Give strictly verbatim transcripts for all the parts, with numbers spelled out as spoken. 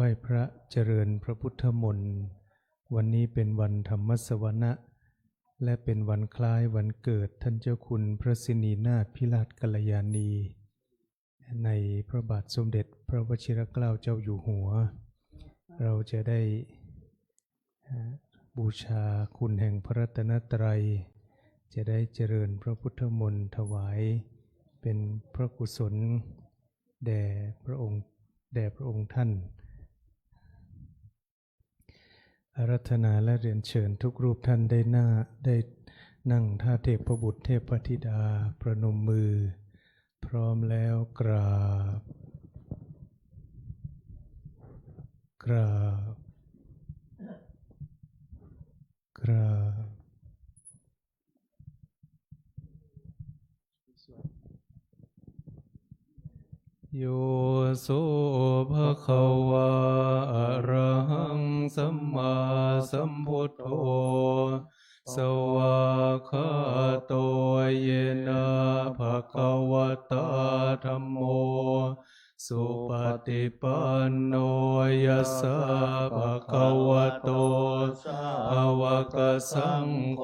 ไหว้พระเจริญพระพุทธมนต์ วันนี้เป็นวันธรรมสวนะ และเป็นวันคล้ายวันเกิดท่านเจ้าคุณพระสินีนาถพิราชกัลยาณี ในพระบาทสมเด็จพระวชิรเกล้าเจ้าอยู่หัว เราจะได้ บูชาคุณแห่งพระรัตนตรัย จะได้เจริญพระพุทธมนต์ถวายเป็นพระกุศลแด่พระองค์ แด่พระองค์ท่าน อาราธนาและเรียนเชิญทุกรูปท่านได้หน้า ได้นั่งท่าเทพบุตรเทพธิดา ประนมมือ พร้อมแล้วกราบ กราบ กราบ โย โส ภะคะวา อะระหัง สัมมาสัมพุทโธ สวากขาโต เยนะ ภะคะวะตา ธัมโม สุปะติปันโน ยัสสะ ภะคะวะโต สาวะกะสังโฆ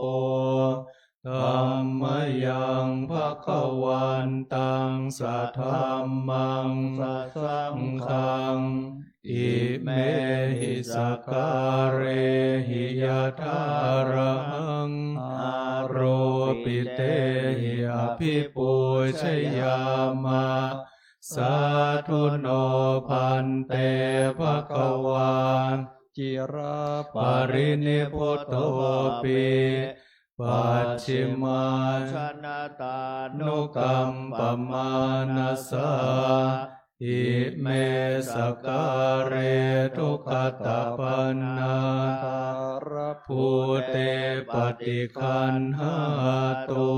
ธัมมะยัง ภะคะวันตัง สะธัมมัง สะสังฆัง อิเมหิ สะกาเรหิ ยะถา อะระหัง อาโรปิเตหิ อะภิปูชยามะ สาธุโน ภันเต ภะคะวา จิรปะรินิพพุตโต ปิ ปัชฌิมา ชนะตานุกัมปะมานะสา อิเม สะกาเร ทุกขัตตะปะนา คาระภูเต ปะติคันหาตุ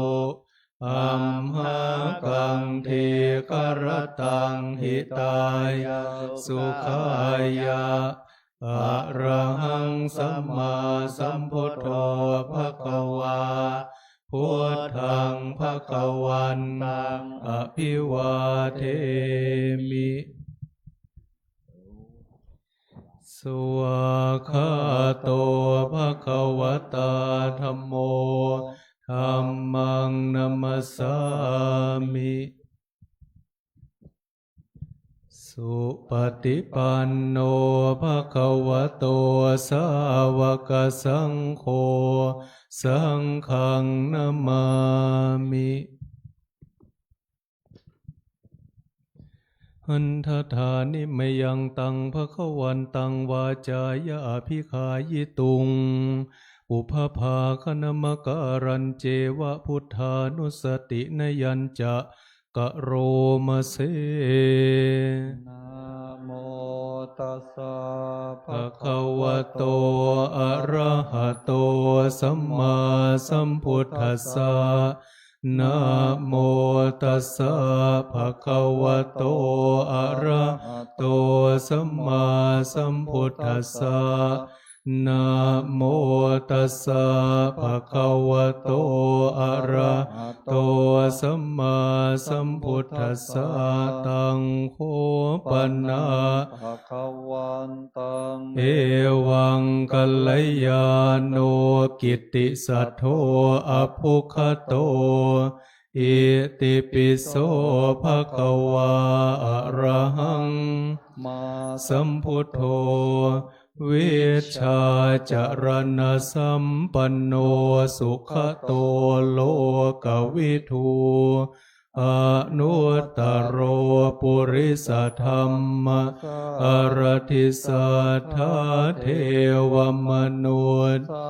อัมหากัง ทีฆะระตัง หิตายะ สุขายะ อะระหัง สัมมาสัมพุทโธ ภะคะวา พุทธัง ภะคะวันตัง อะภิวาเทมิ สวากขาโต ภะคะวะตา ธัมโม ธัมมัง นะมัสสามิ สุปะติปันโน ภะคะวะโต สาวะกะสังโฆ สังฆัง นะมามิ หันทะถานิมะยังตัง ภะคะวันตัง วาจายะ อะภิกขายิตุง ปุพพะภาคะนะมะกะรัญเจวะ พุทธานุสตินะยัญจะ กะโรมะเส นะโมตัสสะ ภะคะวะโต อะระหะโต สัมมาสัมพุทธัสสะ นะโมตัสสะ ภะคะวะโต อะระหะโต สัมมาสัมพุทธัสสะ นะโมตัสสะ ภะคะวะโต อะระหะโต สัมมาสัมพุทธัสสะ ตัง โข ปะนะ ภะคะวันตัง เอวัง กัลยาโณ กิตติสะโธ อะภุคคะโต อิติปิโส ภะคะวา อะระหัง มาสัมพุทโธ วิชชาจารณสัมปันโน สุขะโต โลกะวิทู อนุตตะโร ปุริสะธัมมะสะ สารถิสัทธา เทวะมนุสสา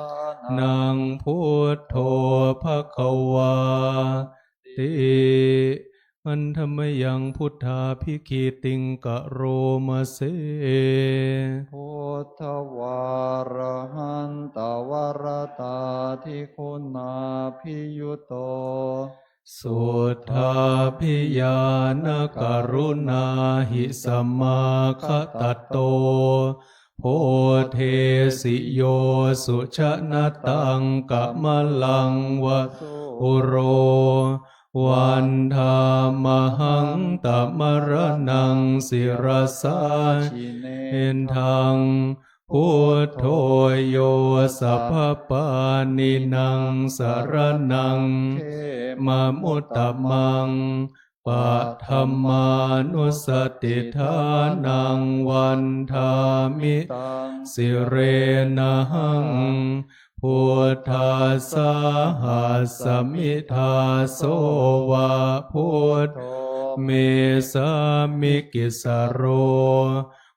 นัง พุทโธ ภะคะวาติ หันทะมะยัง พุทธาภิกขีติง กะโรมะเส พุทธวาระหันตะวะระตาธิคุณาภิยุตโต สุทธาภิญาณะกะรุณาหิสะมาคะตะโต โพเทสิโย สุชะนะตัง กะมะลังวะสุโร Vandāmahaṃ tamaraṇaṃ sirasā jinendaṃ. Buddho yo sabbapāṇīnaṃ saraṇaṃ khemamuttamaṃ. Paṭhamānussatiṭṭhānaṃ vandāmi taṃ sirenahaṃ. Buddhassāhasmi dāso va buddho me sāmikissaro.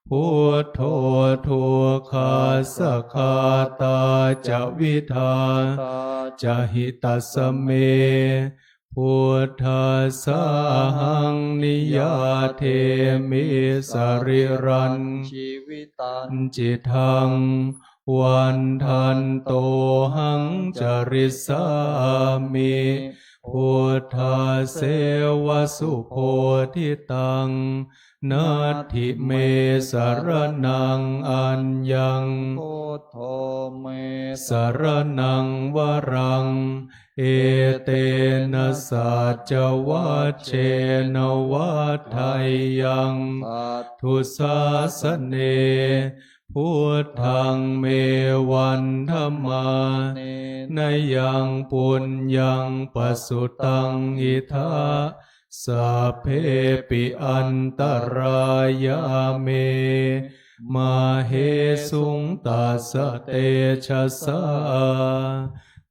Buddho dukkhassa ghātā ca vidhātā ca hitassa me. Buddhassāhaṃ niyyādemi sarīrañjīvitañcidaṃ. Vandantohaṃ carissāmi buddhasseva subodhitaṃ. Natthi me saraṇaṃ aññaṃ, buddho me saraṇaṃ varaṃ. Etena saccavajjena vaḍḍheyyaṃ satthu sāsane. Buddhaṃ me vandamānena yaṃ puññaṃ pasutaṃ idha, sabbepi antarāyā me māhesuṃ tassa tejasā.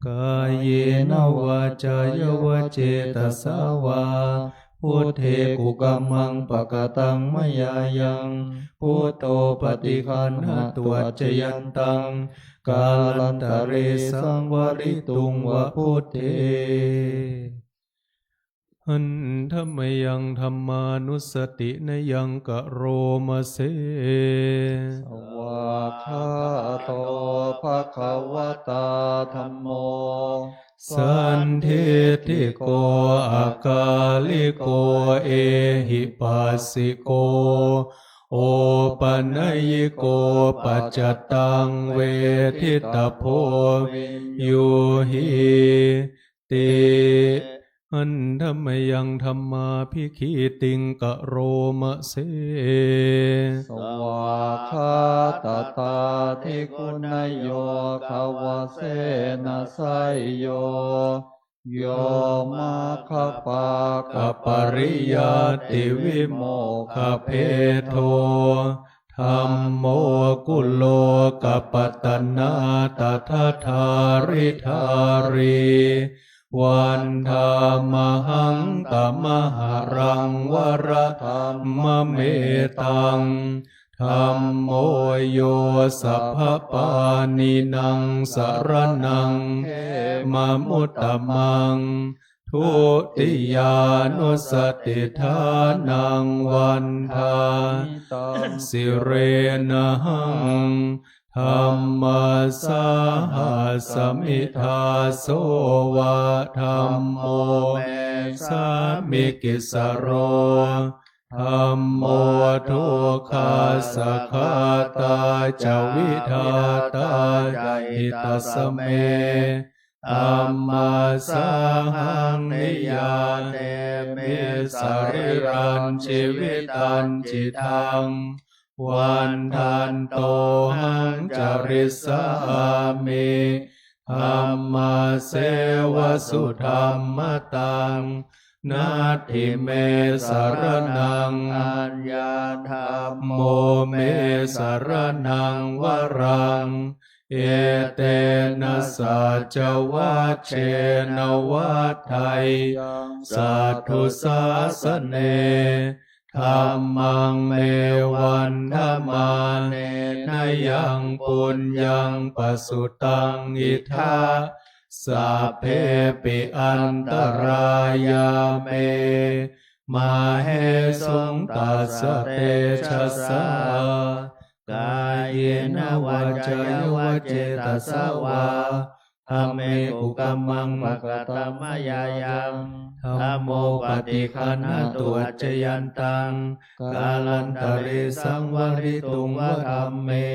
Kāyena vācāya va cetasā vā, buddhe kukammaṃ pakataṃ mayā yaṃ, buddho paṭiggaṇhatu accayantaṃ, kālantare saṃvarituṃ va buddhe. Handa mayaṃ dhammānussatinayaṃ karoma se. Svākkhāto bhagavatā dhammo, sandiṭṭhiko akāliko ehipassiko, opanayiko paccattaṃ veditabbo viññūhīti. Handa mayaṃ dhammābhigītiṃ karoma se. Svākkhātatādiguṇayogavasena seyyo, yo maggapākapariyattivimokkhabhedo, dhammo kulokapatanā tadadhāridhārī, vandāmahaṃ tamaharaṃ varadhammametaṃ. Dhammo yo sabbapāṇīnaṃ saraṇaṃ khemamuttamaṃ. Dutiyānussatiṭṭhānaṃ vandāmi taṃ sirenahaṃ, dhammassāhasmi dāso va dhammo me sāmikissaro. Dhammo dukkhassa ghātā ca vidhātā ca hitassa me, dhammassāhaṃ niyyādemi sarīrañjīvitañcidaṃ. Vandantohaṃ carissāmi dhammasseva sudhammataṃ. Natthi me saraṇaṃ aññaṃ, dhammo me saraṇaṃ varaṃ. Etena saccavajjena vaḍḍheyyaṃ satthu sāsane. Dhammaṃ me vandamānena yaṃ puññaṃ pasutaṃ idha, sabbepi antarāyā me māhesuṃ tassa tejasā. Kāyena vācāya va cetasā vā, dhamme kukammaṃ pakataṃ mayā yaṃ, dhammo paṭiggaṇhatu accayantaṃ, kālantare saṃvarituṃ va dhamme.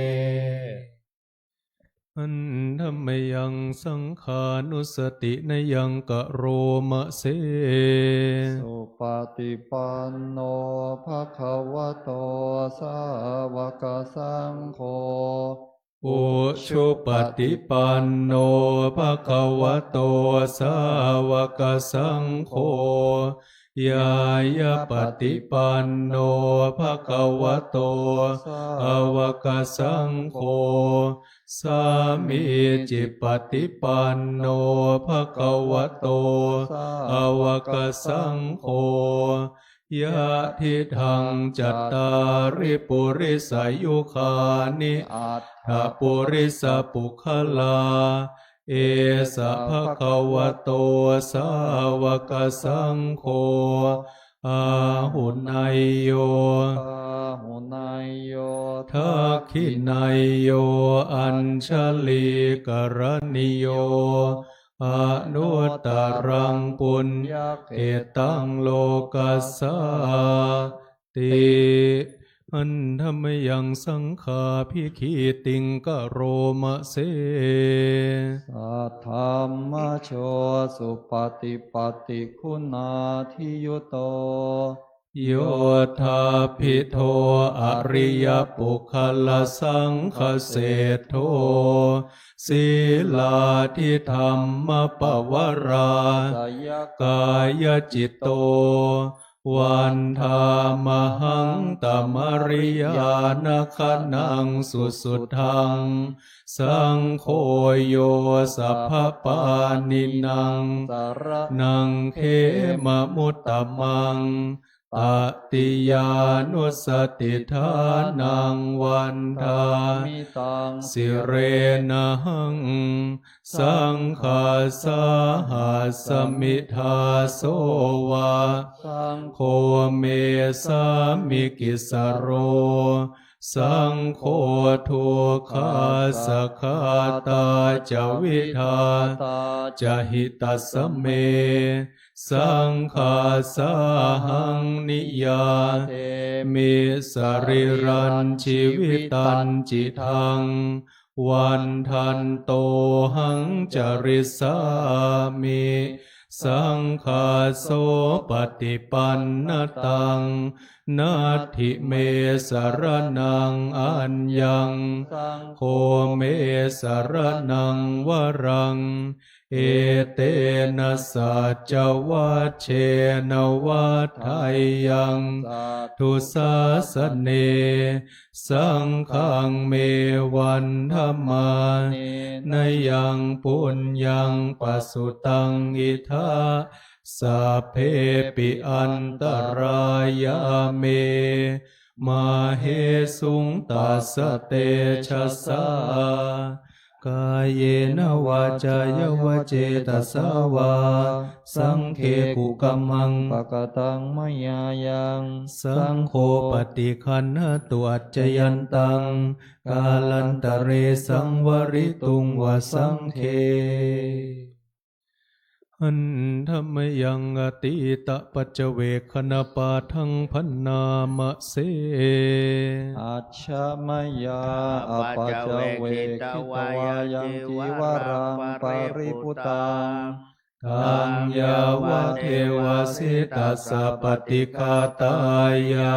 Handa mayaṃ saṅghānussatinayaṃ karoma se. Supaṭipanno bhagavato sāvakasaṅgho, ujupaṭipanno bhagavato sāvakasaṅgho, ñāyapaṭipanno bhagavato sāvakasaṅgho, sāmīcipaṭipanno bhagavato sāvakasaṅgho, yadidaṃ cattāri purisayugāni aṭṭha purisapuggalā, esa bhagavato sāvakasaṅgho, āhuneyyo pāhuneyyo dakkhiṇeyyo añjalikaraṇīyo anuttaraṃ puññakkhettaṃ lokassāti. Handa mayaṃ saṅghābhigītiṃ karoma se. Saddhammajo supaṭipattiguṇādiyutto, yoṭṭhabbidho ariyapuggalasaṅghaseṭṭho, sīlādidhammapavarāsayakāyacitto, vandāmahaṃ tamariyāna gaṇaṃ susuddhaṃ. Saṅgho yo sabbapāṇīnaṃ saraṇaṃ khemamuttamaṃ, tatiyānussatiṭṭhānaṃ vandāmi taṃ sirenahaṃ. Saṅghassāhasmi dāso va, saṅgho me sāmikissaro, saṅgho dukkhassa ghātā ca vidhātā ca hitassa me. Saṅghassāhaṃ niyyādemi sarīrañjīvitañcidaṃ, vandantohaṃ carissāmi saṅghassopaṭipannataṃ. Natthi me saraṇaṃ aññaṃ, saṅgho me saraṇaṃ varaṃ, etena saccavajjena vaḍḍheyyaṃ satthu sāsane. Saṅghaṃ me vandamānena yaṃ puññaṃ pasutaṃ idha, sabbepi antarāyā me māhesuṃ tassa tejasā. Kāyena vācāya va cetasā vā, saṅghe kukammaṃ pakataṃ mayā yaṃ, saṅgho paṭiggaṇhatu accayantaṃ, kālantare saṃvarituṃ va saṅghe. Handa mayaṃ atītapaccavekkhaṇapāṭhaṃ bhaṇāma se. Ajja mayā apaccavekkhitvā yaṃ cīvaraṃ paribhuttaṃ, taṃ yāvadeva sītassa paṭighātāya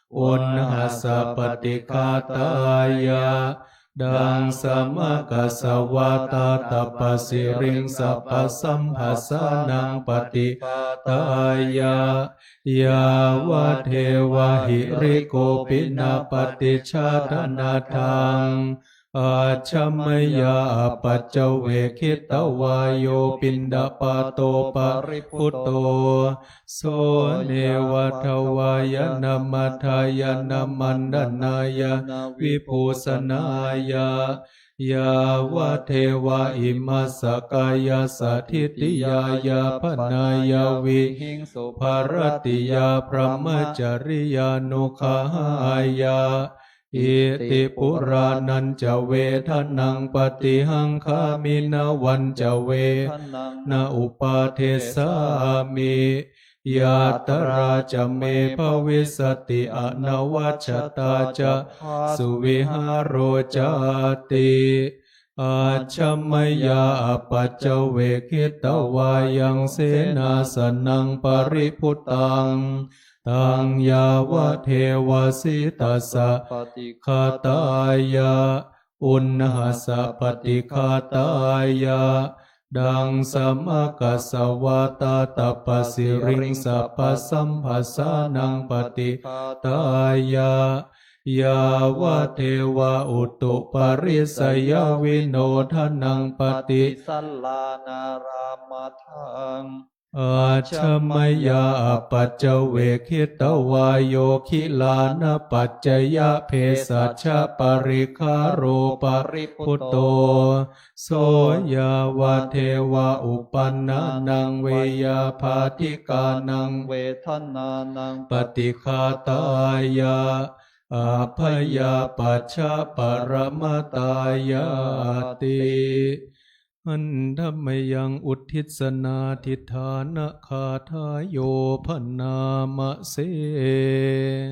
uṇhassa paṭighātāya daṃsamakassa vātātapasiriṃsapasamphassānaṃ paṭighātāya yāvadeva hirikopinapaṭicchādanatthaṃ. Ajja mayā apaccavekkhitvā yo piṇḍapāto paribhutto, so neva davāya na madāya na maṇḍanāya na vibhūsanāya, yāvadeva imassa kāyassa ṭhitiyā yāpanāya vihiṃsubharatiyā brahmacariyānuggahāya. Iti purāṇañca vedanaṃ paṭihaṅkhāmi navañca vedanaṃ na uppādessāmi, yātrā ca me bhavissati anavajjatā ca phāsuvihāro cāti. Ajja mayā apaccavekkhitvā yaṃ senāsanaṃ paribhuttaṃ, taṃ yāvadeva sītassa paṭighātāya, uṇhassa paṭighātāya, daṃsamakasavātātapasiriṃsapasamphassānaṃ paṭighātāya, yāvadeva utuparissayavinodanaṃ paṭisallānārāmatthaṃ. Ajja mayā apaccavekkhitvā yo gilānapaccayabhesajjaparikkhāro paribhutto, so yāvadeva uppannānaṃ veyyābādhikānaṃ vedanānaṃ paṭighātāya, abyāpajjhaparamatāyāti. Handa mayaṃ uddissanādhiṭṭhānagāthāyo bhaṇāma se.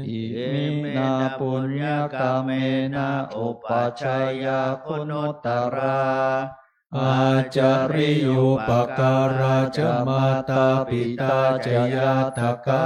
Iminā puññakammena upajjhāyā guṇuttarā, ācariyūpakārā ca mātā pitā ca ñātakā,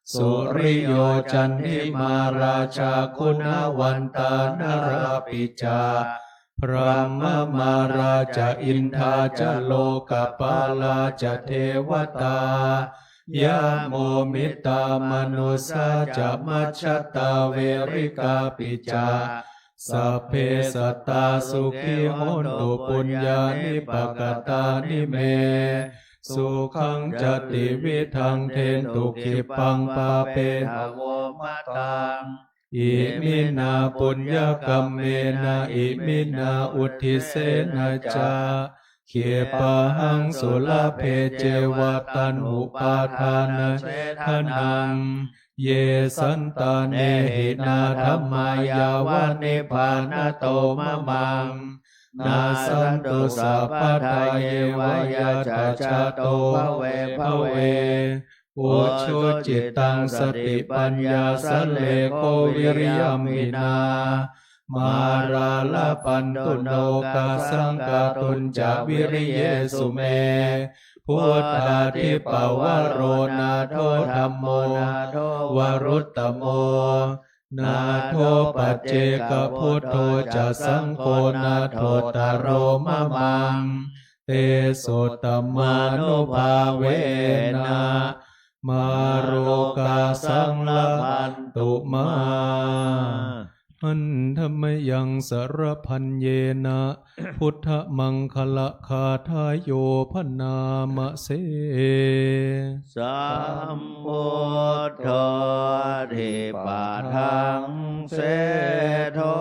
suriyo candimā rājā guṇavantā narāpi ca, brahmamārā ca indā ca lokapālā ca devatā, yamo mittā manussā ca majjhattā verikāpi ca, sabbe sattā sukhī hontu puññāni pakatāni me, sukhañca tividhaṃ dentu khippaṃ pāpetha vo mataṃ. Iminā puññakammena iminā uddissena ca, khippāhaṃ sulabhe ceva taṇhupādānachedanaṃ, ye santāne hinā dhammā yāva nibbānato mamaṃ, nassantu sabbadā yeva yattha jāto bhave bhave, ujucittaṃ satipaññā sallekho viriyamhinā, mārā labhantu nokāsaṃ kātuñca viriyesu me, buddhādhipavaro nātho dhammo nātho varuttamo, nātho paccekabuddho ca saṅgho nāthottaro mamaṃ, tesottamānubhāvena mārokāsaṃ labhantu mā. Handa mayaṃ sarapaññena buddhamaṅgalagāthāyo bhaṇāma se. Sambuddho dipadaṃ seṭṭho,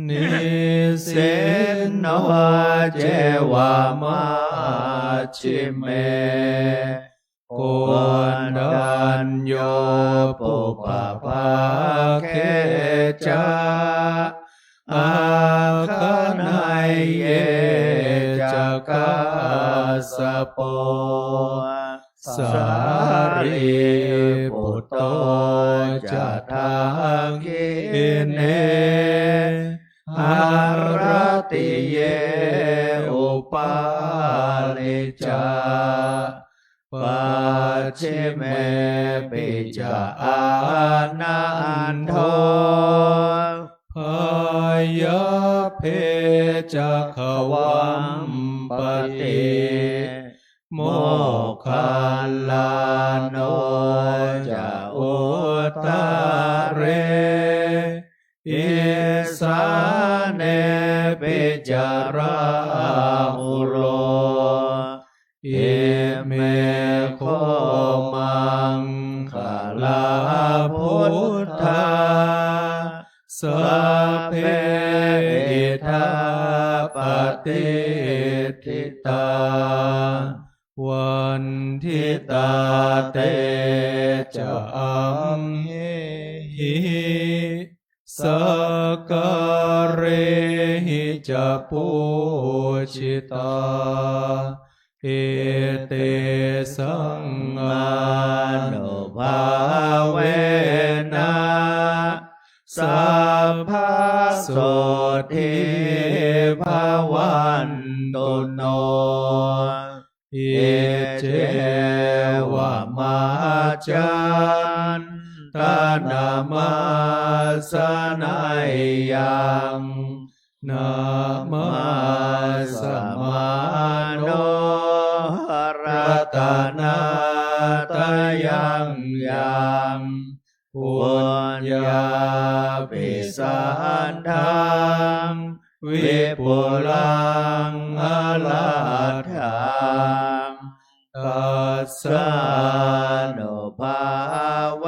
nisinno ceva majjhime, koṇḍañño pubbabhāge ca, āgaṇeyye ca kassapo, sārīputto ca dakkhiṇe, haratiye upāli ca, pacchimepi ca ānando, byāpye ca gavampati, moggallāno ca uttare, isānepi ca rāhulo. Ime kho maṅgalā buddhā, sabbe idha patiṭṭhitā, vanditā te ca amhehi, sakkārehi ca pūjitā, etesaṃ ānubhāvena, sabbe พะโสตถี ภะวันตุโน อิเจวมะ จันตะนะมัสสะนะยัง นะมัสสะมาโน รัตนะตะยังยัง ปุญญาภิสันทัง วิปุลังอะลาถัง ตัสสะนุภาเว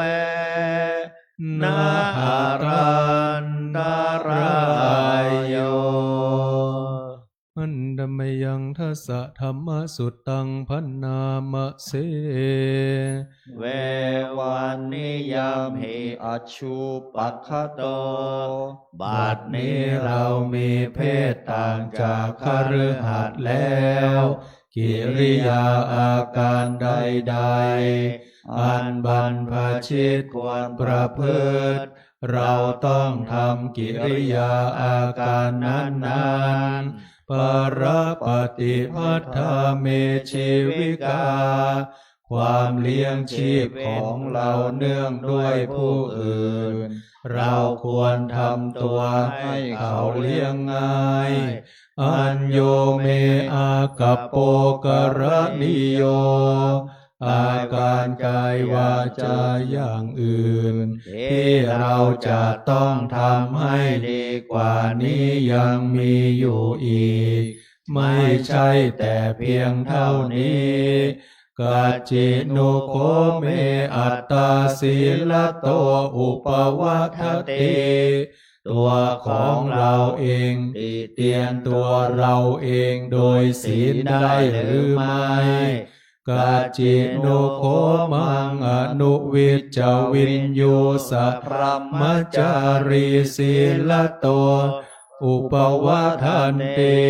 นะ หะรันตะราโย หันตะมะยัง ทัสสะธัมมะสุตตัง ภะนามะเส เววะนิยามหิ อะชูปะคะโต บัดนี้เรามีเพศต่างจากคฤหัสถ์แล้ว กิริยาอาการใดๆ อันบรรพชิตควรประพฤติ เราต้องทำกิริยาอาการนั้นๆ ปะระปะติภัททาเม จีวิกา ความเลี้ยงชีพของเราเนื่องด้วยผู้อื่น เราควรทำตัวให้เขาเลี้ยงง่าย อัญโญเม อากัปโป กะระณีโย อาการกายวาจาอย่างอื่น ที่เราจะต้องทำให้ดีกว่านี้ยังมีอยู่อีก ไม่ใช่แต่เพียงเท่านี้ กัจจินุโคเม อัตตาสีลโต อุปวัตถติ ตัวของเราเองติเตียนตัวเราเองโดยศีลได้หรือไม่ กัจจินุโคมัง อนุวิชชวิญญูสะ พรหมจารีสีลโต อุปวัตถันติ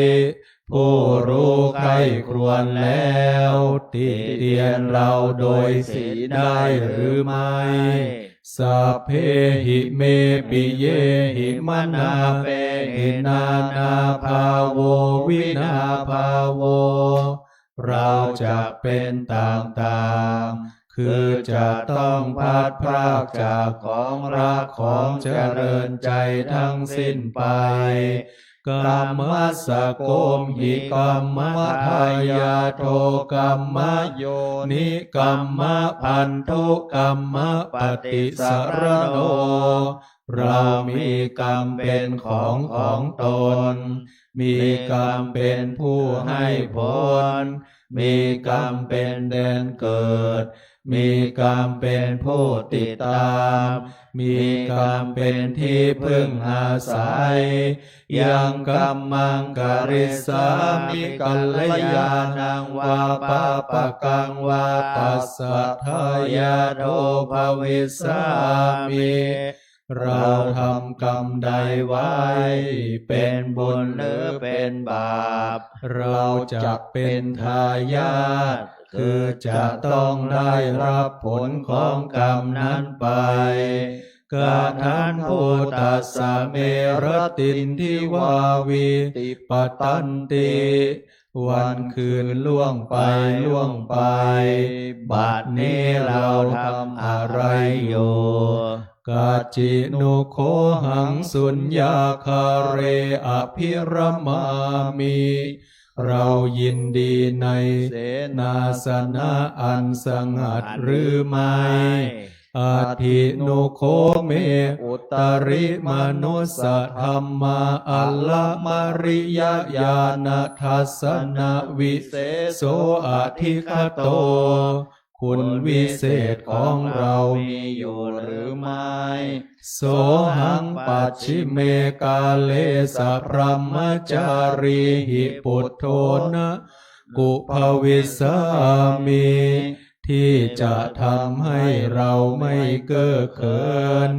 ผู้รู้ใคร่ครวญแล้ว ติเตียนเราโดยศีลได้หรือไม่ สัพเพหิเม ปิเยหิ มนาเปหิ นานาภาโว วินาภาโว เราจักเป็นต่างๆ คือจะต้องพลัดพรากจากของรักของเจริญใจทั้งสิ้นไป กัมมัสสะโกมหิ กัมมะทายาโท กัมมะโยนิ กัมมะปันธุ กัมมะปฏิสสะระโน เรามีกรรมเป็นของของตน มีกรรมเป็นผู้ให้ผล มีกรรมเป็นแดนเกิด มีกรรมเป็นผู้ติดตาม มีกรรมเป็นที่พึ่งอาศัย ยังกัมมังกะริสสามิ กัลยาณังวา ปาปะกังวา ตัสสะทายาโทภวิสสามิ เราทำกรรมใดไว้ เป็นบุญหรือเป็นบาป เราจักเป็นทายาท คือจะต้องได้รับผลของกรรมนั้นไป กะทันทูตัสสะ เม รตินทิวา วีติปะตันติ วันคืนล่วงไปล่วงไป บัดนี้เราทำอะไรอยู่ กัจจินุโคหัง สุญญาคาเร อภิรมามิ เรายินดีในเสนาสนะอันสงัดหรือไม่ อัตถินุโคเม อุตริมนุสสะธัมมา อัลลมริยญาณทัสสนวิเศโส อธิคโต คุณวิเศษของเรามีอยู่หรือไม่ โสหังปัจฉิเมกาเลสะ พรหมจารีหิ ปุทโธนะ กุภวิสสามิ ที่จะทำให้เราไม่เก้อเขิน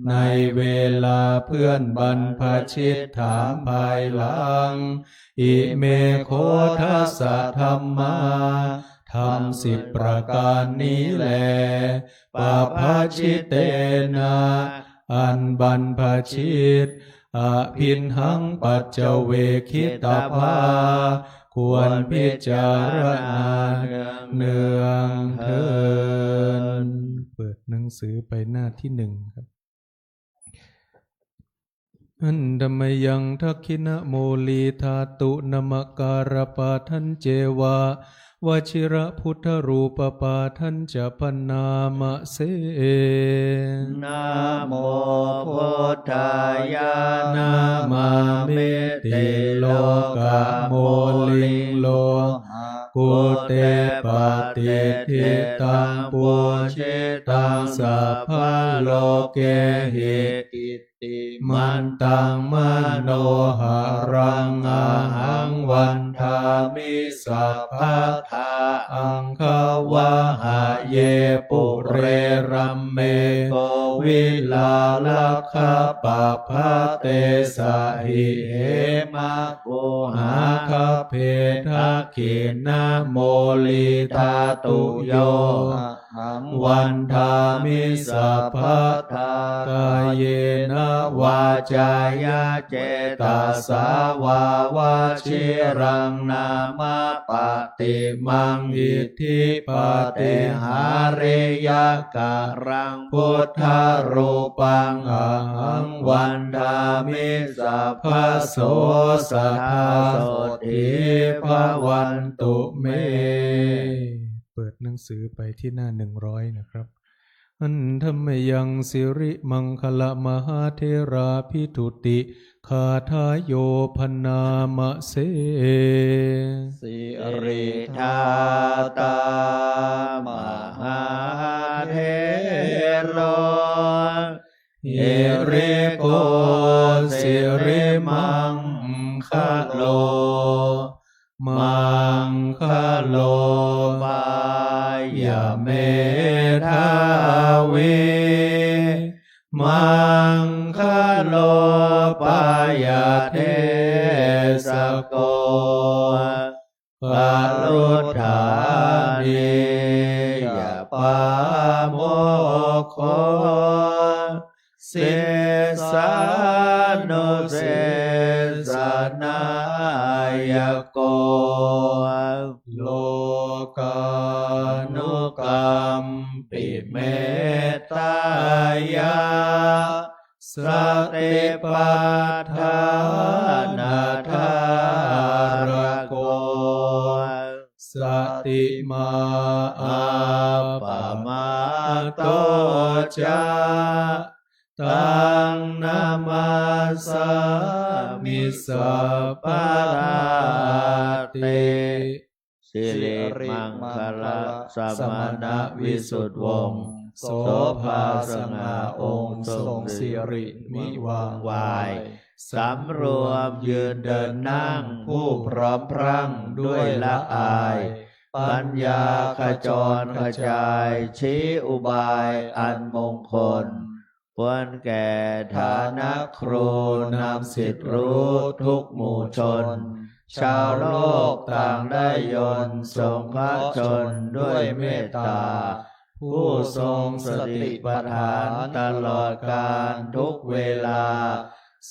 ในเวลาเพื่อนบรรพชิตถามภายหลัง อิเมโขทัสสะธัมมา ธรรมสิบประการนี้แล ปะภะชิเตนะ อันบรรพชิต อภิณหัง ปัจจเวกขิตภา ควรพิจารณาเนืองๆ เทอญ เปิดหนังสือไปหน้าที่หนึ่งครับ Handa mayaṃ dakkhiṇamūlī dhātu namakārapāṭhañceva vajirabuddharūpapāṭhañca bhaṇāma se. Namo buddhāya. Namāmiti lokamūliṃ lo kute patiṭṭhitaṃ pūjitaṃ sabbalokehi, ittimantaṃ manoharaṃ ahaṃ vandāmi sabbadā. Aṅgavahaye pure rāme kovilalakkhapabbate sahi hemaguhāgabbhe dakkhiṇamūlī dhātuyo ahaṃ vandāmi sabbadā. Kāyena vācāya cetasā vā vajiraṃ nāma paṭimaṃ iddhipātihāriyakaraṃ buddharūpaṃ ahaṃ vandāmi sabbaso sadā sotthī bhavantu me. เปิดหนังสือไปที่หน้าหนึ่งร้อยนะครับ Handa mayaṃ sirimaṅgalamahātherabhitthuttigāthāyo bhaṇāma se. Siridātā mahāthero hiriko sirimaṅgalo, maṅgalo pāya medhāvī, maṅgalo pāya desako, varuttha ānīya pāmokho, sīsānussesānāyako, lokānukampi mettāya, satipaṭṭhānadhārako, satiman appamāto ca, taṃ namassāmi sabbadā ti. สิริมังคละสมณวิสุทธิวงศ์ โสภาสง่าองค์ทรงสิริมิวางวาย สำรวมยืนเดินนั่งผู้พร้อมพรั่งด้วยละอาย ปัญญาขจรขจายชี้อุบายอันมงคล ควรแก่ฐานะครูนำสิทธิ์รู้ทุกหมู่ชน ชาวโลกต่างได้ยนต์สงเคราะห์ชนด้วยเมตตา ผู้ทรงสติปัฏฐานตลอดกาลทุกเวลา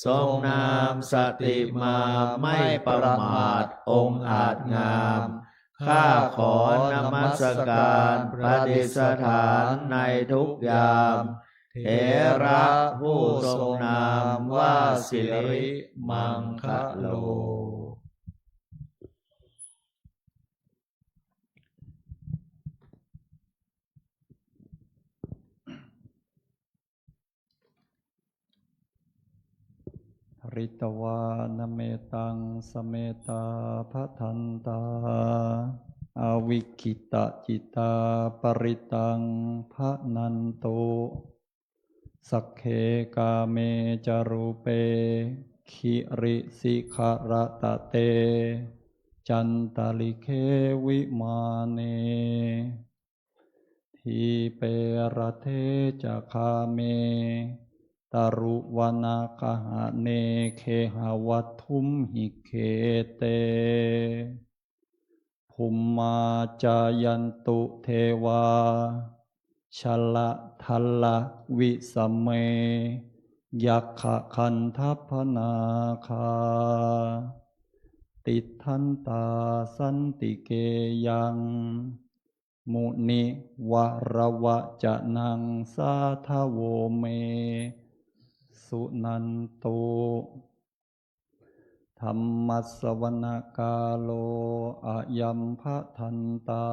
ทรงนามสติมาไม่ประมาทองอาจงาม ข้าขอนมัสการประดิษฐานในทุกยาม เถระผู้ทรงนามว่าสิริมังคโล Pharitvāna mettaṃ samettā bhadantā, avikkhittacittā parittaṃ bhaṇantu. Sagge kāme ca rūpe girisikharataṭe cantalikkhe vimāne, dīpe raṭṭhe ca gāme taruvanagahane gehavatthumhi khette, bhummā cāyantu devā ชละทะละวิสะเม ยักขะขันธะพะนาคา ติฏฐันตาสันติเกยัง มุนิวะระวะจะนัง สาธะโว เม สุนันตุ ธัมมัสสวะนะกาโล อะยัมภะทันตา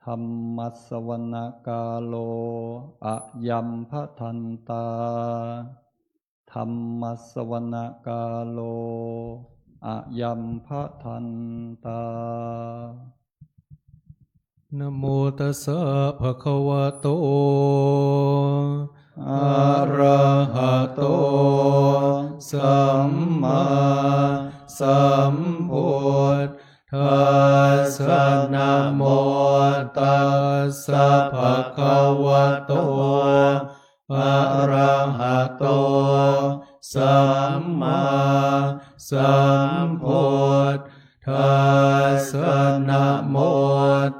ธัมมัสสวะนะกาโล อะยัมภะทันตา ธัมมัสสวะนะกาโล อะยัมภะทันตา นะโมตัสสะ ภะคะวะโต อะระหะโต สัมมาสัมพุทธัสสะ นะโมตัสสะ ภะคะวะโต อะระหะโต สัมมาสัมพุทธัสสะ นะโม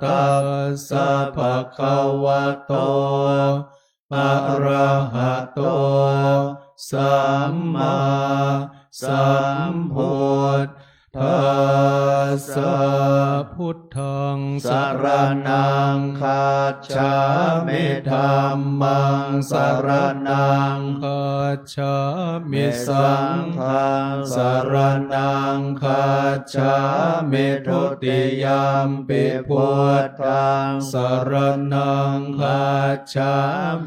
ตัสสะ ภะคะวะโต อะระหะโต สัมมาสัมพุทธัสสะ พุทธังสะระณังคัจฉามิ ธัมมังสะระณังคัจฉามิ สังฆังสะระณังคัจฉามิ ทุติยัมปิพุทธังสะระณังคัจฉา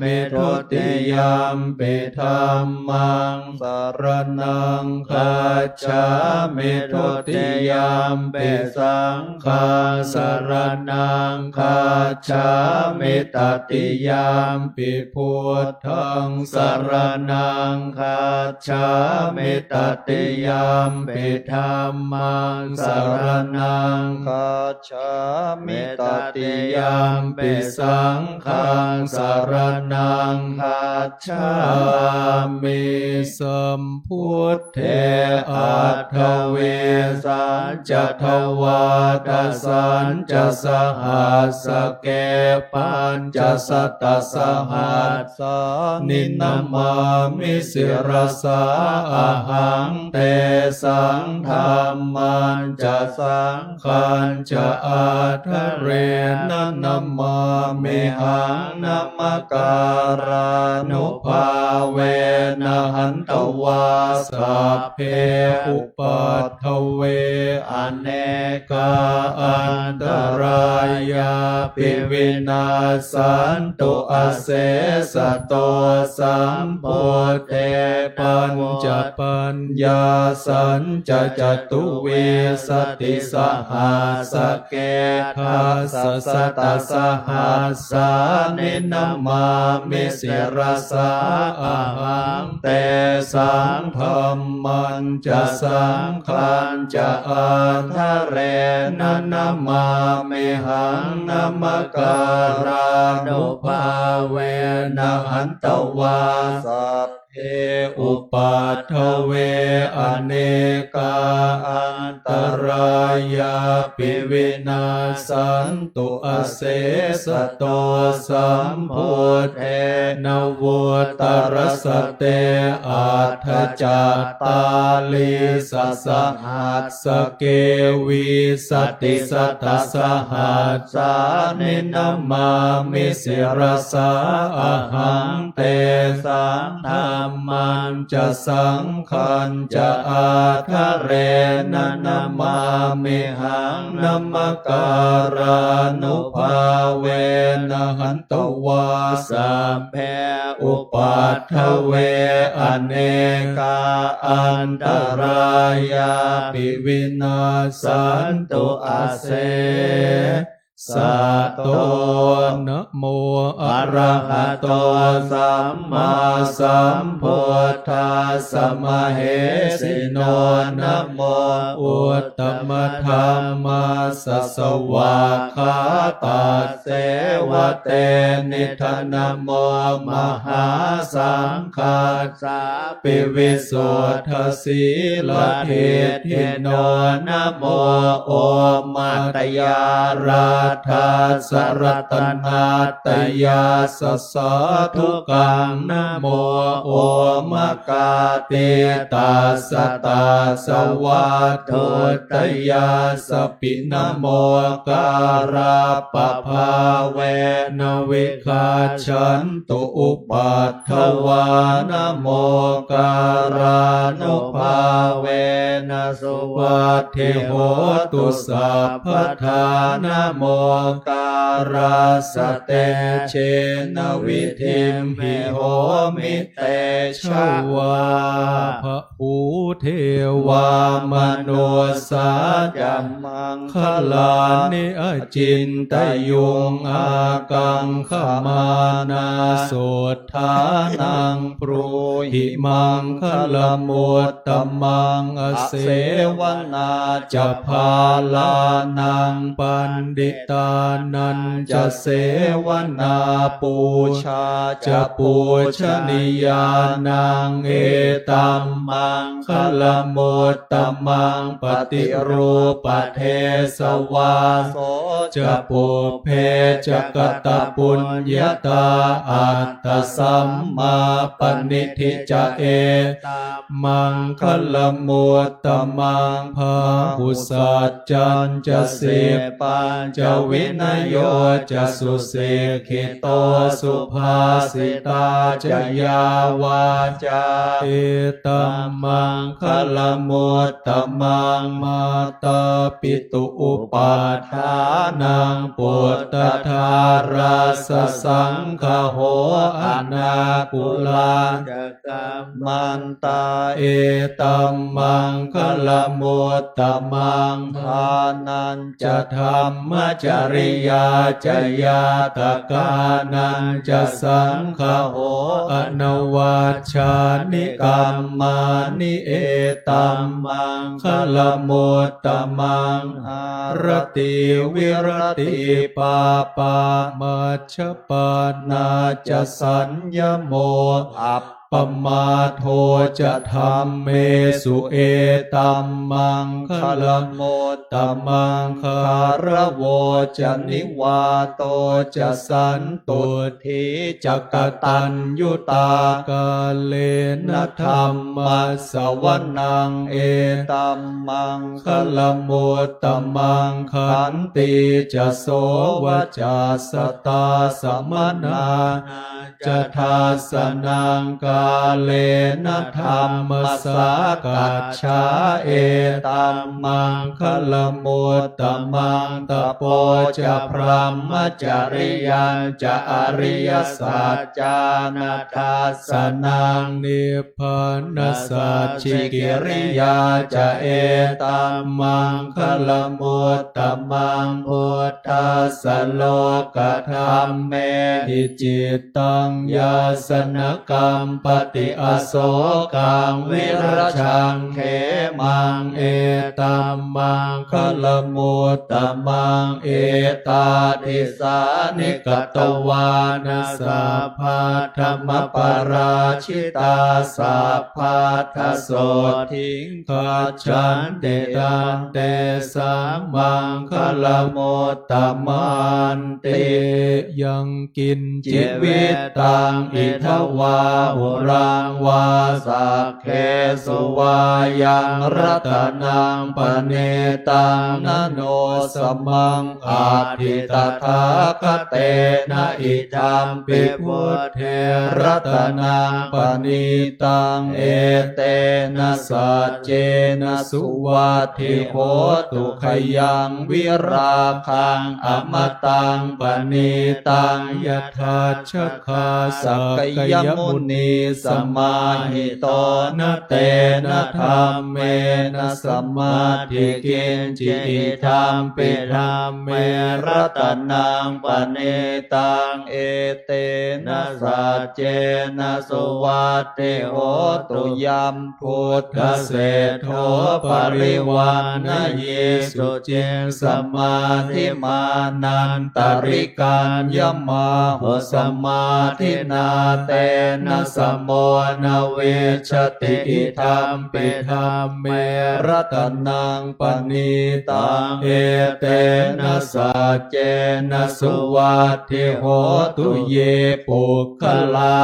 มิ ทุติยัมปิธัมมังสะระณังคัจฉามิ ทุติยัมปิสังฆังสะระณังคัจฉามิ ตติยัมปิพุทธังสะระณังคัจฉามิ ตติยัมปิธัมมังสะระณังคัจฉามิ ตติยัมปิสังฆังสะระณังคัจฉามิ สัม พุทเท อัฏฐวีสัญจะ ทวาดะสัญจะ สหัสสะเก ปัญจะสัตตะสหัสสานิ นะมามิ ศิรสา อะหัง เตสัง ธัมมัญจะ สัง ฆัญจะ อัฏฐะเรนะ นะมามิหัง นะมะการานุภาเวนะ หันตวา สัพเพ อุปัฏฐเว อเนกา อันตะรายาปิ วินาสสันตุ อเสสะโต สัมพุทเท ปัญจะ ปัญญาสัญจะ จตุวิสสะติ สหัสสะเก ทัสสะ สัตตะสหัสสานิ นะมามิ ศิรสา อะหัง เตสัง ธัมมัญจะ สังฆัญจะ อัฏฐะเรนะ นะมามิหัง นะมะการานุภาเวนะ หันตวา สัพ เพ อุปัฏฐเว อเนกา อันตะรายาปิ วินาสสันตุ อเสสะโต สัมพุทเท นวุตตะรัสสะเต อัฏฐะจัตตาลีสะ สหัสสะเก วิสสะติ สัตตะสหัสสานิ นะมามิ ศิรสา อะหัง เตสัง ธัมมัญจะ สังฆัญจะ อัฏฐะเรนะ นะมามิหัง นะมะการานุภาเวนะ หันตวา สัพเพ อุปัฏฐเว อเนกา อันตะรายาปิ วินาสสันตุ อเสสะโต นะโม อะระหะโต สัมมาสัมพุทธัสสะ มะเหสิโน นะโม อุตตมะธัมมัสสะ สวากขาตัสเสวะ เตนิทะ นะโม มหาสังฆัสสาปิ วิสุทธะสีละดิฏฐิโน นะโม โอมะตะยารา Tassa ratanattayassa sādhukaṃ namo. Omakātītassa tassa vatthuttayassapi namokārappabhāvena vigacchantu upaddavā. Namokārānubhāvena suvatthi hotu sabbadā. Namokārassa tejena vidhimhi homi tejavā. Bahū devā manussā ca maṅgalāni acintayuṃ ākaṅkhamānā sotthānaṃ brūhi maṅgalamuttamaṃ. Asevanā ca bālānaṃ panditānañca sevanā pūjā ca pūjanīyānaṃ etam maṅgalamuttamaṃ. Patirūpadesavāso ca pubbe ca katapuññatā attasammāpaṇidhi ca etam maṅgalamuttamaṃ. Bāhusaccañca sippañca vinayo ca susikkhito subhāsitā ca yā vācā etam maṅgalamuttamaṃ. Mātāpitu upaṭṭhānaṃ puttadārassa saṅgaho anākulā ca kammantā etam maṅgalamuttamaṃ. Dānañca dhammacariyā ca ñātakānañca saṅgaho anavajjāni kammāni etam maṅgalamuttamaṃ. Āratī viratī pāpā majjapānā ca saññamo appamādo ca dhammesu etam maṅgalamuttamaṃ. Gāravo ca nivāto ca santuṭṭhī ca kataññutā kālena dhammassavanaṃ etam maṅgalamuttamaṃ. Khantī ca sovacassatā samaṇānañca dassanaṃ kālena dhammasākacchā etam maṅgalamuttamaṃ. Tapo ca brahmacariyañca ariyasaccāna dassanaṃ nib bānasacchikiriyā ca etam maṅgalamuttamaṃ. Phuṭṭhassa lokadhammehi cittaṃ yassa na kampati asokaṃ virajaṃ khemaṃ etam maṅgalamuttamaṃ. Etādisāni katvāna sabbatthamaparājitā sabbattha sotthiṃ gacchanti tantesaṃ maṅgalamuttamanti. Yaṅkiñci vittaṃ idha vā huraṃ vā saggesu vā yaṃ ratanaṃ paṇītaṃ na no samaṃ atthi tathāgatena idampi buddhe ratanaṃ paṇītaṃ etena saccena suvatthi hotu. Khayaṃ virāgaṃ amataṃ paṇītaṃ yadajjhagā sakyamunī samāhito na tena dhammena samatthi kiñci idampi dhamme ratanaṃ paṇītaṃ etena saccena suvatthi hotu. Yam buddhaseṭṭho parivaṇṇayī suciṃ samādhimānantarikaññamāhu samādhinā tena mo na vijjati idampi dhamme ratanaṃ paṇītaṃ etena saccena suvatthi hotu. Ye puggalā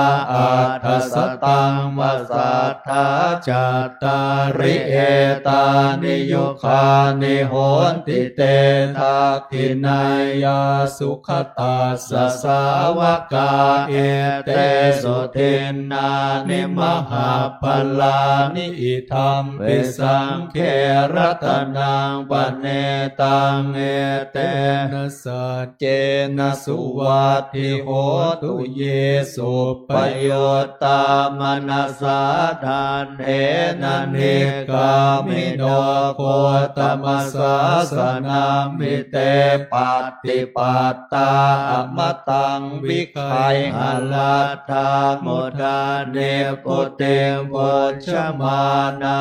aṭṭha sataṃ pasatthā cattāri etāni yugāni honti te dakkhiṇeyyā sugatassa sāvakā etesu dinnāni mahapphalāni idampi saṅghe ratanaṃ paṇītaṃ etena saccena suvatthi hotu. Ye suppayuttā manasā daḷhena nikkāmino gotamasāsanamhi te pattipattā amataṃ vigayha laddhā mudhā nibbutiṃ bhuñjamānā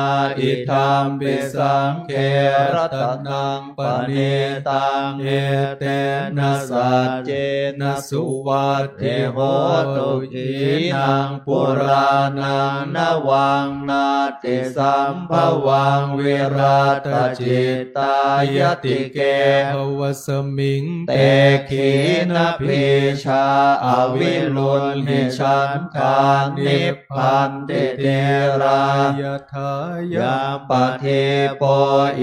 idampi saṅghe ratanaṃ paṇītaṃ etena saccena suvatthi hotu. Khīṇaṃ purāṇaṃ navaṃ natthi sambhavaṃ virattacittāyatike bhavasmiṃ te khīṇabījā aviruḷhichandā nib banti dhīrā yathāyampadīpo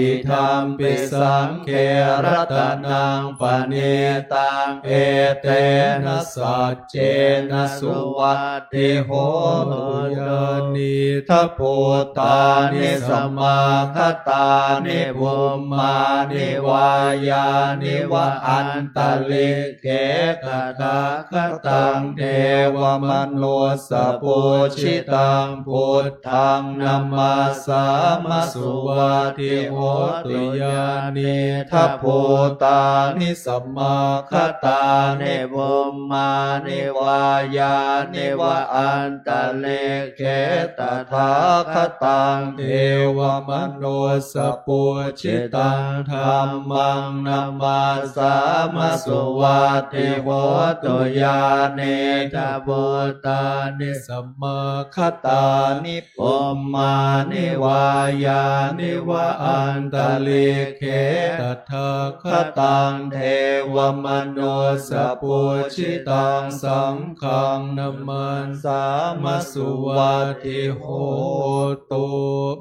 idampi saṅghe ratanaṃ paṇītaṃ etena saccena suvatthi hotu. Yānīdha bhūtāni samāgatāni bhummāni vā yāni va antalikkhe tathāgataṃ devamanussapūjitaṃ buddhaṃ namassāma suvatthi hotu. Yānīdha bhūtāni samāgatāni bhummāni vā yāni va antalikkhe tathāgataṃ devamanussapūjitaṃ dhammaṃ namassāma suvatthi hotu. Yānīdha bhūtāni samāgatāni bhummāni vā yāni va antalikkhe tathāgataṃ devamanussapūjitaṃ saṅghaṃ namassāma suvatthi hotu.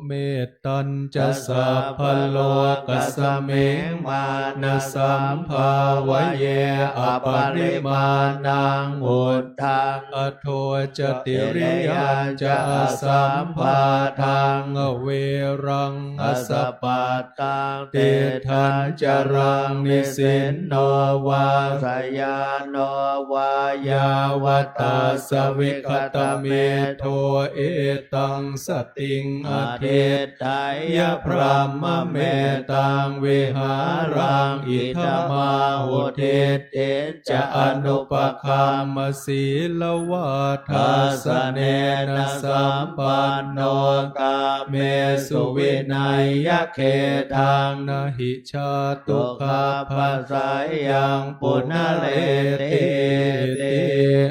Mettañca sabbalokasmiṃ mānasambhāvaye aparimāṇaṃ uddhaṃ adho ca tiriyañca asambādhaṃ averaṃ asapattaṃ. Tiṭṭhañcaraṃ nisinno vā sayāno vā yāvatassa vigatamiddho etaṃ satiṃ adhiṭṭheyya brahmametaṃ vihāraṃ idhamāhu. Diṭṭhiñ ca anupagamma sīlavā dassanena sampanno kāmesu vineyya gedhaṃ na hi jātu gabbhaseyyaṃ punaretīti.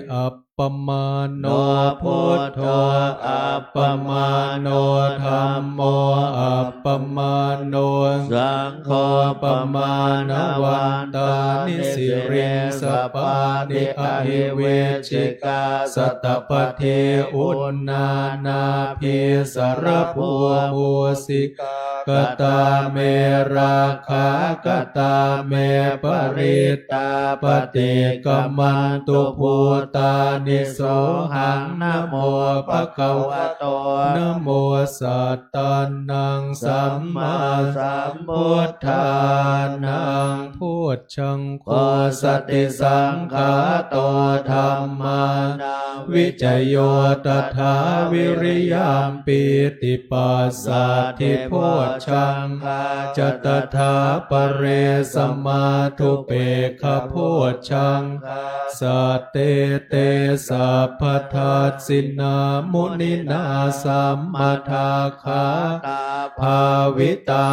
Appamāṇo buddho appamāṇo dhammo appamāṇo saṅ gho pamāṇavantāni siriṃsapāni ahi vicchikā satapadī uṇṇānābhī sarabū mūsikā. Katā me rakkhā katā me parittā paṭikkamantu bhūtāni sohaṃ namo bhagavato namo sat tānaṃ sammāsambuddhānaṃ. Bojjhaṅgo satisaṅkhāto dhammānaṃ vicayo tathā viriyampīti passaddhi bojjhaṅgā ca tathāpare samādhupekkhabojjhaṅgā sattete sabbadassinā muninā sammadakkhātā bhāvitā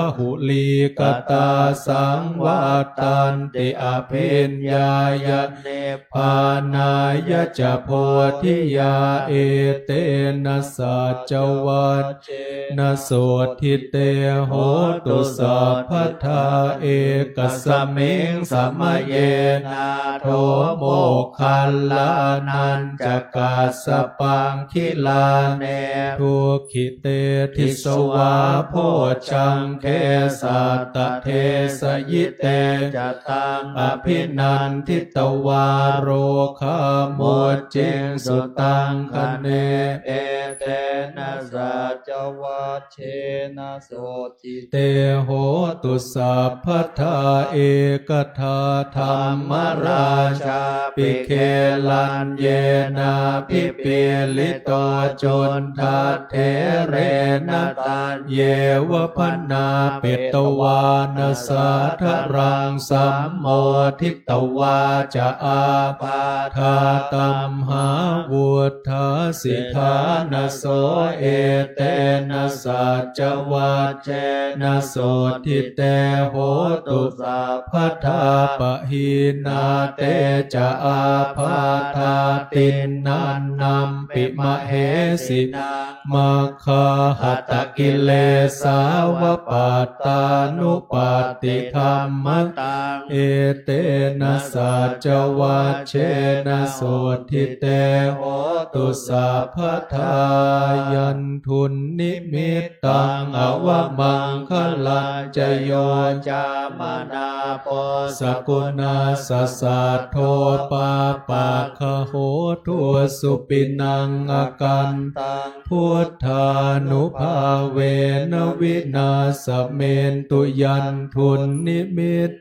bahulīkatā saṃvattanti abhiññāya nibbānāya ca bodhiyā. Etena saccavajjena sotthi te hotu sabbadā. Ekasmiṃ samaye nātho moggallānañca kassapaṃ gilāne dukkhite disvā bojjhaṅge satta desayi. Te ca taṃ abhinanditvā rogā mucciṃsu taṅkhaṇe. Etena saccavajjena sotthi te hotu sabbadā. Ekadā dhammarājāpi gelaññenābhipīḷito cundattherena taññeva bhaṇāpetvāna sādaraṃ sammoditvā ca ābādhā tamhā vuṭ ṭhāsi ṭhānaso. Etena saccavajjena sotthi te hotu sabbadā. Pahīnā te ca ābādhā tiṇṇannampi mahesinaṃ maggāhatakilesā va pattānuppattidhammataṃ. Etena saccavajjena sotthi te hotu sabbadā. Yandunnimittaṃ avamaṅgalañca yo cāmanāpo sakuṇassa saddo pāpaggaho dussupinaṃ akantaṃ buddhānubhāvena vināsamentu. Yandunnimittaṃ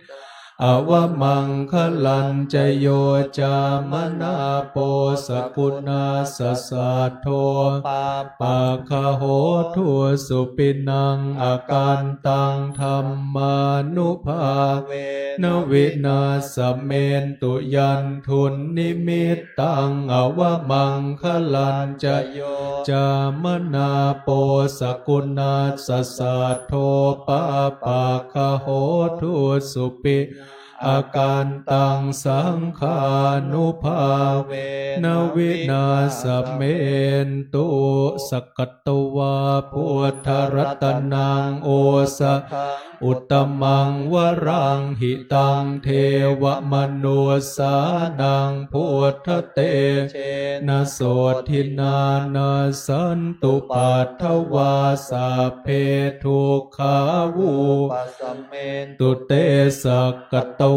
avamaṅgalañca yo cāmanāpo sakuṇassa saddo pāpaggaho dussupinaṃ akantaṃ dhammānubhāvena vināsamentu. Yandunnimit taṃ avamaṅgalañca yo cāmanāpo sakuṇassa saddo pāpaggaho dussupinaṃ akantaṃ saṅghānubhāvena vināsamentu. Sakkatvā buddharatanaṃ osathaṃ uttamaṃ varaṃ hitaṃ devamanussānaṃ buddhatejena sotthinā nassantupaddavā sabbe dukkhā vūpasamentu te. Sakkatvā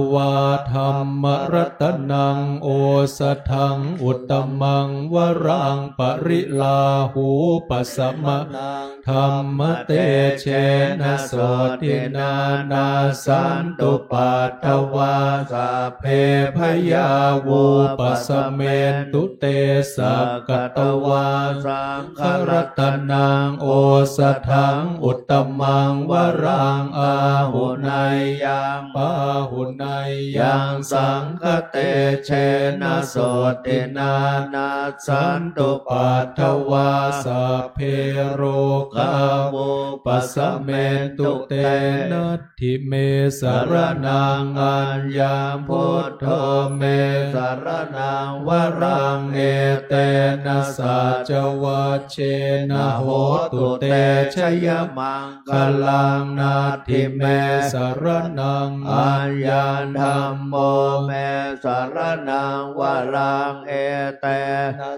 dhammaratanaṃ osathaṃ uttamaṃ varaṃ pariḷāhūpasamanaṃ dhammatejena sotthinā nassantupaddavā sabbe bhayā vūpasamentu te. Sakkatvā saṅgharatanaṃ osathaṃ uttamaṃ varaṃ āhuneyyaṃ pāhuneyyaṃ saṅghatejena sotthinā nassantupaddavā sabbe rogā vūpasamentu te. Natthi me saraṇaṃ aññaṃ buddho me saraṇaṃ varaṃ etena saccavajjena hotu te jayamaṅ galaṃ. Natthi me saraṇaṃ aññaṃ dhammo me saraṇaṃ varaṃ etena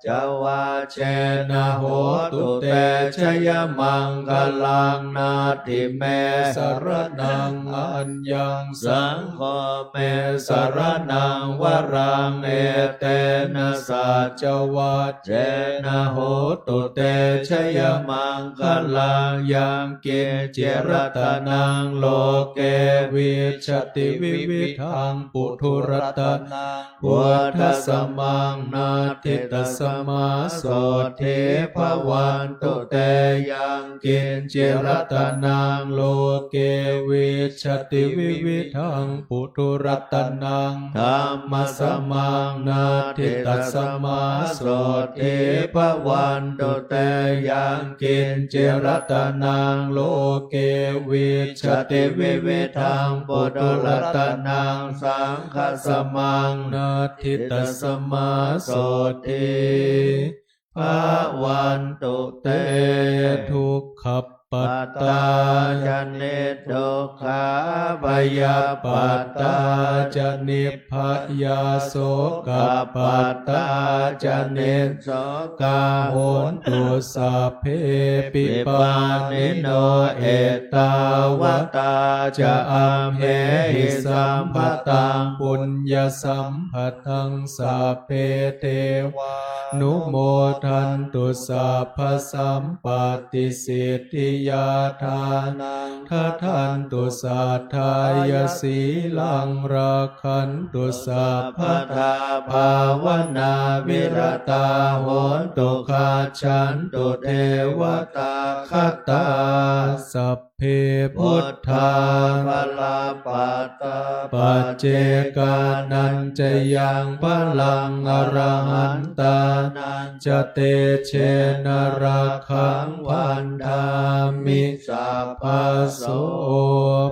saccavajjena hotu te jayamaṅgalaṃ. Natthi me saraṇaṃ aññaṃ saṅgho me saraṇaṃ varaṃ etena saccavajjena hotu te jayamaṅgalaṃ. Yaṅkiñci ratanaṃ loke vijjati vividaṃ puthu ratanaṃ buddhasamaṃ natthi tasmā sotthī bhavantu te. Yaṃ kiñci ratanaṃ loke vijjati vividaṃ puthu ratanaṃ dhammasamaṃ natthi tasmā sotthī bhavantu te. Yaṃ kiñci ratanaṃ loke vijjati vividaṃ puthu ratanaṃ saṅghasamaṃ natthi tasmā sotthī bhavantu te. Dukkhappattā ca niddukkhā bhayappattā ca nibbhayā sokappattā ca nissokā hontu sabbepi pāṇino. Ettāvatā ca amhehi sambhataṃ puññasampadaṃ sabbe devā numodantu sabbasampattisiddhiyā. Dānaṃ dadantu saddhāya sīlaṃ rakkhantu sabbadā bhāvanābhiratā hontu gacchantu devatāgatā. Sab be buddhā balappattā paccekānañca yaṃ balaṃ arahantānañca tejena rakkhaṃ bandhāmi sabbaso.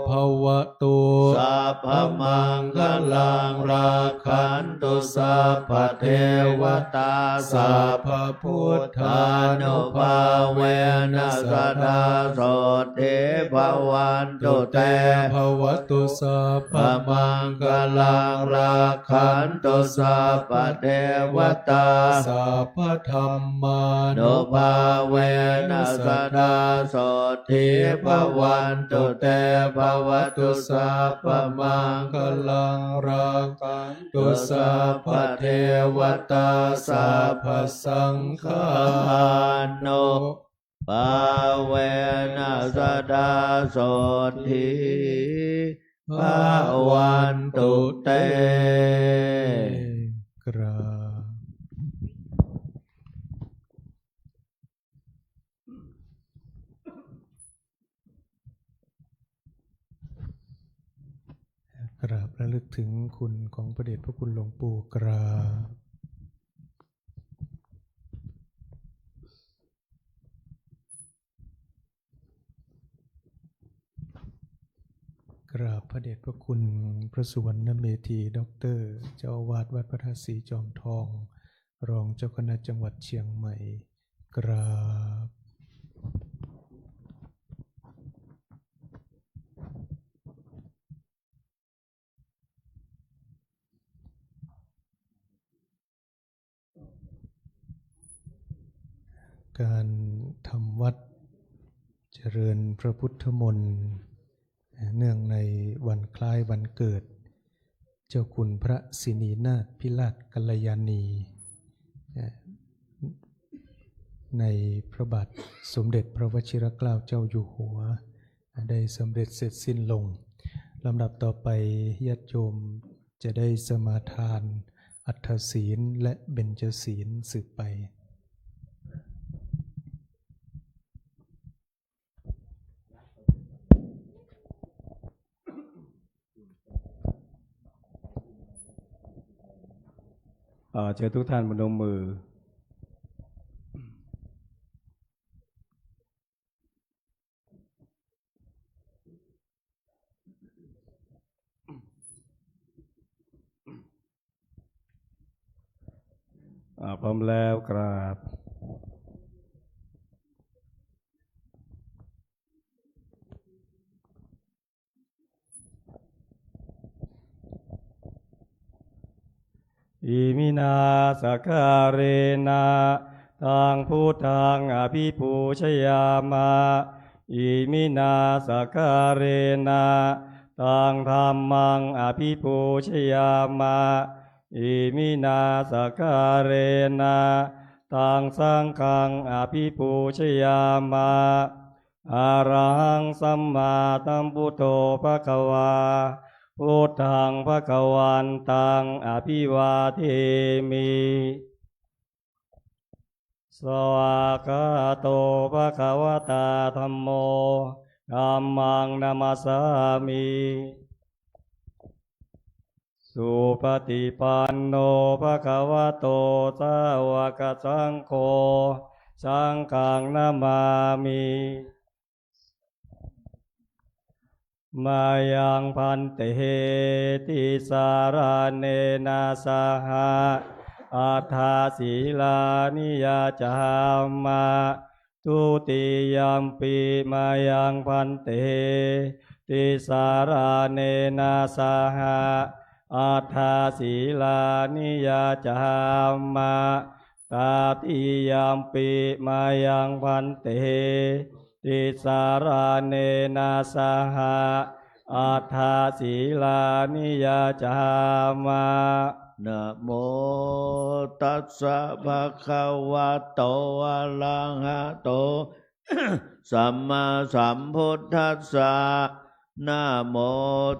Bhavatu sabbamaṅgalaṃ rakkhantu sabbadevatā sabba buddhānubhāvena sadā sotthī bhavantu te. Bhavatu sabbamaṅgalaṃ rakkhantu sabbadevatā sabbadhammānubhāvena sadā sotthī bhavantu te. Bhavatu sabbamaṅgalaṃ rakkhan tu sabbadevatā sabbasaṅghānubhāvena sadā sotthī bhavantu te. กราบ กราบระลึกถึงคุณของพระเดชพระคุณหลวงปู่ กราบ กราบพระเดชพระคุณพระสุวรรณเมธี ด็อกเตอร์ เจ้าอาวาสวัดพระธาตุศรีจอมทอง รองเจ้าคณะจังหวัดเชียงใหม่ กราบ การทำวัตรเจริญพระพุทธมนต์ เนื่องในวันคล้ายวันเกิด เจ้าคุณพระสินีนาถพิราชกัลยาณี ในพระบาทสมเด็จพระวชิรเกล้าเจ้าอยู่หัว ได้สำเร็จเสร็จสิ้นลง ลำดับต่อไปญาติโยมจะได้สมาทานอัฏฐศีลและเบญจศีลสืบไป อ่า เชิญทุกท่านพนมมือ อ่า พร้อมแล้วกราบ Iminā sakkārena taṃ buddhaṃ abhipūjayāma. Iminā sakkārena taṃ dhammaṃ abhipūjayāma. Iminā sakkārena taṃ saṅghaṃ abhipūjayāma. Arahaṃ sammāsambuddho bhagavā, Buddhaṃ bhagavantaṃ abhivādemi. Svākkhāto bhagavatā dhammo, dhammaṃ namassāmi. Supaṭipanno bhagavato sāvakasaṅgho, saṅghaṃ namāmi. Mayaṃ bhante tisaraṇena saha aṭṭha sīlāni yācāma. Dutiyampi mayaṃ bhante tisaraṇena saha aṭṭha sīlāni yācāma. Tatiyampi mayaṃ bhante tisaraṇena saha aṭṭha sīlāni yācāma. Namo tassa bhagavato arahato sammāsambuddhassa. Namo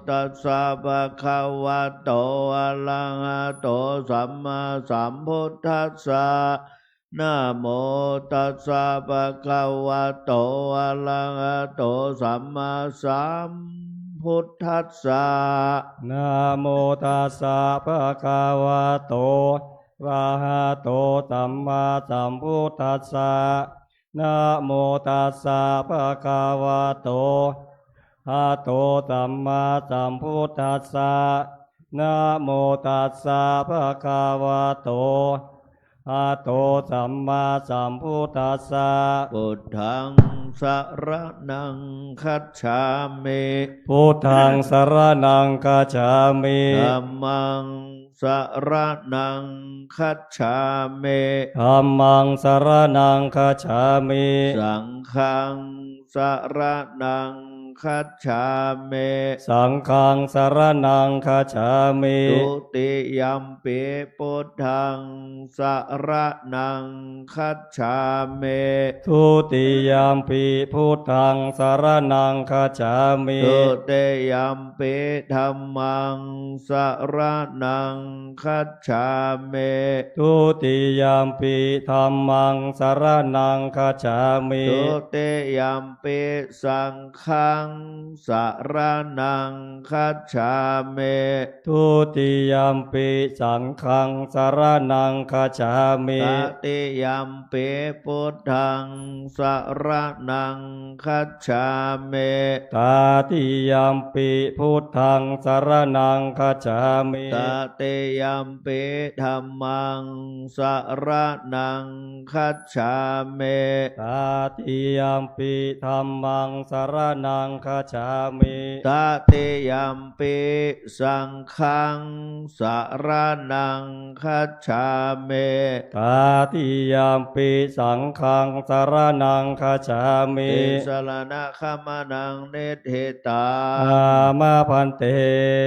tassa bhagavato arahato sammāsambuddhassa. Namo tassa bhagavato arahato sammāsambuddhassa. Namo tassa bhagavato arahato sammāsambuddhassa. Namo tassa bhagavato arahato sammāsambuddhassa. Namo tassa bhagavato arahato sammāsambuddhassa. Buddhaṃ saraṇaṃ gacchāmi. Buddhaṃ saraṇaṃ gacchāmi. Dhammaṃ saraṇaṃ gacchāmi. Dhammaṃ saraṇaṃ gacchāmi. Saṅghaṃ saraṇaṃ gacchāmi. Saṅghaṃ saraṇaṃ gacchāmi. Dutiyampi buddhaṃ saraṇaṃ gacchāmi. Dutiyampi buddhaṃ saraṇaṃ gacchāmi. Dutiyampi dhammaṃ saraṇaṃ gacchāmi. Dutiyampi dhammaṃ saraṇaṃ gacchāmi. Dutiyampi saṅghaṃ saraṇaṃ gacchāmi. Dutiyampi saṅghaṃ saraṇaṃ gacchāmi. Tatiyampi buddhaṃ saraṇaṃ gacchāmi. Tatiyampi buddhaṃ saraṇaṃ gacchāmi. Tatiyampi dhammaṃ saraṇaṃ gacchāmi. Tatiyampi dhammaṃ saraṇaṃ gacchāmi. Tatiyampi saṅghaṃ saraṇaṃ gacchāmi. Tatiyampi saṅghaṃ saraṇaṃ gacchāmi. Tisaraṇagamanaṃ niṭṭhitaṃ. Āma bhante.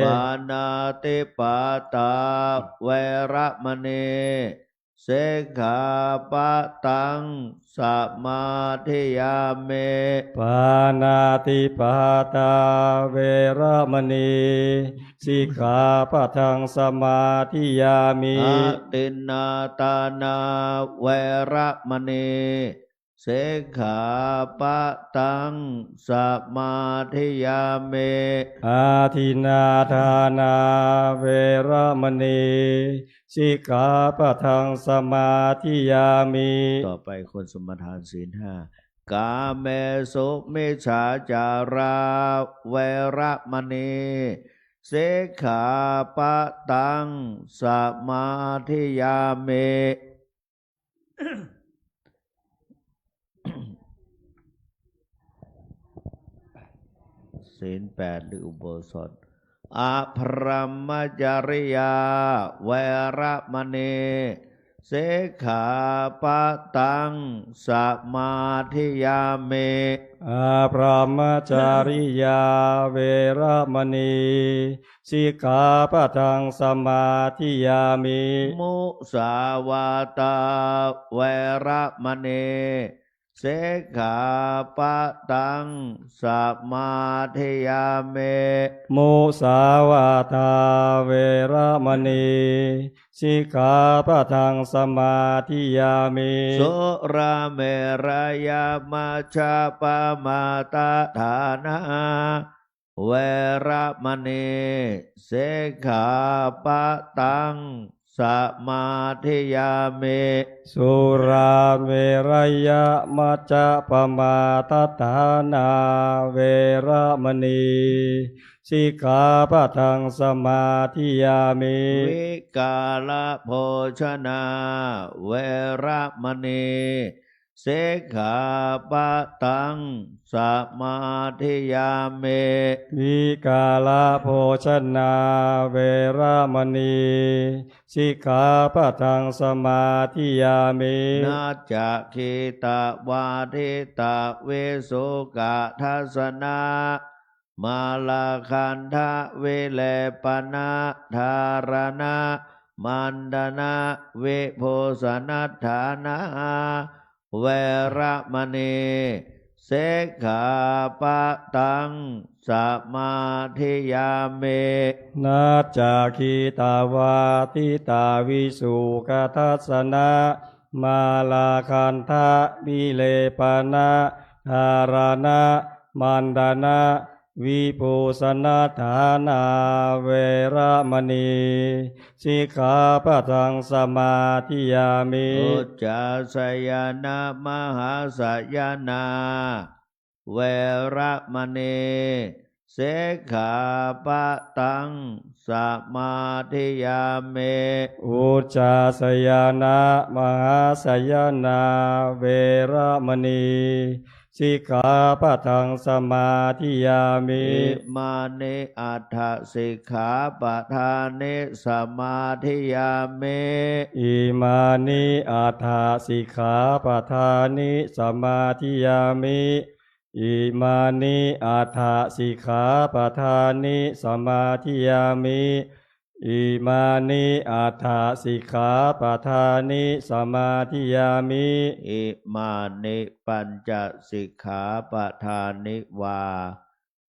Pāṇātipātā veramaṇī sikkhāpadaṃ samādiyāmi. Pāṇātipātā veramaṇī sikkhāpadaṃ samādiyāmi. Adinnādānā veramaṇī sikkhāpadaṃ samādiyāmi. Adinnādānā veramaṇī sikkhāpadaṃ samādiyāmi. ต่อไปควรสมาทานศีลห้า Kāmesumicchācārā veramaṇī sikkhāpadaṃ samādiyāmi. ศีลแปดหรืออุโบสถ Abrahmacariyā veramaṇī sikkhāpadaṃ samādiyāmi. Abrahmacariyā veramaṇī sikkhāpadaṃ samādiyāmi. Musāvādā veramaṇī สิกขาปะตังสมาธิยามิ มุสาวาทาเวระมณี สิกขาปะตังสมาธิยามิ สุราเมรยมัจจปมาทฐานา เวระมณี สิกขาปะตังสมาธิยามิ สุราเมรยมัจจปมาทฐานา เวระมณี สิกขาปะตังสมาธิยามิ วิกาลโภชนา เวระมณี สิกขาปะตังสมาธิยามิ วิกาลโภชนา เวระมณี สิกขาปะตังสมาธิยามิ นัจจาคีตวาทิตาวิสุกะทัสสนา มาลาคันทะวิเลปนะ ทารณะ มันดนะ วิภูสนัฏฐานา เวระมณี สิกขาปะตังสมาธิยามิ นัจจาคีตวาทิตาวิสุกะทัสสนะ มาลาคันทะวิเลปนะ ทารณะ มันดนะ วิภูสนัฏฐานา เวระมณี สิกขาปะตังสมาธิยามิ อุจจาสยนะมหาสยนา เวระมณี สิกขาปะตังสมาธิยามิ อุจจาสยนะมหาสยนา เวระมณี สิกขาปะตังสมาธิยามิ อิมานิอัฏฐสิกขาปะทานิสมาธิยามิ อิมานิอัฏฐสิกขาปะทานิสมาธิยามิ อิมานิอัฏฐสิกขาปะทานิสมาธิยามิ อิมานิอัฏฐสิกขาปะทานิสมาธิยามิ อิมานิปัญจสิกขาปะทานิวา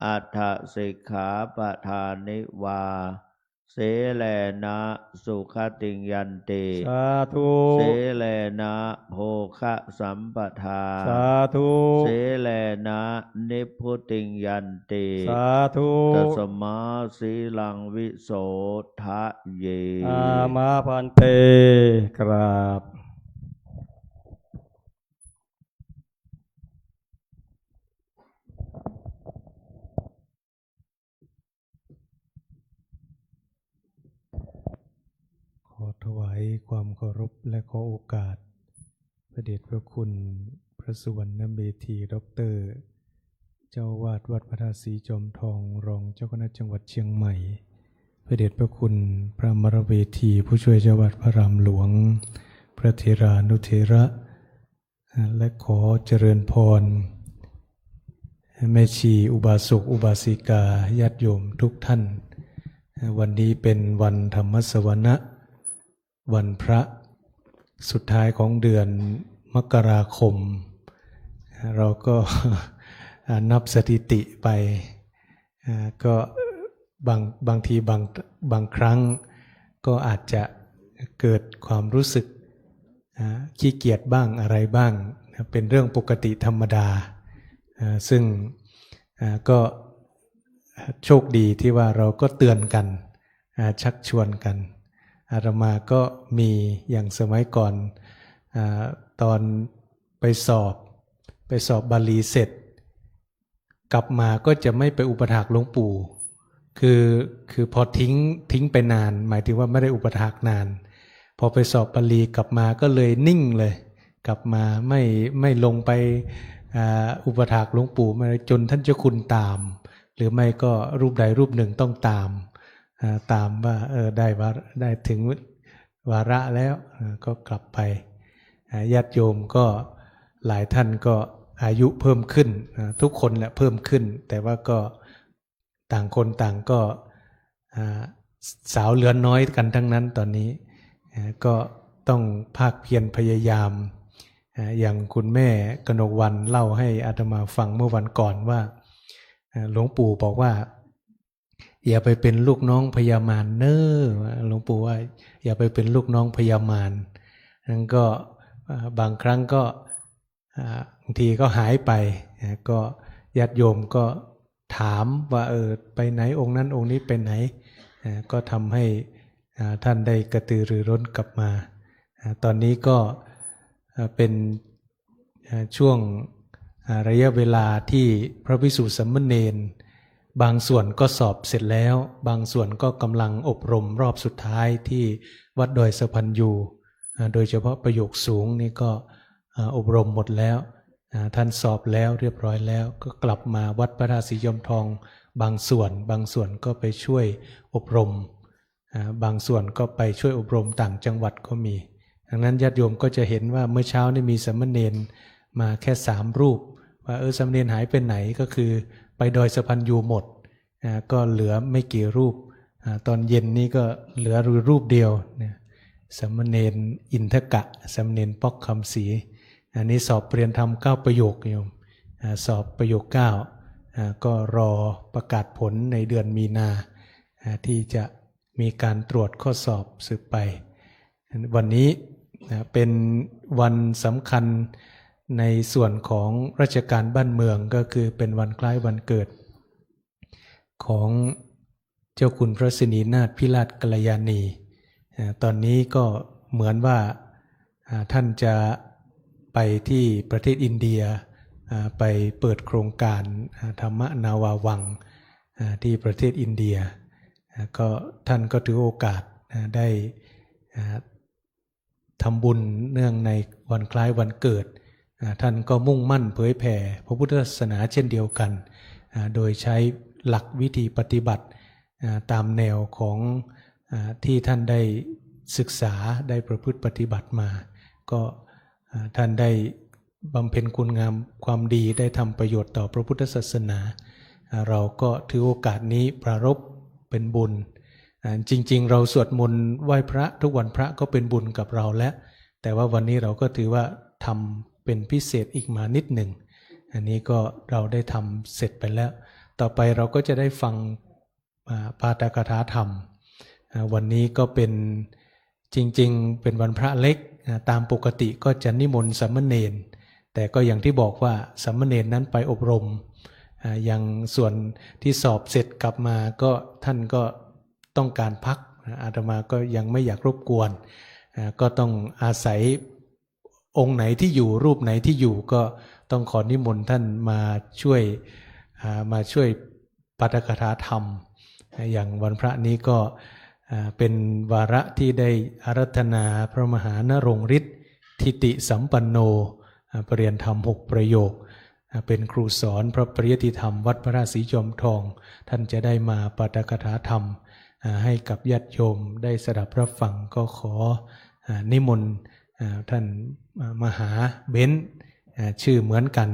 อัฏฐสิกขาปะทานิวา สีเลนะสุขติงยันติ สาธุ สีเลนะโภคสัมปทา สาธุ สีเลนะนิพพุติงยันติ สาธุ ตัสมาสีลังวิโสทะเย อามาพันเต กราบ ขอถวายความเคารพและขอโอกาส พระเดชพระคุณ พระสุวรรณเมธี ด็อกเตอร์ เจ้าอาวาสวัดพระธาตุสีจอมทอง รองเจ้าคณะจังหวัดเชียงใหม่ พระเดชพระคุณ พระมรเวธี ผู้ช่วยเจ้าอาวาสพระรามหลวง พระเถรานุเถระ และขอเจริญพร แม่ชี อุบาสก อุบาสิกา ญาติโยมทุกท่าน วันนี้เป็นวันธรรมสวนะ วันพระสุดท้ายของเดือนมกราคม เราก็ นับสถิติไป อ่า ก็บาง บางทีบาง บางครั้งก็อาจจะเกิดความรู้สึก อ่า ขี้เกียจบ้างอะไรบ้างนะ เป็นเรื่องปกติธรรมดา อ่า ซึ่ง อ่า ก็โชคดีที่ว่าเราก็เตือนกัน อ่า ชักชวนกัน อาตมาก็มีอย่างสมัยก่อน อ่า ตอนไปสอบ ไปสอบบาลีเสร็จ กลับมาก็จะไม่ไปอุปถากหลวงปู่ คือ คือพอทิ้ง ทิ้งไปนาน หมายถึงว่าไม่ได้อุปถากนาน พอไปสอบบาลีกลับมาก็เลยนิ่งเลย กลับมาไม่ ไม่ลงไป อ่า อุปถากหลวงปู่ ไม่ จนท่านเจ้าคุณตาม หรือไม่ก็รูปใดรูปหนึ่งต้องตาม อ่า ตามว่า เออ ได้วา ได้ถึงวาระแล้ว อ่า ก็กลับไป อ่า ญาติโยมก็หลายท่านก็อายุเพิ่มขึ้น อ่า ทุกคนแหละเพิ่มขึ้น แต่ว่าก็ต่างคนต่างก็ อ่า สาวเหลือน้อยกันทั้งนั้นตอนนี้ อ่า ก็ต้องภาคเพียรพยายาม อ่า อย่างคุณแม่กนกวรรณเล่าให้อาตมาฟังเมื่อวันก่อนว่า อ่า หลวงปู่บอกว่า "อย่าไปเป็นลูกน้องพญามารเน้อ" หลวงปู่ว่า "อย่าไปเป็นลูกน้องพญามาร" นั้นก็ อ่า บางครั้งก็ อ่า บางทีก็หายไป นะ ก็ญาติโยมก็ถามว่า เออ ไปไหน องค์นั้นองค์นี้ไปไหน อ่า ก็ทำให้ อ่า ท่านได้กระตือรือร้นกลับมา อ่า ตอนนี้ก็ อ่า เป็น อ่า ช่วง อ่า ระยะเวลาที่พระภิกษุสามเณรบางส่วนก็สอบเสร็จแล้ว บางส่วนก็กำลังอบรมรอบสุดท้ายที่วัดดอยสะพันยู อ่า โดยเฉพาะประโยคสูงนี่ก็ อ่า อบรมหมดแล้ว อ่า ท่านสอบแล้วเรียบร้อยแล้ว ก็กลับมาวัดพระธาตุสีจอมทองบางส่วน บางส่วนก็ไปช่วยอบรม อ่า บางส่วนก็ไปช่วยอบรมต่างจังหวัดก็มี ดังนั้นญาติโยมก็จะเห็นว่าเมื่อเช้านี่มีสามเณรมาแค่สามรูป ว่า เออ สามเณรหายไปไหน ก็คือไปดอยสะพันยูหมด อ่า ก็เหลือไม่กี่รูป อ่า ตอนเย็นนี้ก็เหลืออยู่รูปเดียวเนี่ย สามเณรอินทกะ สามเณรป๊อกคำศรี อันนี้สอบเรียนธรรมเก้าประโยคโยม อ่า สอบประโยคเก้า อ่า ก็รอประกาศผลในเดือนมีนา อ่า ที่จะมีการตรวจข้อสอบสืบไป วันนี้ นะ เป็นวันสำคัญในส่วนของราชการบ้านเมือง ก็คือเป็นวันคล้ายวันเกิด ของเจ้าคุณพระสินีนาถพิราชกัลยาณี อ่า ตอนนี้ก็เหมือนว่า อ่า ท่านจะไปที่ประเทศอินเดีย อ่า ไปเปิดโครงการ อ่า ธรรมนาวาวัง อ่า ที่ประเทศอินเดีย อ่า ก็ท่านก็ถือโอกาส อ่า ได้ อ่า ทำบุญเนื่องในวันคล้ายวันเกิด อ่า ท่านก็มุ่งมั่นเผยแผ่พระพุทธศาสนาเช่นเดียวกัน อ่า โดยใช้หลักวิธีปฏิบัติ อ่า ตามแนวของ อ่า ที่ท่านได้ศึกษา ได้ประพฤติปฏิบัติมา ก็ อ่า ท่านได้บำเพ็ญคุณงามความดี ได้ทำประโยชน์ต่อพระพุทธศาสนา อ่า เราก็ถือโอกาสนี้ปรารภเป็นบุญ อ่า จริงๆ เราสวดมนต์ไหว้พระทุกวันพระก็เป็นบุญกับเราแล้ว แต่ว่าวันนี้เราก็ถือว่าทำเป็นพิเศษอีกมานิดหนึ่ง อันนี้ก็เราได้ทำเสร็จไปแล้ว ต่อไปเราก็จะได้ฟัง อ่า ปาฐกถาธรรม อ่า วันนี้ก็เป็น จริงๆ เป็นวันพระเล็ก อ่า ตามปกติก็จะนิมนต์สามเณร แต่ก็อย่างที่บอกว่าสามเณรนั้นไปอบรม อ่า อย่างส่วนที่สอบเสร็จกลับมาก็ท่านก็ต้องการพัก อ่า อาตมาก็ยังไม่อยากรบกวน อ่า ก็ต้องอาศัย องค์ไหนที่อยู่ รูปไหนที่อยู่ ก็ต้องขอนิมนต์ท่านมาช่วย อ่า มาช่วยปาฐกถาธรรม อย่างวันพระนี้ก็ อ่า เป็นวาระที่ได้อาราธนาพระมหานรงฤทธิ์ ทิติสัมปันโน อ่า ปริญญาธรรมหกประโยค อ่า เป็นครูสอนพระปริยัติธรรมวัดพระธาตุสีจอมทอง ท่านจะได้มาปาฐกถาธรรม อ่า ให้กับญาติโยมได้สดับรับฟัง ก็ขอ อ่า นิมนต์ อ่า ท่าน อ่า มหาเบนซ์ อ่า ชื่อเหมือนกัน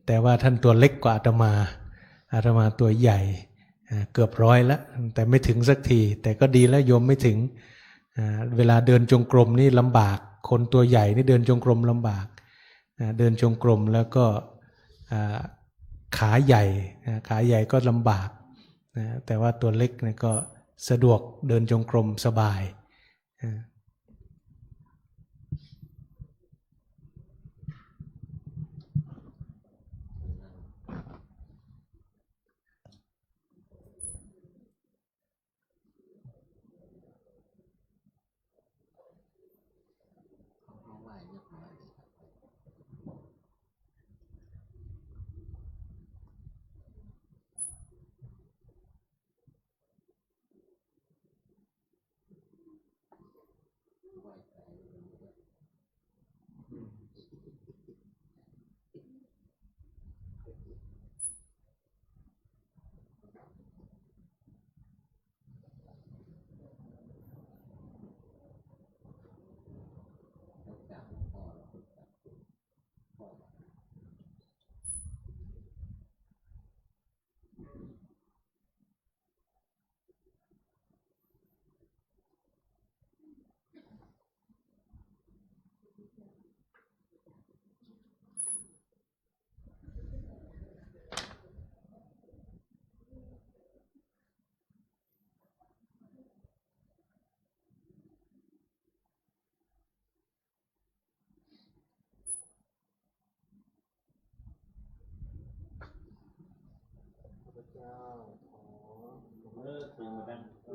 แต่ว่าท่านตัวเล็กกว่าอาตมา อาตมาตัวใหญ่ อ่า เกือบร้อยแล้ว แต่ไม่ถึงสักที แต่ก็ดีแล้วโยมไม่ถึง อ่า เวลาเดินจงกรมนี่ลำบาก คนตัวใหญ่นี่เดินจงกรมลำบาก อ่า เดินจงกรมแล้วก็ อ่า ขาใหญ่ อ่า ขาใหญ่ก็ลำบาก นะ แต่ว่าตัวเล็กเนี่ยก็สะดวก เดินจงกรมสบาย อ่า เจ้า ขอเลิกถือมากัน พร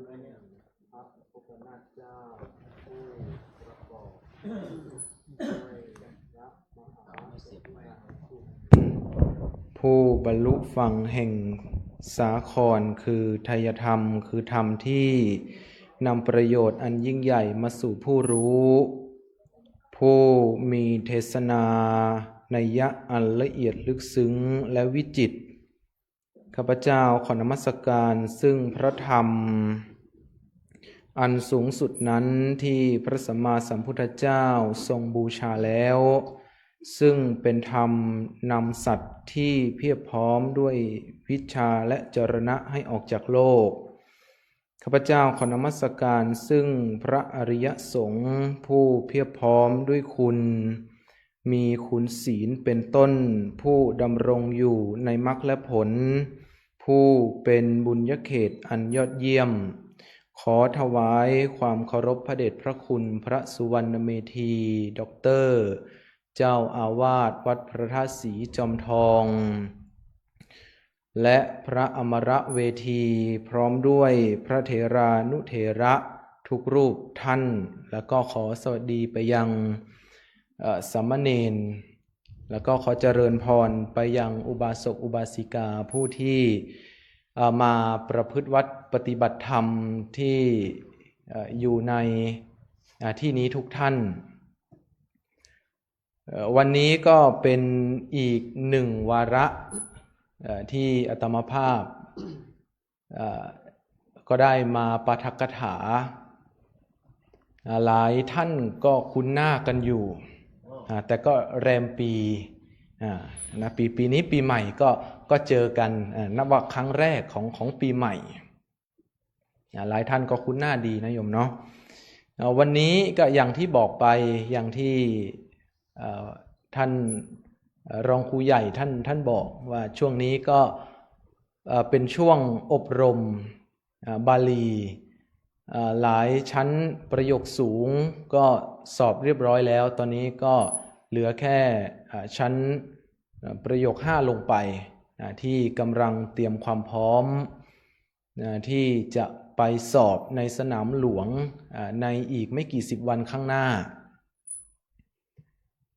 ะพุทธเจ้า ผู้ประกอบด้วยพระมหากรุณาธิคุณ ผู้บรรลุฝั่งแห่งสาคร คือไทยธรรม คือธรรมที่นำประโยชน์อันยิ่งใหญ่มาสู่ผู้รู้ ผู้มีเทศนานัยยะอันละเอียดลึกซึ้งและวิจิตร ข้าพเจ้าขอนมัสการซึ่งพระธรรมอันสูงสุดนั้นที่พระสัมมาสัมพุทธเจ้าทรงบูชาแล้ว ซึ่งเป็นธรรมนำสัตว์ที่เพียบพร้อมด้วยวิชชาและจรณะให้ออกจากโลก ข้าพเจ้าขอนมัสการซึ่งพระอริยสงฆ์ผู้เพียบพร้อมด้วยคุณ มีคุณศีลเป็นต้น ผู้ดำรงอยู่ในมรรคและผล ผู้เป็นบุญญเขตอันยอดเยี่ยม ขอถวายความเคารพพระเดชพระคุณพระสุวรรณเมธี ด็อกเตอร์ เจ้าอาวาสวัดพระธาตุศรีจอมทอง และพระอมรเวที พร้อมด้วยพระเถรานุเถระทุกรูปท่าน แล้วก็ขอสวัสดีไปยัง เอ่อ สามเณร แล้วก็ขอเจริญพรไปยังอุบาสกอุบาสิกาผู้ที่ เอ่อ มาประพฤติวัตรปฏิบัติธรรมที่ เอ่อ อยู่ใน อ่า ที่นี้ทุกท่าน เอ่อ วันนี้ก็เป็นอีกหนึ่งวาระ เอ่อ ที่อาตมาภาพ เอ่อ ก็ได้มาปาฐกถา อ่า หลายท่านก็คุ้นหน้ากันอยู่ อ่า แต่ก็แรมปี อ่า นะ ปี ปีนี้ปีใหม่ก็ ก็เจอกัน อ่า นับว่าครั้งแรกของ ของปีใหม่ อ่า หลายท่านก็คุ้นหน้าดีนะโยมเนาะ อ่า วันนี้ก็อย่างที่บอกไป อย่างที่ เอ่อ ท่าน เอ่อ รองครูใหญ่ท่าน ท่านบอกว่าช่วงนี้ก็ เอ่อ เป็นช่วงอบรม อ่า บาลี อ่า หลายชั้นประโยคสูงก็สอบเรียบร้อยแล้ว ตอนนี้ก็เหลือแค่ อ่า ชั้น อ่า ประโยคห้าลงไป อ่า ที่กำลังเตรียมความพร้อม อ่า ที่จะไปสอบในสนามหลวง อ่า ในอีกไม่กี่สิบวันข้างหน้า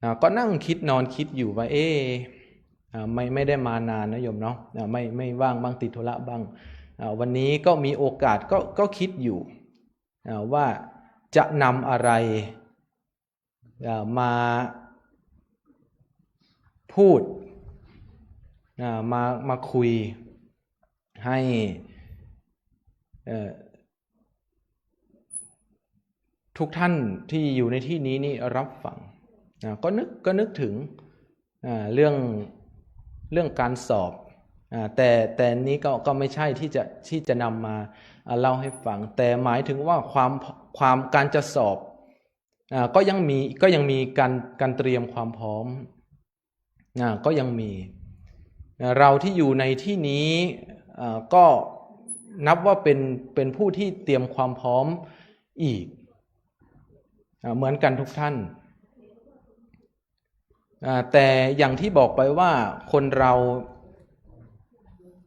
อ่า ก็นั่งคิดนอนคิดอยู่ว่า เอ๊ะ อ่า ไม่ ไม่ได้มานานนะโยมเนาะ อ่า ไม่ ไม่ว่างบ้าง ติดธุระบ้าง อ่า วันนี้ก็มีโอกาส ก็ ก็คิดอยู่ อ่า ว่าจะนำอะไร อ่า มาพูด อ่า มา มาคุยให้ เอ่อ ทุกท่านที่อยู่ในที่นี้นี่รับฟัง อ่า ก็นึก ก็นึกถึง อ่า เรื่อง เรื่องการสอบ อ่า แต่ แต่นี้ก็ ก็ไม่ใช่ที่จะ ที่จะนำมา อ่า เล่าให้ฟัง แต่หมายถึงว่าความ ความ การจะสอบ อ่า ก็ยังมี ก็ยังมีการ การเตรียมความพร้อม อ่า ก็ยังมี อ่า เราที่อยู่ในที่นี้ อ่า ก็นับว่าเป็น เป็นผู้ที่เตรียมความพร้อมอีก อ่า เหมือนกันทุกท่าน อ่า แต่อย่างที่บอกไปว่าคนเรา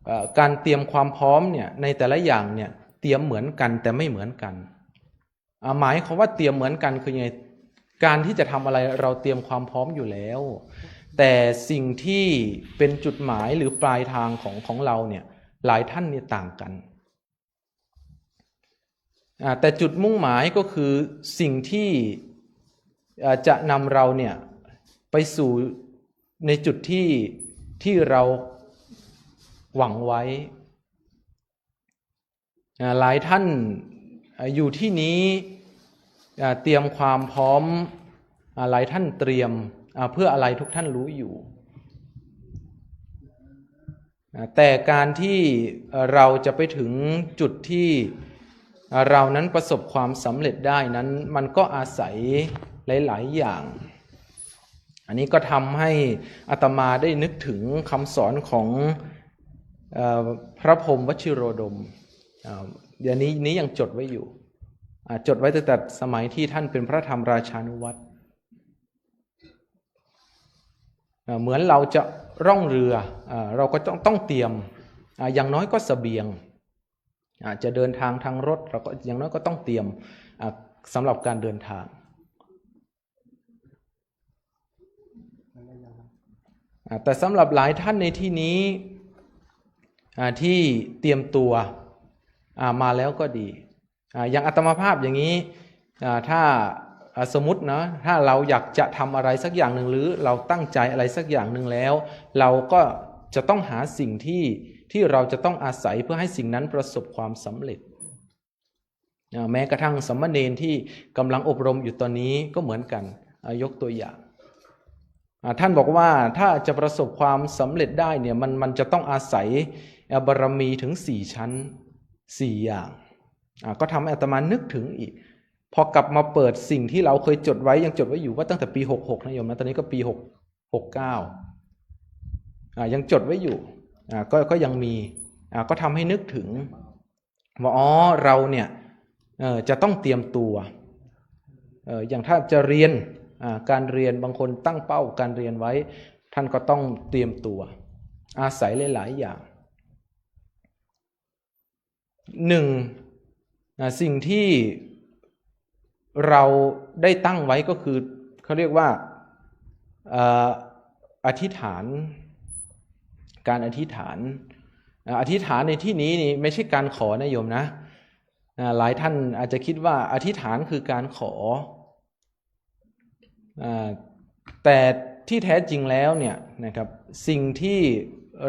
เอ่อ การเตรียมความพร้อมเนี่ย ในแต่ละอย่างเนี่ย เตรียมเหมือนกันแต่ไม่เหมือนกัน อ่า หมายความว่าเตรียมเหมือนกันคือยังไง การที่จะทำอะไรเราเตรียมความพร้อมอยู่แล้ว แต่สิ่งที่เป็นจุดหมายหรือปลายทางของ ของเราเนี่ย หลายท่านเนี่ยต่างกัน อ่า แต่จุดมุ่งหมายก็คือสิ่งที่ อ่า จะนำเราเนี่ยไปสู่ในจุดที่ ที่เราหวังไว้ อ่า หลายท่าน อ่า อยู่ที่นี้ อ่า เตรียมความพร้อม อ่า หลายท่านเตรียม อ่า เพื่ออะไรทุกท่านรู้อยู่ อ่า แต่การที่ เอ่อ เราจะไปถึงจุดที่ อ่า เรานั้นประสบความสำเร็จได้นั้น มันก็อาศัยหลายๆ อย่าง อันนี้ก็ทำให้อาตมาได้นึกถึงคำสอนของ เอ่อ พระพรหมวชิโรดม อ่า เดี๋ยวนี้ นี้ยังจดไว้อยู่ อ่า จดไว้ตั้งแต่สมัยที่ท่านเป็นพระธรรมราชานุวัตร อ่า เหมือนเราจะล่องเรือ อ่า เราก็ต้อง ต้องเตรียม อ่า อย่างน้อยก็เสบียง อ่า จะเดินทางทางรถ เราก็อย่างน้อยก็ต้องเตรียม อ่า สำหรับการเดินทาง อ่า แต่สำหรับหลายท่านในที่นี้ อ่า ที่เตรียมตัว อ่า มาแล้วก็ดี อ่า อย่างอาตมาภาพอย่างนี้ อ่า ถ้า อ่า สมมุตินะ ถ้าเราอยากจะทำอะไรสักอย่างหนึ่ง หรือเราตั้งใจอะไรสักอย่างหนึ่งแล้ว เราก็จะต้องหาสิ่งที่ ที่เราจะต้องอาศัยเพื่อให้สิ่งนั้นประสบความสำเร็จ อ่า แม้กระทั่งสามเณรที่กำลังอบรมอยู่ตอนนี้ก็เหมือนกัน อ่า ยกตัวอย่าง อ่า ท่านบอกว่าถ้าจะประสบความสำเร็จได้เนี่ย มัน มันจะต้องอาศัย อ่า บารมีถึงสี่ชั้น สี่อย่าง อ่า ก็ทำให้อาตมานึกถึงอีก พอกลับมาเปิดสิ่งที่เราเคยจดไว้ ยังจดไว้อยู่ว่าตั้งแต่ปีหกหกนะโยมนะ ตอนนี้ก็ปีหก หกเก้า อ่า ยังจดไว้อยู่ อ่า ก็ ก็ยังมี อ่า ก็ทำให้นึกถึง ว่า อ๋อ เราเนี่ย เอ่อ จะต้องเตรียมตัว เอ่อ อย่างถ้าจะเรียน อ่า การเรียน บางคนตั้งเป้าการเรียนไว้ ท่านก็ต้องเตรียมตัว อาศัยหลายๆ อย่าง หนึ่ง อ่า สิ่งที่เราได้ตั้งไว้ก็คือ เขาเรียกว่า เอ่อ อธิษฐาน การอธิษฐาน อ่า อธิษฐานในที่นี้นี่ไม่ใช่การขอนะโยมนะ อ่า หลายท่านอาจจะคิดว่าอธิษฐานคือการขอ อ่า แต่ที่แท้จริงแล้วเนี่ยนะครับ สิ่งที่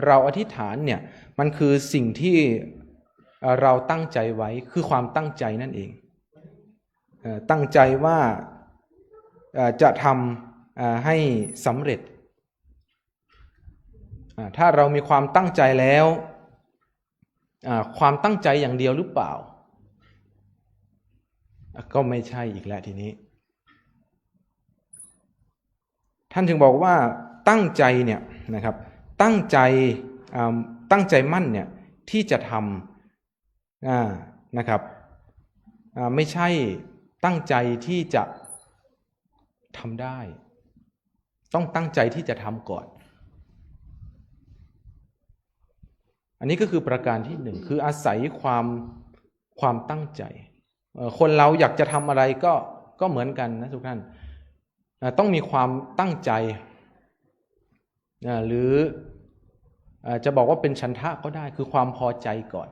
เราอธิษฐานเนี่ย มันคือสิ่งที่ เอ่อ เราตั้งใจไว้ คือความตั้งใจนั่นเอง เอ่อ ตั้งใจว่า เอ่อ จะทำ เอ่อ ให้สำเร็จ อ่า ถ้าเรามีความตั้งใจแล้ว อ่า ความตั้งใจอย่างเดียวหรือเปล่า อ่ะ ก็ไม่ใช่อีกแล้วทีนี้ ท่านจึงบอกว่าตั้งใจเนี่ยนะครับ ตั้งใจ อ่า ตั้งใจมั่นเนี่ยที่จะทำ อ่า นะครับ อ่า ไม่ใช่ตั้งใจที่จะทำได้ ต้องตั้งใจที่จะทำก่อน อันนี้ก็คือประการที่หนึ่ง คืออาศัยความ ความตั้งใจ เอ่อ คนเราอยากจะทำอะไรก็ ก็เหมือนกันนะทุกท่าน อ่า ต้องมีความตั้งใจ อ่า หรือ อ่า จะบอกว่าเป็นฉันทะก็ได้ คือความพอใจก่อน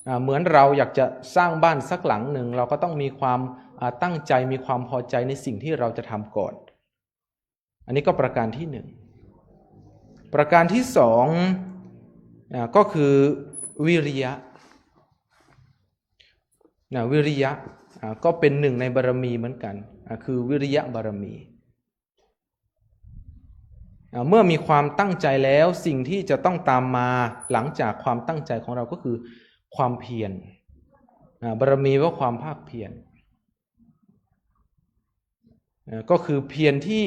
อ่า เหมือนเราอยากจะสร้างบ้านสักหลังหนึ่ง เราก็ต้องมีความ อ่า ตั้งใจ มีความพอใจในสิ่งที่เราจะทำก่อน อันนี้ก็ประการที่หนึ่ง ประการที่สอง อ่า ก็คือวิริยะ นะ วิริยะ อ่า ก็เป็นหนึ่งในบารมีเหมือนกัน อ่า คือวิริยะบารมี อ่า เมื่อมีความตั้งใจแล้ว สิ่งที่จะต้องตามมาหลังจากความตั้งใจของเราก็คือความเพียร อ่า บารมีว่าความภาคเพียร เอ่อ ก็คือเพียรที่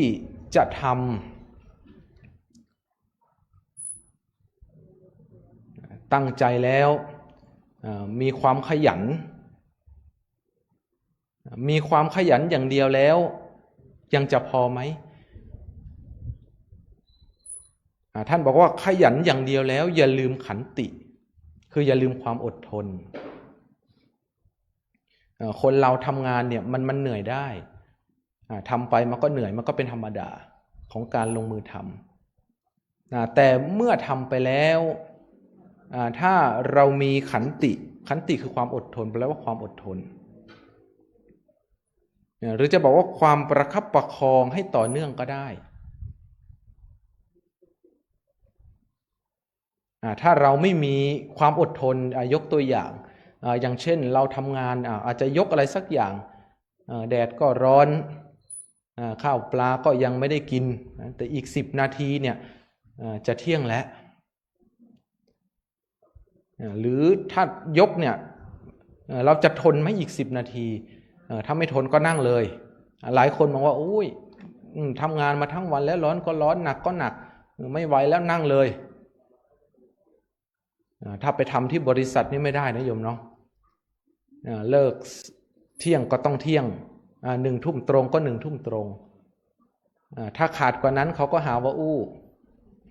จะทำ ตั้งใจแล้ว เอ่อ มีความขยัน มีความขยันอย่างเดียวแล้ว ยังจะพอไหม อ่า ท่านบอกว่าขยันอย่างเดียวแล้ว อย่าลืมขันติ คืออย่าลืมความอดทน เอ่อ คนเราทำงานเนี่ย มัน มันเหนื่อยได้ อ่า ทำไปมันก็เหนื่อย มันก็เป็นธรรมดาของการลงมือทำ อ่า แต่เมื่อทำไปแล้ว อ่า ถ้าเรามีขันติ ขันติคือความอดทน แปลว่าความอดทน อ่า หรือจะบอกว่าความประคับประคองให้ต่อเนื่องก็ได้ อ่า ถ้าเราไม่มีความอดทน อ่า ยกตัวอย่าง อ่า อย่างเช่นเราทำงาน อ่า อาจจะยกอะไรสักอย่าง อ่า แดดก็ร้อน อ่า ข้าวปลาก็ยังไม่ได้กินนะ แต่อีกสิบนาทีเนี่ย อ่า จะเที่ยงแล้ว อ่า หรือถ้ายกเนี่ย เอ่อ เราจะทนไหมอีกสิบนาที เอ่อ ถ้าไม่ทนก็นั่งเลย อ่า หลายคนบอกว่า โอ้ย อืม ทำงานมาทั้งวันแล้ว ร้อนก็ร้อน หนักก็หนัก เออ ไม่ไหวแล้ว นั่งเลย อ่า ถ้าไปทำที่บริษัทนี่ไม่ได้นะโยมเนาะ อ่า เลิกเที่ยงก็ต้องเที่ยง อ่า หนึ่งทุ่มตรงก็หนึ่งทุ่มตรง อ่า ถ้าขาดกว่านั้นเขาก็หาว่าอู้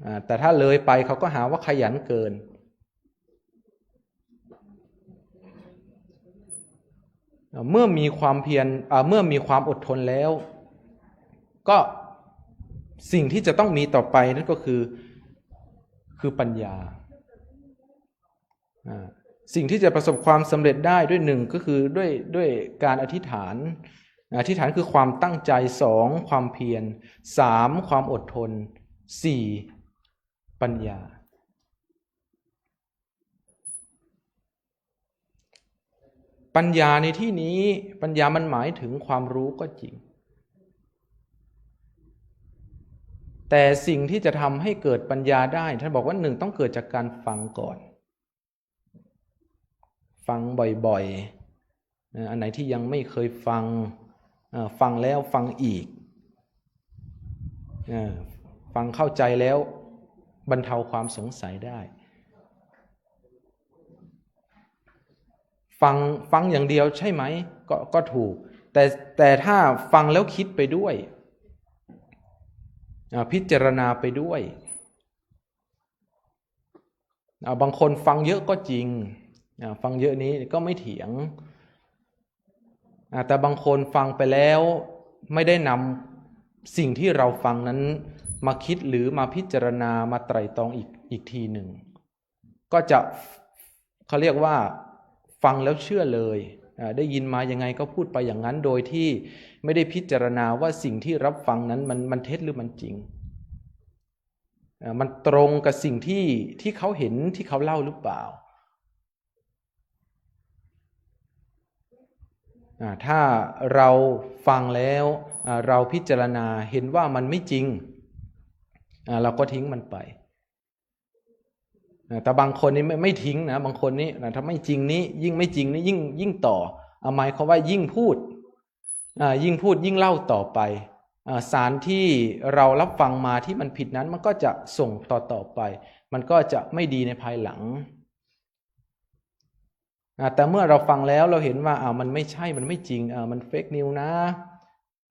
อ่า แต่ถ้าเลยไปเขาก็หาว่าขยันเกิน เมื่อมีความเพียร อ่า เมื่อมีความอดทนแล้ว ก็สิ่งที่จะต้องมีต่อไปนั่นก็คือ คือปัญญา อ่า สิ่งที่จะประสบความสำเร็จได้ด้วย หนึ่ง ก็คือด้วย ด้วยการอธิษฐาน อธิษฐานคือความตั้งใจ สอง ความเพียร สาม ความอดทน สี่ ปัญญา ปัญญาในที่นี้ ปัญญามันหมายถึงความรู้ก็จริง แต่สิ่งที่จะทำให้เกิดปัญญาได้ ท่านบอกว่า หนึ่ง ต้องเกิดจากการฟังก่อน ฟังบ่อยๆ เอ่อ อันไหนที่ยังไม่เคยฟัง เอ่อ ฟังแล้วฟังอีก เอ่อ ฟังเข้าใจแล้วบรรเทาความสงสัยได้ ฟัง ฟังอย่างเดียวใช่ไหม ก็ ก็ถูก แต่ แต่ถ้าฟังแล้วคิดไปด้วย อ่า พิจารณาไปด้วย อ่า บางคนฟังเยอะก็จริง อ่า ฟังเยอะนี้ก็ไม่เถียง อ่า แต่บางคนฟังไปแล้วไม่ได้นำสิ่งที่เราฟังนั้นมาคิดหรือมาพิจารณา มาไตร่ตรองอีก อีกทีหนึ่ง ก็จะ เขาเรียกว่าฟังแล้วเชื่อเลย อ่า ได้ยินมายังไงก็พูดไปอย่างนั้น โดยที่ไม่ได้พิจารณาว่าสิ่งที่รับฟังนั้นมัน มันเท็จหรือมันจริง อ่า มันตรงกับสิ่งที่ ที่เขาเห็น ที่เขาเล่าหรือเปล่า อ่า ถ้าเราฟังแล้ว อ่า เราพิจารณาเห็นว่ามันไม่จริง อ่า เราก็ทิ้งมันไป อ่า แต่บางคนนี่ไม่ ไม่ทิ้งนะ บางคนนี่นะ ถ้าไม่จริงนี่ ยิ่งไม่จริงนี่ ยิ่ง ยิ่งต่อ อ่า หมายความว่ายิ่งพูด อ่า ยิ่งพูดยิ่งเล่าต่อไป อ่า สารที่เรารับฟังมาที่มันผิดนั้น มันก็จะส่งต่อๆ ไป มันก็จะไม่ดีในภายหลัง อ่า แต่เมื่อเราฟังแล้วเราเห็นว่า อ่า มันไม่ใช่ มันไม่จริง อ่า มันเฟกนิวส์นะ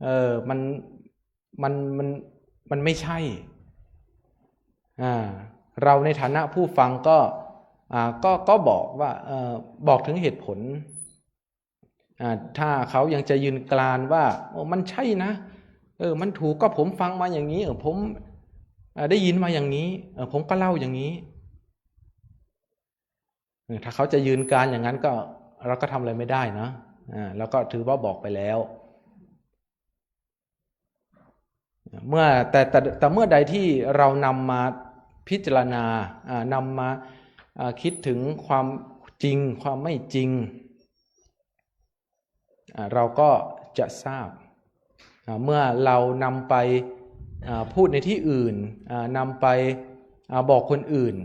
เออ มัน มัน มัน มันไม่ใช่ อ่า เราในฐานะผู้ฟังก็ อ่า ก็ ก็บอกว่า เอ่อ บอกถึงเหตุผล อ่า ถ้าเขายังจะยืนกรานว่า โอ้ มันใช่นะ เออ มันถูก ก็ผมฟังมาอย่างนี้ เออ ผม อ่า ได้ยินมาอย่างนี้ เออ ผมก็เล่าอย่างนี้ เออ ถ้าเขาจะยืนกรานอย่างนั้นก็ เราก็ทำอะไรไม่ได้เนาะ อ่า เราก็ถือว่าบอกไปแล้ว เมื่อ แต่ แต่ แต่เมื่อใดที่เรานำมาพิจารณา อ่า นำมา อ่า คิดถึงความจริง ความไม่จริง อ่า เราก็จะทราบ อ่า เมื่อเรานำไป อ่า พูดในที่อื่น อ่า นำไป อ่า บอกคนอื่น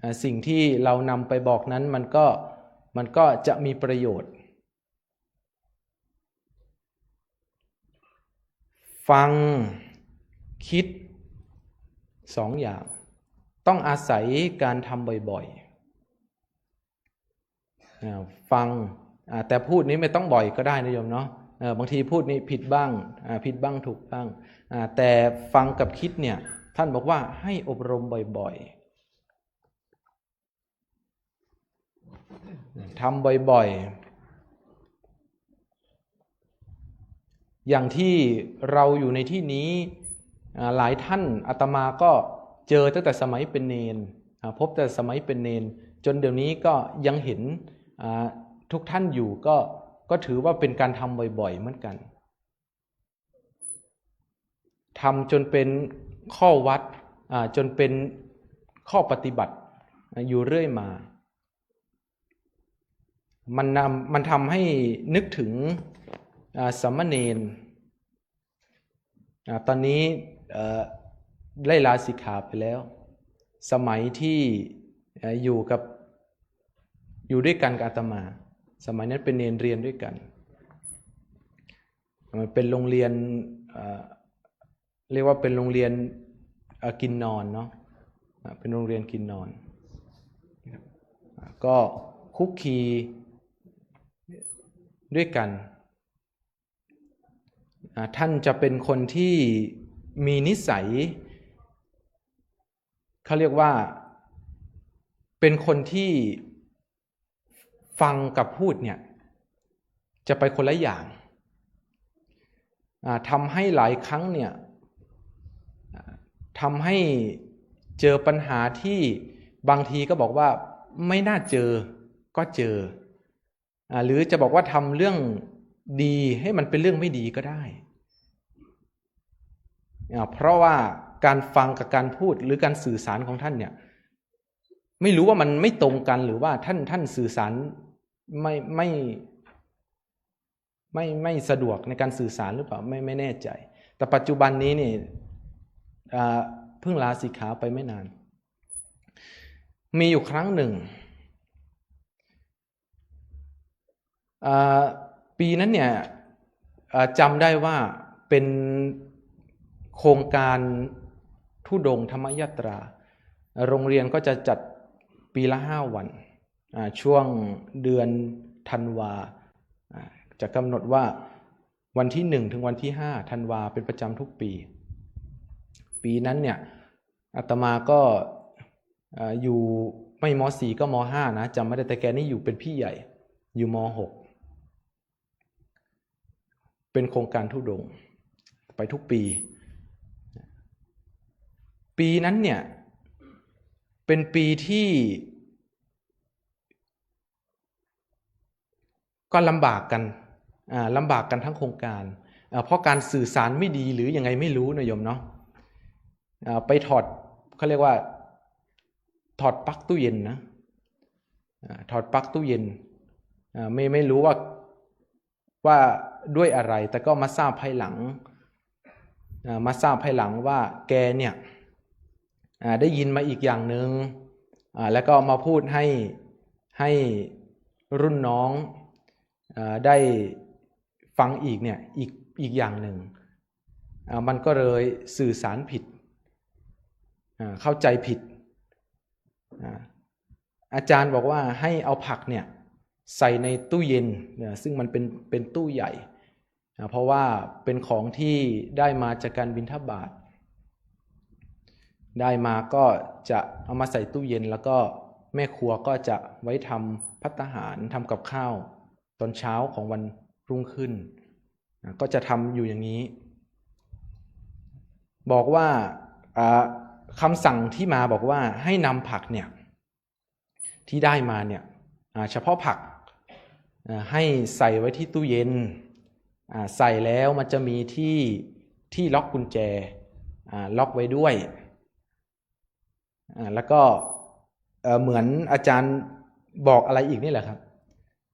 อ่า สิ่งที่เรานำไปบอกนั้นมันก็ มันก็จะมีประโยชน์ ฟัง คิด สองอย่าง ต้องอาศัยการทำบ่อยๆ อ่า ฟัง อ่า แต่พูดนี้ไม่ต้องบ่อยก็ได้นะโยมเนาะ เออ บางทีพูดนี่ผิดบ้าง อ่า ผิดบ้างถูกบ้าง อ่า แต่ฟังกับคิดเนี่ย ท่านบอกว่าให้อบรมบ่อยๆ ทำบ่อยๆ อย่างที่เราอยู่ในที่นี้ อ่า หลายท่านอาตมาก็เจอตั้งแต่สมัยเป็นเณร อ่า พบแต่สมัยเป็นเณร จนเดี๋ยวนี้ก็ยังเห็น อ่า ทุกท่านอยู่ ก็ ก็ถือว่าเป็นการทำบ่อยๆ เหมือนกัน ทำจนเป็นข้อวัด อ่า จนเป็นข้อปฏิบัติ อ่า อยู่เรื่อยมา มันนำ มันทำให้นึกถึง อ่า สามเณร อ่า ตอนนี้ เอ่อ ได้ลาสิกขาไปแล้ว สมัยที่ เอ่อ อยู่กับ อยู่ด้วยกันกับอาตมา สมัยนั้นเป็นเณรเรียนด้วยกัน มันเป็นโรงเรียน เอ่อ เรียกว่าเป็นโรงเรียน เอ่อ กินนอนเนาะ อ่า เป็นโรงเรียนกินนอน อ่า ก็คลุกคลีด้วยกัน อ่า ท่านจะเป็นคนที่มีนิสัย เขาเรียกว่าเป็นคนที่ฟังกับพูดเนี่ยจะไปคนละอย่าง อ่า ทำให้หลายครั้งเนี่ย อ่า ทำให้เจอปัญหาที่บางทีก็บอกว่าไม่น่าเจอก็เจอ อ่า หรือจะบอกว่าทำเรื่องดีให้มันเป็นเรื่องไม่ดีก็ได้ อ่า เพราะว่าการฟังกับการพูดหรือการสื่อสารของท่านเนี่ย ไม่รู้ว่ามันไม่ตรงกันหรือว่าท่าน ท่านสื่อสารไม่ ไม่ ไม่ ไม่สะดวกในการสื่อสารหรือเปล่า ไม่ ไม่แน่ใจ แต่ปัจจุบันนี้นี่ อ่า เพิ่งลาสิกขาไปไม่นาน มีอยู่ครั้งหนึ่ง อ่า ปีนั้นเนี่ย อ่า จำได้ว่าเป็นโครงการธุดงค์ธรรมยาตรา โรงเรียนก็จะจัดปีละห้าวัน อ่า ช่วงเดือนธันวา อ่า จะกำหนดว่าวันที่หนึ่งถึงวันที่ห้าธันวาเป็นประจำทุกปี ปีนั้นเนี่ย อาตมาก็ เอ่อ อยู่ไม่ ม.สี่ ก็ ม.ห้า นะ จำไม่ได้ แต่แกนี่อยู่เป็นพี่ใหญ่ อยู่ ม.หก เป็นโครงการธุดงค์ ไปทุกปี ปีนั้นเนี่ย เป็นปีที่ ก็ลำบากกัน อ่า ลำบากกันทั้งโครงการ อ่า เพราะการสื่อสารไม่ดีหรือยังไงไม่รู้นะโยมเนาะ อ่า ไปถอด เขาเรียกว่า ถอดปลั๊กตู้เย็นนะ อ่า ถอดปลั๊กตู้เย็น อ่า ไม่ ไม่รู้ว่า ว่าด้วยอะไร แต่ก็มาทราบภายหลัง อ่า มาทราบภายหลังว่าแกเนี่ย อ่า ได้ยินมาอีกอย่างหนึ่ง อ่า แล้วก็มาพูดให้ ให้รุ่นน้อง อ่า ได้ฟังอีกเนี่ย อีก อีกอย่างหนึ่ง อ่า มันก็เลยสื่อสารผิด อ่า เข้าใจผิด อ่า อาจารย์บอกว่าให้เอาผักเนี่ยใส่ในตู้เย็น เนี่ย ซึ่งมันเป็น เป็นตู้ใหญ่ อ่า เพราะว่าเป็นของที่ได้มาจากการบิณฑบาต ได้มาก็จะเอามาใส่ตู้เย็น แล้วก็แม่ครัวก็จะไว้ทำภัตตาหาร ทำกับข้าวตอนเช้าของวันรุ่งขึ้น อ่า ก็จะทำอยู่อย่างนี้ บอกว่า อ่า คำสั่งที่มาบอกว่าให้นำผักเนี่ย ที่ได้มาเนี่ย อ่า เฉพาะผัก อ่า ให้ใส่ไว้ที่ตู้เย็น อ่า ใส่แล้วมันจะมีที่ ที่ล็อกกุญแจ อ่า ล็อกไว้ด้วย อ่า แล้วก็ เอ่อ เหมือนอาจารย์บอกอะไรอีกนี่แหละครับ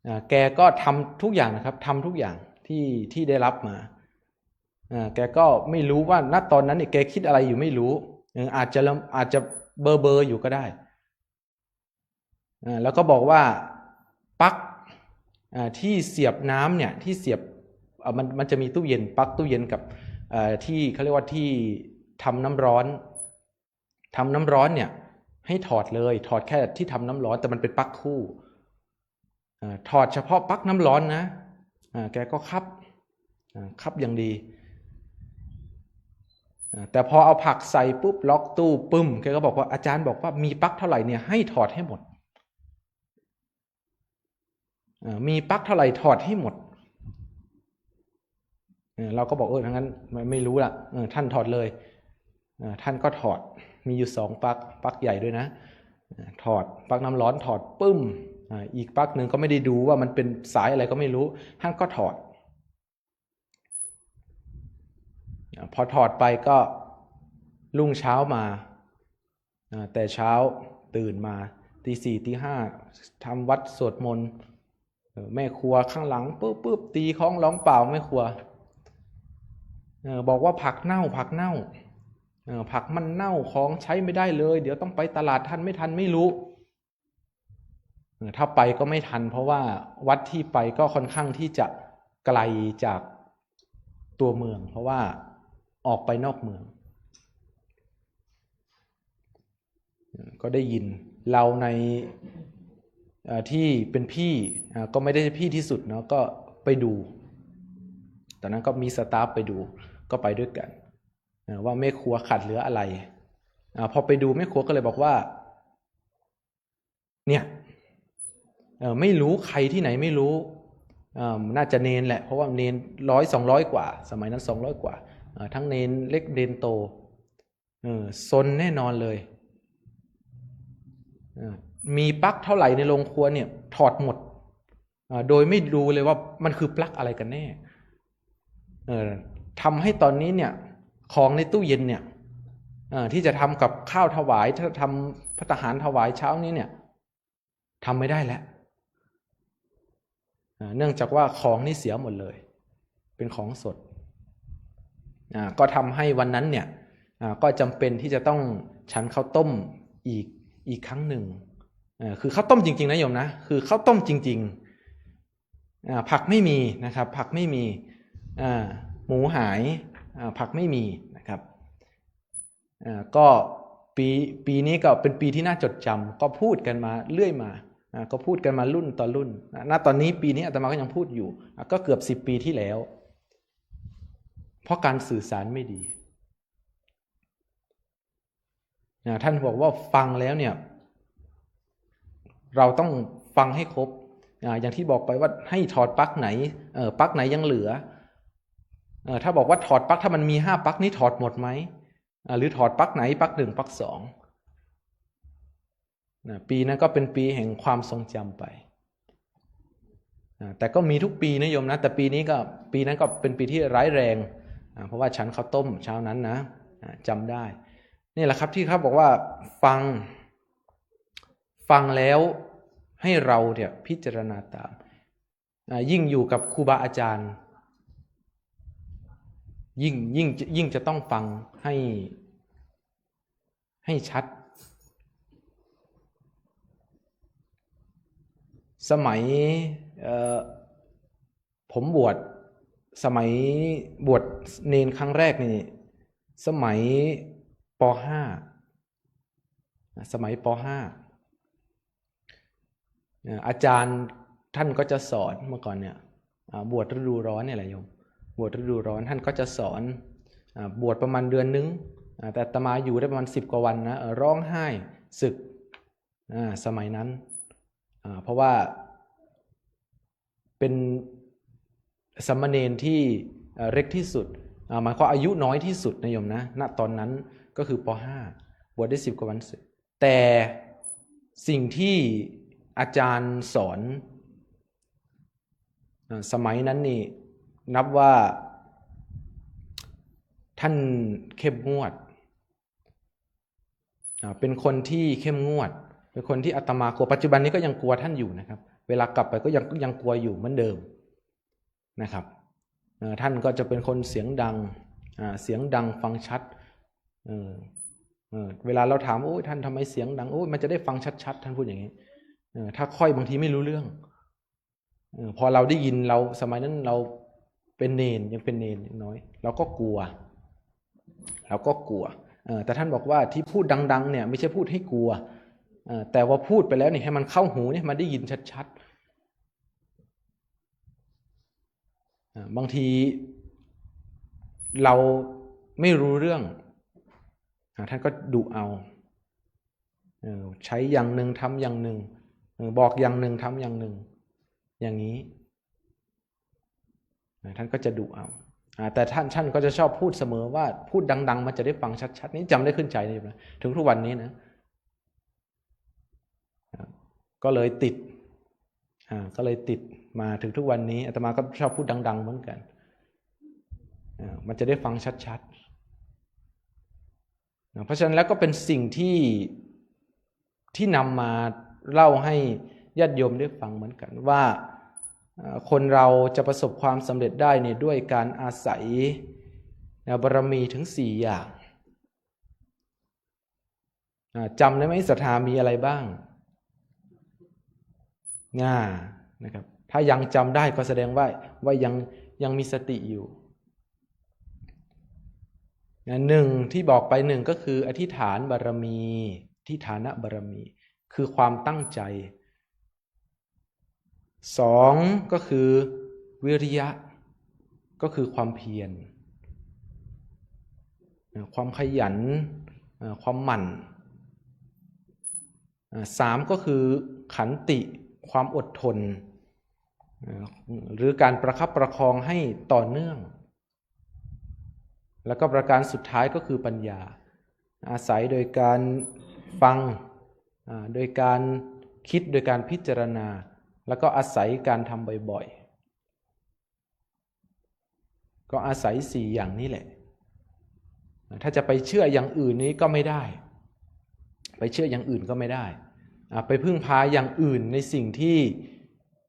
อ่า แกก็ทำทุกอย่างนะครับ ทำทุกอย่างที่ ที่ได้รับมา อ่า แกก็ไม่รู้ว่า ณ ตอนนั้นเนี่ยแกคิดอะไรอยู่ไม่รู้ เออ อาจจะลำ อาจจะเบลอๆ อยู่ก็ได้ อ่า แล้วก็บอกว่าปลั๊ก อ่า ที่เสียบน้ำเนี่ย ที่เสียบ อ่า มัน มันจะมีตู้เย็น ปลั๊กตู้เย็นกับ เอ่อ ที่เขาเรียกว่าที่ทำน้ำร้อน ทำน้ำร้อนเนี่ย ให้ถอดเลย ถอดแค่ที่ทำน้ำร้อน แต่มันเป็นปลั๊กคู่ อ่า ถอดเฉพาะปลั๊กน้ำร้อนนะ อ่า แกก็ครับ อ่า ครับอย่างดี อ่า แต่พอเอาผักใส่ปุ๊บ ล็อกตู้ปึ้ม แกก็บอกว่า อาจารย์บอกว่ามีปลั๊กเท่าไหร่เนี่ย ให้ถอดให้หมด อ่า มีปลั๊กเท่าไหร่ถอดให้หมด เออ เราก็บอก เออ ถ้างั้นไม่ ไม่รู้ละ เออ ท่านถอดเลย เออ ท่านก็ถอด มีอยู่สองปลั๊ก ปลั๊กใหญ่ด้วยนะ เออ ถอดปลั๊กน้ำร้อน ถอดปึ้ม อ่า อีกปลั๊กหนึ่งก็ไม่ได้ดูว่ามันเป็นสายอะไรก็ไม่รู้ ท่านก็ถอด อ่า พอถอดไปก็รุ่งเช้ามา อ่า แต่เช้าตื่นมาตีสี่ตีห้า ทำวัตรสวดมนต์ เออ แม่ครัวข้างหลังปุ๊บปุ๊บ ตีค้องร้องเปล่าแม่ครัว เออ บอกว่าผักเน่า ผักเน่า เออ ผักมันเน่า ของใช้ไม่ได้เลย เดี๋ยวต้องไปตลาด ทันไม่ทันไม่รู้ เออ ถ้าไปก็ไม่ทัน เพราะว่าวัดที่ไปก็ค่อนข้างที่จะไกลจากตัวเมือง เพราะว่าออกไปนอกเมือง เอ่อ ก็ได้ยิน เราใน เอ่อ ที่เป็นพี่ อ่า ก็ไม่ได้พี่ที่สุดเนาะ ก็ไปดู ตอนนั้นก็มีสตาฟไปดู ก็ไปด้วยกัน เอ่อ ว่าแม่ครัวขาดเหลืออะไร อ่า พอไปดูแม่ครัวก็เลยบอกว่า เนี่ย เอ่อ ไม่รู้ใครที่ไหนไม่รู้ เอ่อ น่าจะเณรแหละ เพราะว่าเณรร้อยสองร้อยกว่า สมัยนั้นสองร้อยกว่า เอ่อ ทั้งเณรเล็กเณรโต เออ ซนแน่นอนเลย เออ มีปลั๊กเท่าไหร่ในโรงครัวเนี่ยถอดหมด เอ่อ โดยไม่รู้เลยว่ามันคือปลั๊กอะไรกันแน่ เอ่อ ทำให้ตอนนี้เนี่ย ของในตู้เย็นเนี่ย เอ่อ ที่จะทำกับข้าวถวาย ถ้าทำภัตตาหารถวายเช้านี้เนี่ย ทำไม่ได้แล้ว อ่า เนื่องจากว่าของนี่เสียหมดเลย เป็นของสด อ่า ก็ทำให้วันนั้นเนี่ย อ่า ก็จำเป็นที่จะต้องฉันข้าวต้มอีก อีกครั้งหนึ่ง เอ่อ คือข้าวต้มจริงๆ นะโยมนะ คือข้าวต้มจริงๆ อ่า ผักไม่มีนะครับ ผักไม่มี อ่า หมูหาย อ่า ผักไม่มีนะครับ อ่า ก็ปี ปีนี้ก็เป็นปีที่น่าจดจำ ก็พูดกันมาเรื่อยมา อ่า ก็พูดกันมารุ่นต่อรุ่น อ่า ณ ตอนนี้ปีนี้อาตมาก็ยังพูดอยู่ อ่า ก็เกือบสิบปีที่แล้ว เพราะการสื่อสารไม่ดี อ่า ท่านบอกว่าฟังแล้วเนี่ย เราต้องฟังให้ครบ อ่า อย่างที่บอกไปว่าให้ถอดปลั๊กไหน เอ่อ ปลั๊กไหนยังเหลือ เอ่อ ถ้าบอกว่าถอดปลั๊ก ถ้ามันมีห้าปลั๊กนี่ถอดหมดไหม อ่า หรือถอดปลั๊กไหน ปลั๊กหนึ่ง ปลั๊กสอง นะ ปีนั้นก็เป็นปีแห่งความทรงจำไป อ่า แต่ก็มีทุกปีนะโยมนะ แต่ปีนี้ก็ ปีนั้นก็เป็นปีที่ร้ายแรง อ่า เพราะว่าฉันข้าวต้มเช้านั้นนะ อ่า จำได้ นี่แหละครับที่เขาบอกว่าฟัง ฟังแล้วให้เราเนี่ยพิจารณาตาม อ่า ยิ่งอยู่กับครูบาอาจารย์ ยิ่ง ยิ่ง ยิ่งจะต้องฟังให้ ให้ชัด สมัย เอ่อ ผมบวช สมัยบวชเณรครั้งแรกนี่ สมัย ป.ห้า สมัย ป.ห้า อ่า อาจารย์ท่านก็จะสอนเมื่อก่อนเนี่ย อ่า บวชฤดูร้อนเนี่ยแหละโยม บวชฤดูร้อนท่านก็จะสอน อ่า บวชประมาณเดือนนึง อ่า แต่อาตมาอยู่ได้ประมาณสิบกว่าวันนะ เอ่อ ร้องไห้สึก อ่า สมัยนั้น อ่า เพราะว่า เป็นสามเณรที่ เอ่อ เล็กที่สุด อ่า หมายความอายุน้อยที่สุดนะโยมนะ ณ ตอนนั้นก็คือ ป.ห้า บวชได้สิบกว่าวันเสร็จ แต่สิ่งที่อาจารย์สอน อ่า สมัยนั้นนี่นับว่าท่านเข้มงวด อ่า เป็นคนที่เข้มงวด เป็นคนที่อาตมากลัว ปัจจุบันนี้ก็ยังกลัวท่านอยู่นะครับ เวลากลับไปก็ยัง ยังกลัวอยู่เหมือนเดิมนะครับ เอ่อ ท่านก็จะเป็นคนเสียงดัง อ่า เสียงดังฟังชัด เออ เออ เวลาเราถาม "โอ้ย ท่านทำไมเสียงดัง" "โอ้ย มันจะได้ฟังชัดๆ" ท่านพูดอย่างนี้ เออ ถ้าค่อยบางทีไม่รู้เรื่อง เออ พอเราได้ยิน เรา สมัยนั้นเราเป็นเณร ยังเป็นเณรยังน้อย เราก็กลัว เราก็กลัว เออ แต่ท่านบอกว่าที่พูดดังๆ เนี่ย ไม่ใช่พูดให้กลัว เออ แต่ว่าพูดไปแล้วเนี่ย ให้มันเข้าหูเนี่ย มันได้ยินชัดๆ อ่า บางทีเราไม่รู้เรื่อง อ่า ท่านก็ดุเอา เออ ใช้อย่างหนึ่งทำอย่างหนึ่ง เออ บอกอย่างหนึ่งทำอย่างหนึ่ง อย่างนี้ อ่า ท่านก็จะดุเอา อ่า แต่ท่าน ท่านก็จะชอบพูดเสมอว่า "พูดดังๆ มันจะได้ฟังชัดๆ" นี่จำได้ขึ้นใจนะโยมนะ ถึงทุกวันนี้นะ อ่า ก็เลยติด อ่า ก็เลยติดมาถึงทุกวันนี้ อาตมาก็ชอบพูดดังๆ เหมือนกัน อ่า มันจะได้ฟังชัดๆ นะ เพราะฉะนั้นแล้วก็เป็นสิ่งที่ ที่นำมาเล่าให้ญาติโยมได้ฟังเหมือนกันว่า เอ่อ คนเราจะประสบความสำเร็จได้เนี่ย ด้วยการอาศัย นะ บารมีถึงสี่อย่าง อ่า จำได้ไหม ศรัทธามีอะไรบ้าง อ่า นะครับ ถ้ายังจำได้ก็แสดงว่า ว่ายัง ยังมีสติอยู่ นะ หนึ่งที่บอกไป หนึ่งก็คืออธิษฐานบารมี อธิฐานบารมี คือความตั้งใจ สองก็คือวิริยะ ก็คือความเพียร นะ ความขยัน อ่า ความหมั่น อ่า สาม ก็คือขันติ ความอดทน อ่า หรือการประคับประคองให้ต่อเนื่อง แล้วก็ประการสุดท้ายก็คือปัญญา อาศัยโดยการฟัง อ่า โดยการคิด โดยการพิจารณา แล้วก็อาศัยการทำบ่อยๆ ก็อาศัยสี่อย่างนี้แหละ ถ้าจะไปเชื่ออย่างอื่นนี้ก็ไม่ได้ ไปเชื่ออย่างอื่นก็ไม่ได้ อ่า ไปพึ่งพาอย่างอื่นในสิ่งที่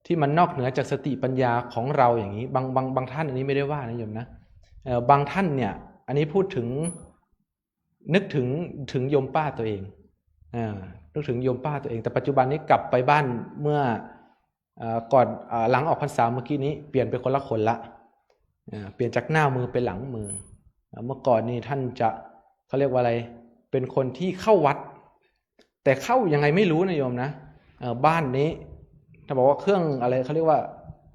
ที่มันนอกเหนือจากสติปัญญาของเราอย่างนี้ บาง บาง บางท่านอันนี้ไม่ได้ว่านะโยมนะ เอ่อ บางท่านเนี่ย อันนี้พูดถึง นึกถึง ถึงโยมป้าตัวเอง อ่า นึกถึงโยมป้าตัวเอง แต่ปัจจุบันนี้กลับไปบ้านเมื่อ เอ่อ ก่อน เอ่อ หลังออกพรรษาเมื่อกี้นี้ เปลี่ยนเป็นคนละคนละ อ่า เปลี่ยนจากหน้ามือเป็นหลังมือ อ่า เมื่อก่อนนี่ท่านจะ เขาเรียกว่าอะไร เป็นคนที่เข้าวัด แต่เข้ายังไงไม่รู้นะโยมนะ เอ่อ บ้านนี้ ถ้าบอกว่าเครื่องอะไร เขาเรียกว่า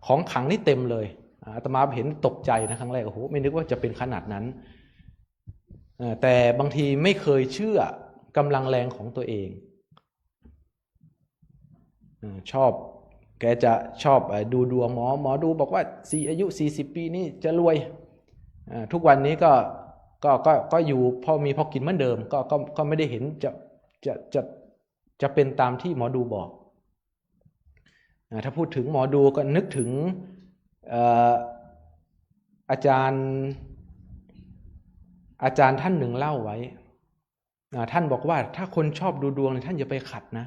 ของขลังนี่เต็มเลย อ่า อาตมาเห็นตกใจนะครั้งแรก โอ้โห ไม่นึกว่าจะเป็นขนาดนั้น เอ่อ แต่บางทีไม่เคยเชื่อกำลังแรงของตัวเอง เอ่อ ชอบ แกจะชอบ เอ่อ ดูดวง หมอ หมอดูบอกว่าสี่ อายุสี่สิบปีนี่จะรวย เอ่อ ทุกวันนี้ก็ ก็ ก็ ก็อยู่พอมีพอกินเหมือนเดิม ก็ ก็ ก็ไม่ได้เห็นจะ จะ จะ จะเป็นตามที่หมอดูบอก อ่า ถ้าพูดถึงหมอดูก็นึกถึง เอ่อ อาจารย์ อาจารย์ท่านหนึ่งเล่าไว้ อ่า ท่านบอกว่าถ้าคนชอบดูดวงเนี่ย ท่านอย่าไปขัดนะ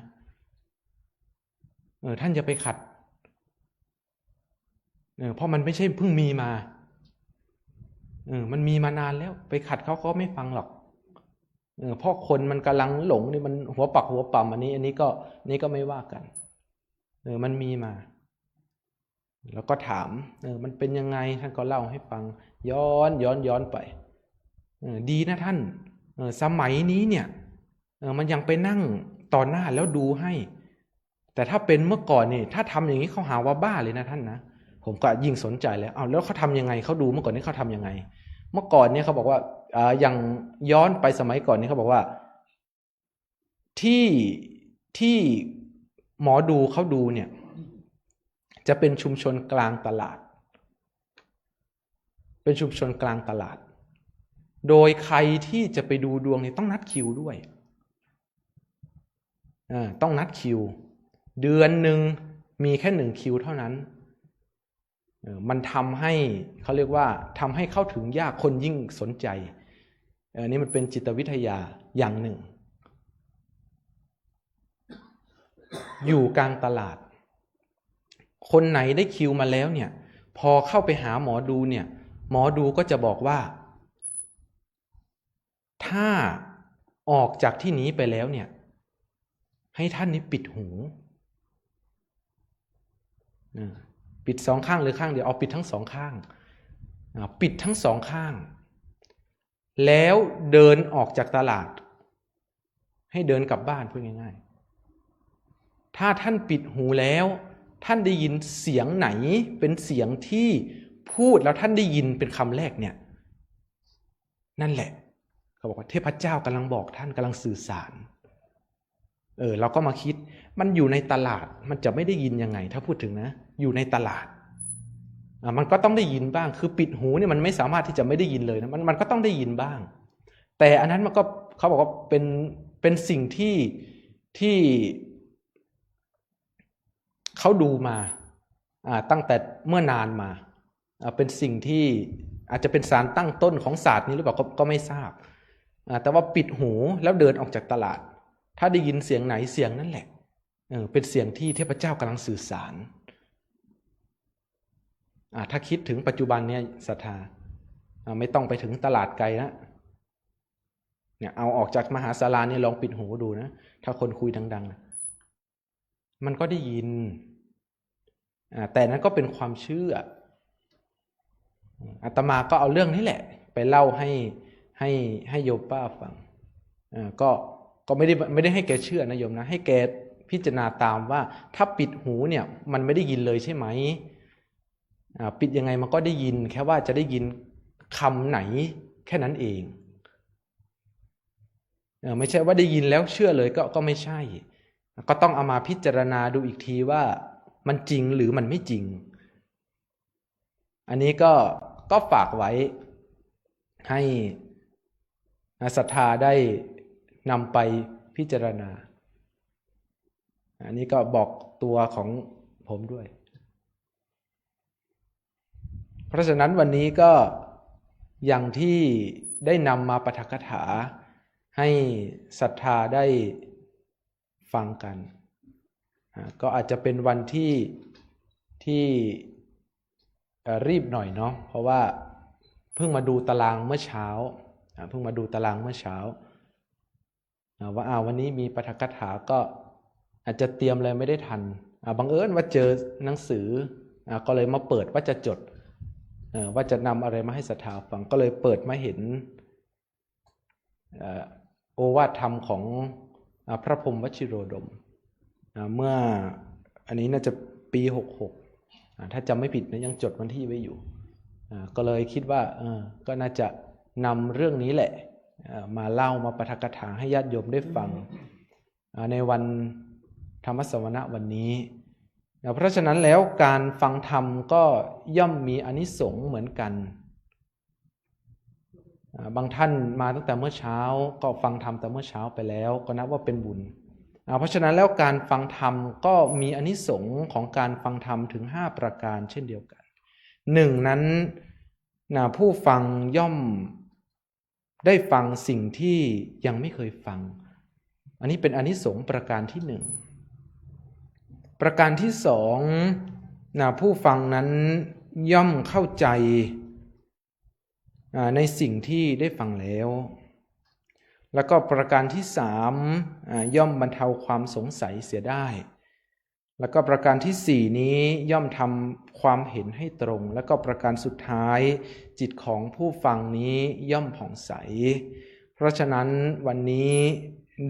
เออ ท่านอย่าไปขัด เออ เพราะมันไม่ใช่เพิ่งมีมา เออ มันมีมานานแล้ว ไปขัดเขาก็ไม่ฟังหรอก เออ เพราะคนมันกำลังหลงนี่ มันหัวปักหัวปั๊ม อันนี้ อันนี้ก็ นี่ก็ไม่ว่ากัน เออ มันมีมา แล้วก็ถาม เออ มันเป็นยังไง ท่านก็เล่าให้ฟัง ย้อน ย้อน ย้อนไป เออ ดีนะท่าน เออ สมัยนี้เนี่ย เออ มันยังไปนั่งต่อหน้าแล้วดูให้ แต่ถ้าเป็นเมื่อก่อนนี่ ถ้าทำอย่างนี้เขาหาว่าบ้าเลยนะท่านนะ ผมก็ยิ่งสนใจแล้ว เอา แล้วเขาทำยังไง เขาดูเมื่อก่อนนี่เขาทำยังไง เมื่อก่อนเนี่ยเขาบอกว่า เอ่อ อย่างย้อนไปสมัยก่อนนี่เขาบอกว่า ที่ ที่หมอดูเขาดูเนี่ย จะเป็นชุมชนกลางตลาด เป็นชุมชนกลางตลาด โดยใครที่จะไปดูดวงเนี่ยต้องนัดคิวด้วย อ่า ต้องนัดคิว เดือนหนึ่งมีแค่หนึ่งคิวเท่านั้น เอ่อ มันทำให้ เขาเรียกว่าทำให้เข้าถึงยาก คนยิ่งสนใจ เอ่อ นี่มันเป็นจิตวิทยาอย่างหนึ่ง อยู่กลางตลาด คนไหนได้คิวมาแล้วเนี่ย พอเข้าไปหาหมอดูเนี่ย หมอดูก็จะบอกว่า ถ้าออกจากที่นี้ไปแล้วเนี่ย ให้ท่านนี้ปิดหู อ่า ปิดสองข้างหรือข้างเดียว เอาปิดทั้งสองข้าง อ่า ปิดทั้งสองข้าง แล้วเดินออกจากตลาด ให้เดินกลับบ้าน พูดง่ายๆ ถ้าท่านปิดหูแล้ว ท่านได้ยินเสียงไหน เป็นเสียงที่พูดแล้วท่านได้ยินเป็นคำแรกเนี่ย นั่นแหละ เขาบอกว่าเทพเจ้ากำลังบอกท่าน กำลังสื่อสาร เออ เราก็มาคิด มันอยู่ในตลาด มันจะไม่ได้ยินยังไง ถ้าพูดถึงนะ อยู่ในตลาด อ่ะ มันก็ต้องได้ยินบ้าง คือปิดหูเนี่ยมันไม่สามารถที่จะไม่ได้ยินเลยนะ มัน มันก็ต้องได้ยินบ้าง แต่อันนั้นมันก็ เขาบอกว่าเป็น เป็นสิ่งที่ ที่ เขาดูมา อ่า ตั้งแต่เมื่อนานมา อ่า เป็นสิ่งที่อาจจะเป็นสารตั้งต้นของศาสตร์นี้หรือเปล่า ก็ ก็ไม่ทราบ อ่า แต่ว่าปิดหูแล้วเดินออกจากตลาด ถ้าได้ยินเสียงไหนเสียงนั่นแหละ เออ เป็นเสียงที่เทพเจ้ากำลังสื่อสาร อ่า ถ้าคิดถึงปัจจุบันเนี่ยศรัทธา อ่า ไม่ต้องไปถึงตลาดไกลละ เนี่ย เอาออกจากมหาศาลาเนี่ย ลองปิดหูดูนะ ถ้าคนคุยดังๆนะ มันก็ได้ยิน อ่า แต่นั้นก็เป็นความเชื่อ อาตมาก็เอาเรื่องนี้แหละ ไปเล่าให้ ให้ ให้โยมป้าฟัง อ่า ก็ ก็ไม่ได้ ไม่ได้ให้แกเชื่อนะโยมนะ ให้แกพิจารณาตามว่า ถ้าปิดหูเนี่ย มันไม่ได้ยินเลยใช่ไหม อ่า ปิดยังไงมันก็ได้ยิน แค่ว่าจะได้ยินคำไหนแค่นั้นเอง เออ ไม่ใช่ว่าได้ยินแล้วเชื่อเลย ก็ ก็ไม่ใช่ ก็ต้องเอามาพิจารณาดูอีกทีว่ามันจริงหรือมันไม่จริง อันนี้ก็ ก็ฝากไว้ให้ศรัทธาได้นำไปพิจารณา อันนี้ก็บอกตัวของผมด้วย เพราะฉะนั้นวันนี้ก็อย่างที่ได้นำมาปาฐกถาให้ศรัทธาได้ฟังกัน อ่า ก็อาจจะเป็นวันที่ ที่ เอ่อ รีบหน่อยเนาะ เพราะว่าเพิ่งมาดูตารางเมื่อเช้า อ่า เพิ่งมาดูตารางเมื่อเช้า อ่า ว่า อ่า วันนี้มีปาฐกถา ก็อาจจะเตรียมอะไรไม่ได้ทัน อ่า บังเอิญว่าเจอหนังสือ อ่า ก็เลยมาเปิดว่าจะจด เอ่อ ว่าจะนำอะไรมาให้ศรัทธาฟัง ก็เลยเปิดมาเห็น เอ่อ โอวาทธรรมของ อ่า พระพรหมวชิโรดม อ่า เมื่อ อันนี้น่าจะปี หกหก อ่า ถ้าจำไม่ผิดนะ ยังจดวันที่ไว้อยู่ อ่า ก็เลยคิดว่า เออ ก็น่าจะนำเรื่องนี้แหละ เอ่อ มาเล่า มาปาฐกถาให้ญาติโยมได้ฟัง อ่า ในวันธรรมสวนะวันนี้ อ่า เพราะฉะนั้นแล้วการฟังธรรมก็ย่อมมีอานิสงส์เหมือนกัน อ่า บางท่านมาตั้งแต่เมื่อเช้า ก็ฟังธรรมแต่เมื่อเช้าไปแล้ว ก็นับว่าเป็นบุญ อ่า เพราะฉะนั้นแล้วการฟังธรรมก็มีอานิสงส์ของการฟังธรรมถึงห้าประการเช่นเดียวกัน หนึ่งนั้น นะ ผู้ฟังย่อมได้ฟังสิ่งที่ยังไม่เคยฟัง อันนี้เป็นอานิสงส์ประการที่หนึ่ง ประการที่สอง นะ ผู้ฟังนั้นย่อมเข้าใจ อ่า ในสิ่งที่ได้ฟังแล้ว แล้วก็ประการที่สาม อ่า ย่อมบรรเทาความสงสัยเสียได้ แล้วก็ประการที่สี่นี้ย่อมทำความเห็นให้ตรง แล้วก็ประการสุดท้าย จิตของผู้ฟังนี้ย่อมผ่องใส เพราะฉะนั้นวันนี้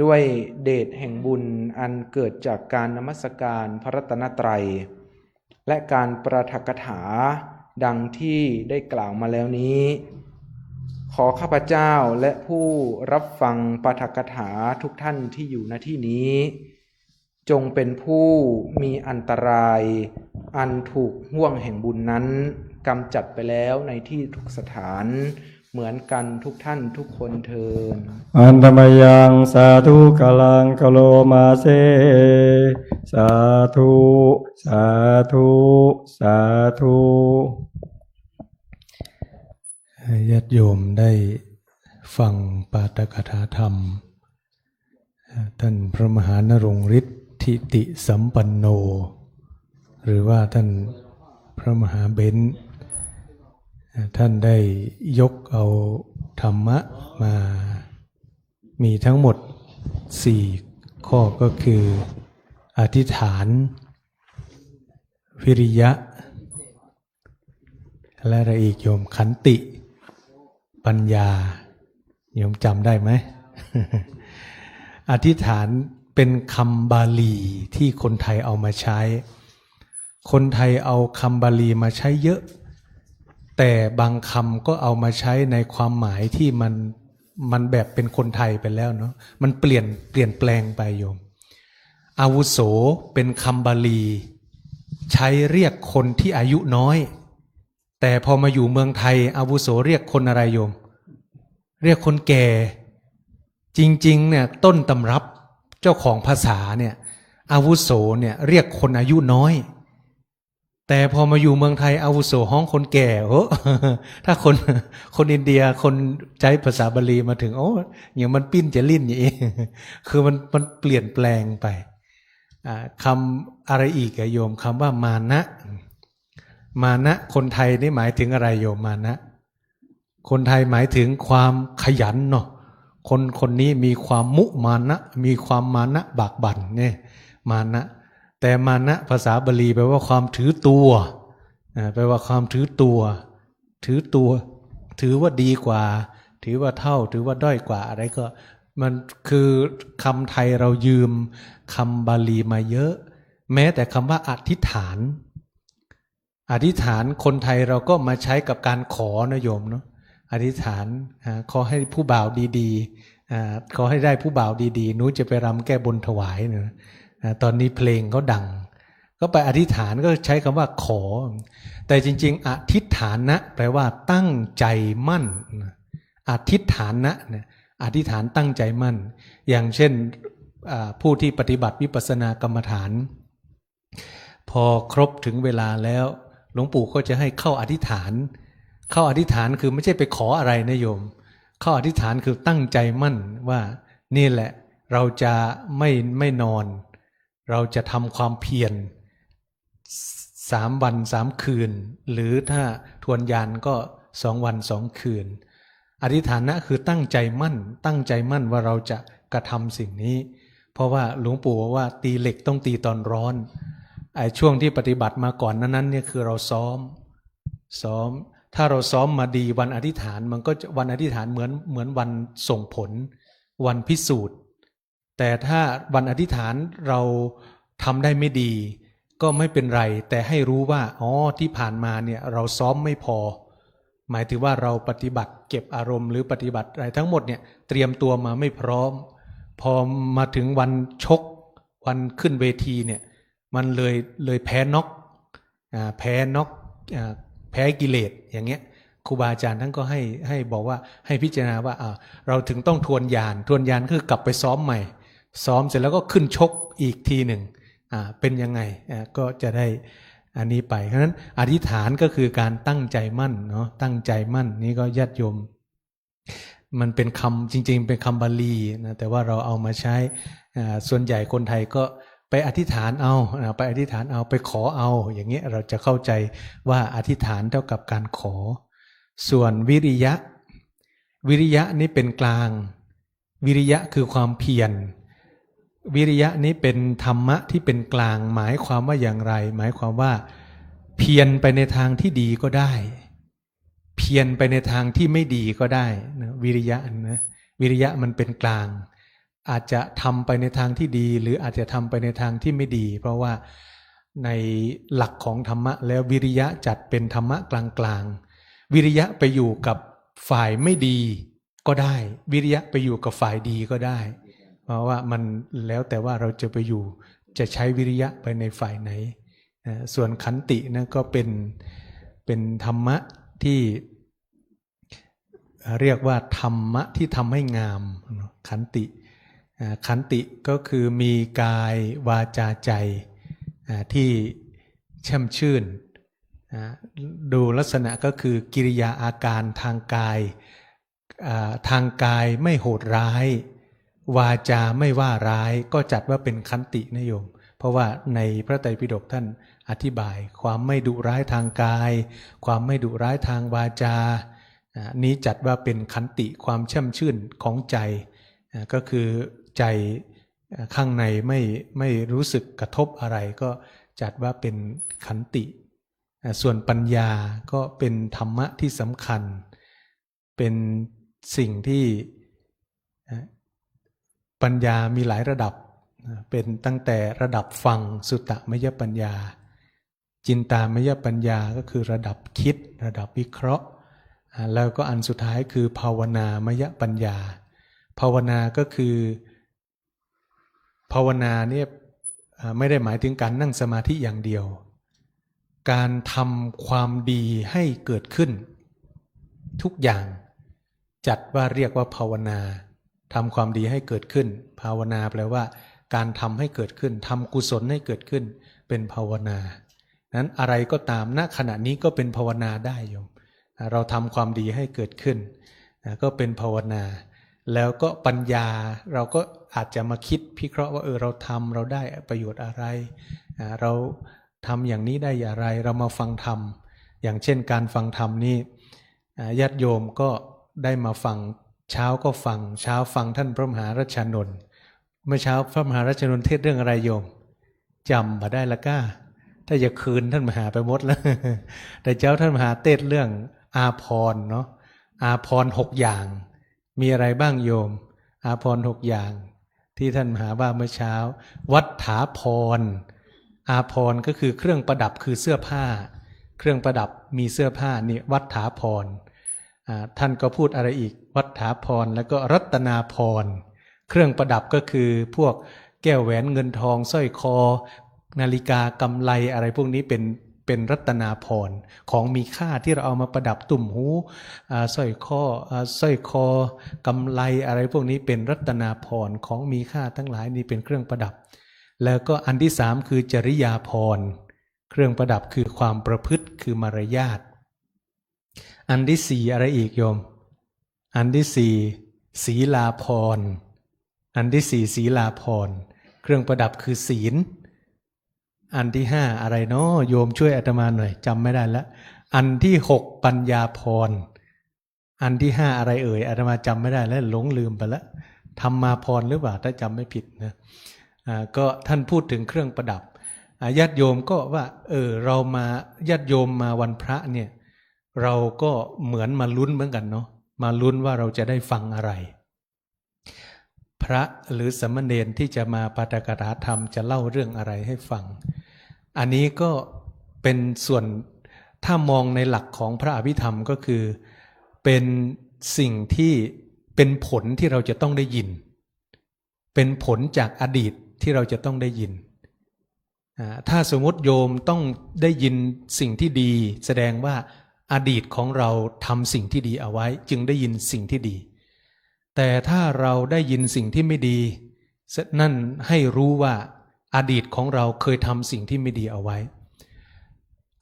ด้วยเดชแห่งบุญอันเกิดจากการนมัสการพระรัตนตรัย และการปาฐกถาดังที่ได้กล่าวมาแล้วนี้ ขอข้าพเจ้าและผู้รับฟังปาฐกถาทุกท่านที่อยู่ ณ ที่นี้ จงเป็นผู้มีอันตรายอันถูกห่วงแห่งบุญนั้นกำจัดไปแล้วในที่ทุกสถาน เหมือนกันทุกท่านทุกคนเทอญ Handa mayaṃ sādhukaraṃ karomāse. สาธุ สาธุ สาธุ ให้ญาติโยมได้ฟังปาฐกถาธรรม ท่านพระมหานรงค์ฤทธิติสัมปันโน หรือว่าท่านพระมหาเบนซ์ ท่านได้ยกเอาธรรมะมา มีทั้งหมดสี่ข้อ ก็คืออธิษฐาน วิริยะ และอะไรอีกโยม ขันติ ปัญญา โยมจำได้ไหม อธิษฐานเป็นคำบาลีที่คนไทยเอามาใช้ คนไทยเอาคำบาลีมาใช้เยอะ แต่บางคำก็เอามาใช้ในความหมายที่มัน มันแบบเป็นคนไทยไปแล้วเนาะ มันเปลี่ยน เปลี่ยนแปลงไปโยม อาวุโสเป็นคำบาลี ใช้เรียกคนที่อายุน้อย แต่พอมาอยู่เมืองไทย อาวุโสเรียกคนอะไรโยม เรียกคนแก่ จริงๆ เนี่ย ต้นตำรับเจ้าของภาษาเนี่ย อาวุโสเนี่ยเรียกคนอายุน้อย แต่พอมาอยู่เมืองไทย อาวุโสฮ้องคนแก่ โอ้ ถ้าคน คนอินเดีย คนใจ๊ภาษาบาลีมาถึง โอ้ อย่างมันปิ้นจะลิ้นอย่างนี้ คือมัน มันเปลี่ยนแปลงไป อ่า คำอะไรอีกอะโยม คำว่ามานะ มานะ คนไทยนี่หมายถึงอะไรโยม มานะ คนไทยหมายถึงความขยันเนาะ คนคนนี้มีความมุมานะ มีความมานะบากบั่นเนี่ย มานะ แต่มานะภาษาบาลีแปลว่าความถือตัว อ่า แปลว่าความถือตัว ถือตัว ถือว่าดีกว่า ถือว่าเท่า ถือว่าด้อยกว่าอะไรก็ มันคือคำไทยเรายืมคำบาลีมาเยอะ แม้แต่คำว่าอธิษฐาน อธิษฐานคนไทยเราก็มาใช้กับการขอนะโยมเนาะ อธิษฐาน อ่า ขอให้ผู้บ่าวดี อ่า ขอให้ได้ผู้บ่าวดีๆ หนูจะไปรำแก้บนถวายนะ อ่า ตอนนี้เพลงเขาดัง ก็ไปอธิษฐาน ก็ใช้คำว่าขอ แต่จริงๆ อธิฏฐานะ แปลว่าตั้งใจมั่นนะ อธิฏฐานะเนี่ย อธิษฐานตั้งใจมั่น อย่างเช่น อ่า ผู้ที่ปฏิบัติวิปัสสนากรรมฐาน พอครบถึงเวลาแล้ว หลวงปู่ก็จะให้เข้าอธิษฐาน เข้าอธิษฐานคือไม่ใช่ไปขออะไรนะโยม เข้าอธิษฐานคือตั้งใจมั่นว่านี่แหละเราจะไม่ ไม่นอน เราจะทำความเพียร สามวันสามคืน หรือถ้าทวนญาณก็สองวันสองคืน อธิฏฐานะคือตั้งใจมั่น ตั้งใจมั่นว่าเราจะกระทำสิ่งนี้ เพราะว่าหลวงปู่บอกว่าตีเหล็กต้องตีตอนร้อน ไอ้ช่วงที่ปฏิบัติมาก่อนนั้นๆ เนี่ยคือเราซ้อม ซ้อม ถ้าเราซ้อมมาดี วันอธิษฐานมันก็จะ วันอธิษฐานเหมือน เหมือนวันส่งผล วันพิสูจน์ แต่ถ้าวันอธิษฐานเราทำได้ไม่ดี ก็ไม่เป็นไร แต่ให้รู้ว่า อ๋อ ที่ผ่านมาเนี่ยเราซ้อมไม่พอ หมายถึงว่าเราปฏิบัติเก็บอารมณ์หรือปฏิบัติอะไรทั้งหมดเนี่ย เตรียมตัวมาไม่พร้อม พอมาถึงวันชก วันขึ้นเวทีเนี่ย มันเลย เลยแพ้น็อก อ่า แพ้น็อก อ่า แพ้กิเลส อย่างเงี้ย ครูบาอาจารย์ท่านก็ให้ ให้บอกว่า ให้พิจารณาว่า อ่า เราถึงต้องทวนญาณ ทวนญาณก็คือกลับไปซ้อมใหม่ ซ้อมเสร็จแล้วก็ขึ้นชกอีกทีหนึ่ง อ่า เป็นยังไง อ่า ก็จะได้อันนี้ไป เพราะฉะนั้นอธิษฐานก็คือการตั้งใจมั่นเนาะ ตั้งใจมั่น นี่ก็ญาติโยม มันเป็นคำ จริงๆ เป็นคำบาลีนะ แต่ว่าเราเอามาใช้ อ่า ส่วนใหญ่คนไทยก็ไปอธิษฐานเอานะ ไปอธิษฐานเอา ไปขอเอา อย่างเงี้ย เราจะเข้าใจว่าอธิษฐานเท่ากับการขอ ส่วนวิริยะ วิริยะนี่เป็นกลาง วิริยะคือความเพียร วิริยะนี้เป็นธรรมะที่เป็นกลาง หมายความว่าอย่างไร หมายความว่าเพียรไปในทางที่ดีก็ได้ เพียรไปในทางที่ไม่ดีก็ได้นะ วิริยะนะ วิริยะมันเป็นกลาง อาจจะทำไปในทางที่ดี หรืออาจจะทำไปในทางที่ไม่ดี เพราะว่าในหลักของธรรมะแล้ววิริยะจัดเป็นธรรมะกลางๆ วิริยะไปอยู่กับฝ่ายไม่ดีก็ได้ วิริยะไปอยู่กับฝ่ายดีก็ได้ เพราะว่ามันแล้วแต่ว่าเราจะไปอยู่ จะใช้วิริยะไปในฝ่ายไหน นะ ส่วนขันตินะก็เป็น เป็นธรรมะที่ เรียกว่าธรรมะที่ทำให้งามเนาะ ขันติ อ่า ขันติก็คือมีกายวาจาใจ อ่า ที่แช่มชื่น อ่า ดูลักษณะก็คือกิริยาอาการทางกาย อ่า ทางกายไม่โหดร้าย วาจาไม่ว่าร้าย ก็จัดว่าเป็นขันตินะโยม เพราะว่าในพระไตรปิฎกท่านอธิบาย ความไม่ดุร้ายทางกาย ความไม่ดุร้ายทางวาจา อ่า นี้จัดว่าเป็นขันติ ความแช่มชื่นของใจ อ่า ก็คือใจ อ่า ข้างในไม่ ไม่รู้สึกกระทบอะไร ก็จัดว่าเป็นขันติ อ่า ส่วนปัญญาก็เป็นธรรมะที่สำคัญ เป็นสิ่งที่ อ่า ปัญญามีหลายระดับ อ่า เป็นตั้งแต่ระดับฟัง สุตตมยปัญญา จินตามยปัญญาก็คือระดับคิด ระดับวิเคราะห์ อ่า แล้วก็อันสุดท้ายคือภาวนามยปัญญา ภาวนาก็คือ ภาวนาเนี่ย อ่า ไม่ได้หมายถึงการนั่งสมาธิอย่างเดียว การทำความดีให้เกิดขึ้นทุกอย่าง จัดว่าเรียกว่าภาวนา ทำความดีให้เกิดขึ้น ภาวนาแปลว่าการทำให้เกิดขึ้น ทำกุศลให้เกิดขึ้น เป็นภาวนา นั้นอะไรก็ตาม ณ ขณะนี้ก็เป็นภาวนาได้โยม อ่า เราทำความดีให้เกิดขึ้น อ่า ก็เป็นภาวนา แล้วก็ปัญญา เราก็อาจจะมาคิดพิเคราะห์ว่า เออ เราทำ เราได้ประโยชน์อะไร อ่า เราทำอย่างนี้ได้อย่างไร เรามาฟังธรรม อย่างเช่นการฟังธรรมนี่ อ่า ญาติโยมก็ได้มาฟัง เช้าก็ฟัง เช้าฟังท่านพระมหารัชชานนท์ เมื่อเช้าพระมหารัชชานนท์เทศน์เรื่องอะไรโยม จ๋ำบ่ได้ละก้า ถ้าจะคืนท่านมหาไปหมดแล้ว แต่เจ๊าท่านมหาเทศน์เรื่องอาภรณ์เนาะ อาภรณ์หกอย่าง มีอะไรบ้างโยม อาภรณ์หกอย่าง ที่ท่านมหาว่าเมื่อเช้า วัฏฐาภรณ์ อาภรณ์ก็คือเครื่องประดับ คือเสื้อผ้า เครื่องประดับมีเสื้อผ้านี่วัฏฐาภรณ์ อ่า ท่านก็พูดอะไรอีก วัฏฐาภรณ์ แล้วก็รัตนาภรณ์ เครื่องประดับก็คือพวกแก้วแหวนเงินทอง สร้อยคอ นาฬิกา กำไล อะไรพวกนี้เป็น เป็นรัตนาภรณ์ ของมีค่าที่เราเอามาประดับตุ้มหู อ่า สร้อยข้อ อ่า สร้อยคอ กำไล อะไรพวกนี้เป็นรัตนาภรณ์ ของมีค่าทั้งหลายนี่เป็นเครื่องประดับ แล้วก็อันที่สามคือจริยาภรณ์ เครื่องประดับคือความประพฤติ คือมารยาท อันที่สี่อะไรอีกโยม อันที่สี่ศีลาภรณ์ อันที่สี่ศีลาภรณ์ เครื่องประดับคือศีล อันที่ห้าอะไรน้อ โยมช่วยอาตมาหน่อย จำไม่ได้ละ อันที่หกปัญญาภรณ์ อันที่ห้าอะไรเอ่ย อาตมาจำไม่ได้แล้ว หลงลืมไปละ ธรรมาภรณ์หรือเปล่า ถ้าจำไม่ผิดนะ อ่า ก็ท่านพูดถึงเครื่องประดับ อ่า ญาติโยมก็ว่า เออ เรามา ญาติโยมมาวันพระเนี่ย เราก็เหมือนมาลุ้นเหมือนกันเนาะ มาลุ้นว่าเราจะได้ฟังอะไร พระหรือสามเณรที่จะมาปาฐกถาธรรมจะเล่าเรื่องอะไรให้ฟัง อันนี้ก็เป็นส่วน ถ้ามองในหลักของพระอภิธรรมก็คือ เป็นสิ่งที่เป็นผลที่เราจะต้องได้ยิน เป็นผลจากอดีตที่เราจะต้องได้ยิน อ่า ถ้าสมมุติโยมต้องได้ยินสิ่งที่ดี แสดงว่าอดีตของเราทำสิ่งที่ดีเอาไว้ จึงได้ยินสิ่งที่ดี แต่ถ้าเราได้ยินสิ่งที่ไม่ดี นั่นให้รู้ว่าอดีตของเราเคยทำสิ่งที่ไม่ดีเอาไว้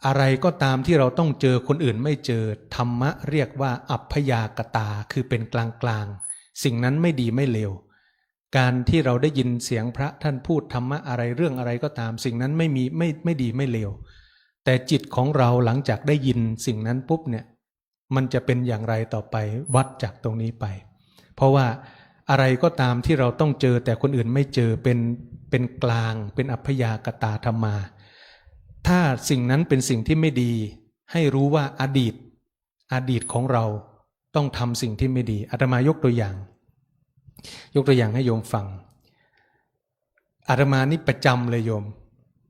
อะไรก็ตามที่เราต้องเจอคนอื่นไม่เจอ ธรรมะเรียกว่าอัพพยากตา คือเป็นกลางๆ สิ่งนั้นไม่ดีไม่เลว การที่เราได้ยินเสียงพระท่านพูดธรรมะอะไรเรื่องอะไรก็ตาม สิ่งนั้นไม่มี ไม่ ไม่ดีไม่เลว แต่จิตของเราหลังจากได้ยินสิ่งนั้นปุ๊บเนี่ย มันจะเป็นอย่างไรต่อไป วัดจากตรงนี้ไป เพราะว่าอะไรก็ตามที่เราต้องเจอแต่คนอื่นไม่เจอ เป็น เป็นกลาง เป็นอัพพยากตาธรรมา ถ้าสิ่งนั้นเป็นสิ่งที่ไม่ดี ให้รู้ว่าอดีต อดีตของเราต้องทำสิ่งที่ไม่ดี อาตมายกตัวอย่าง ยกตัวอย่างให้โยมฟัง อาตมานี่ประจำเลยโยม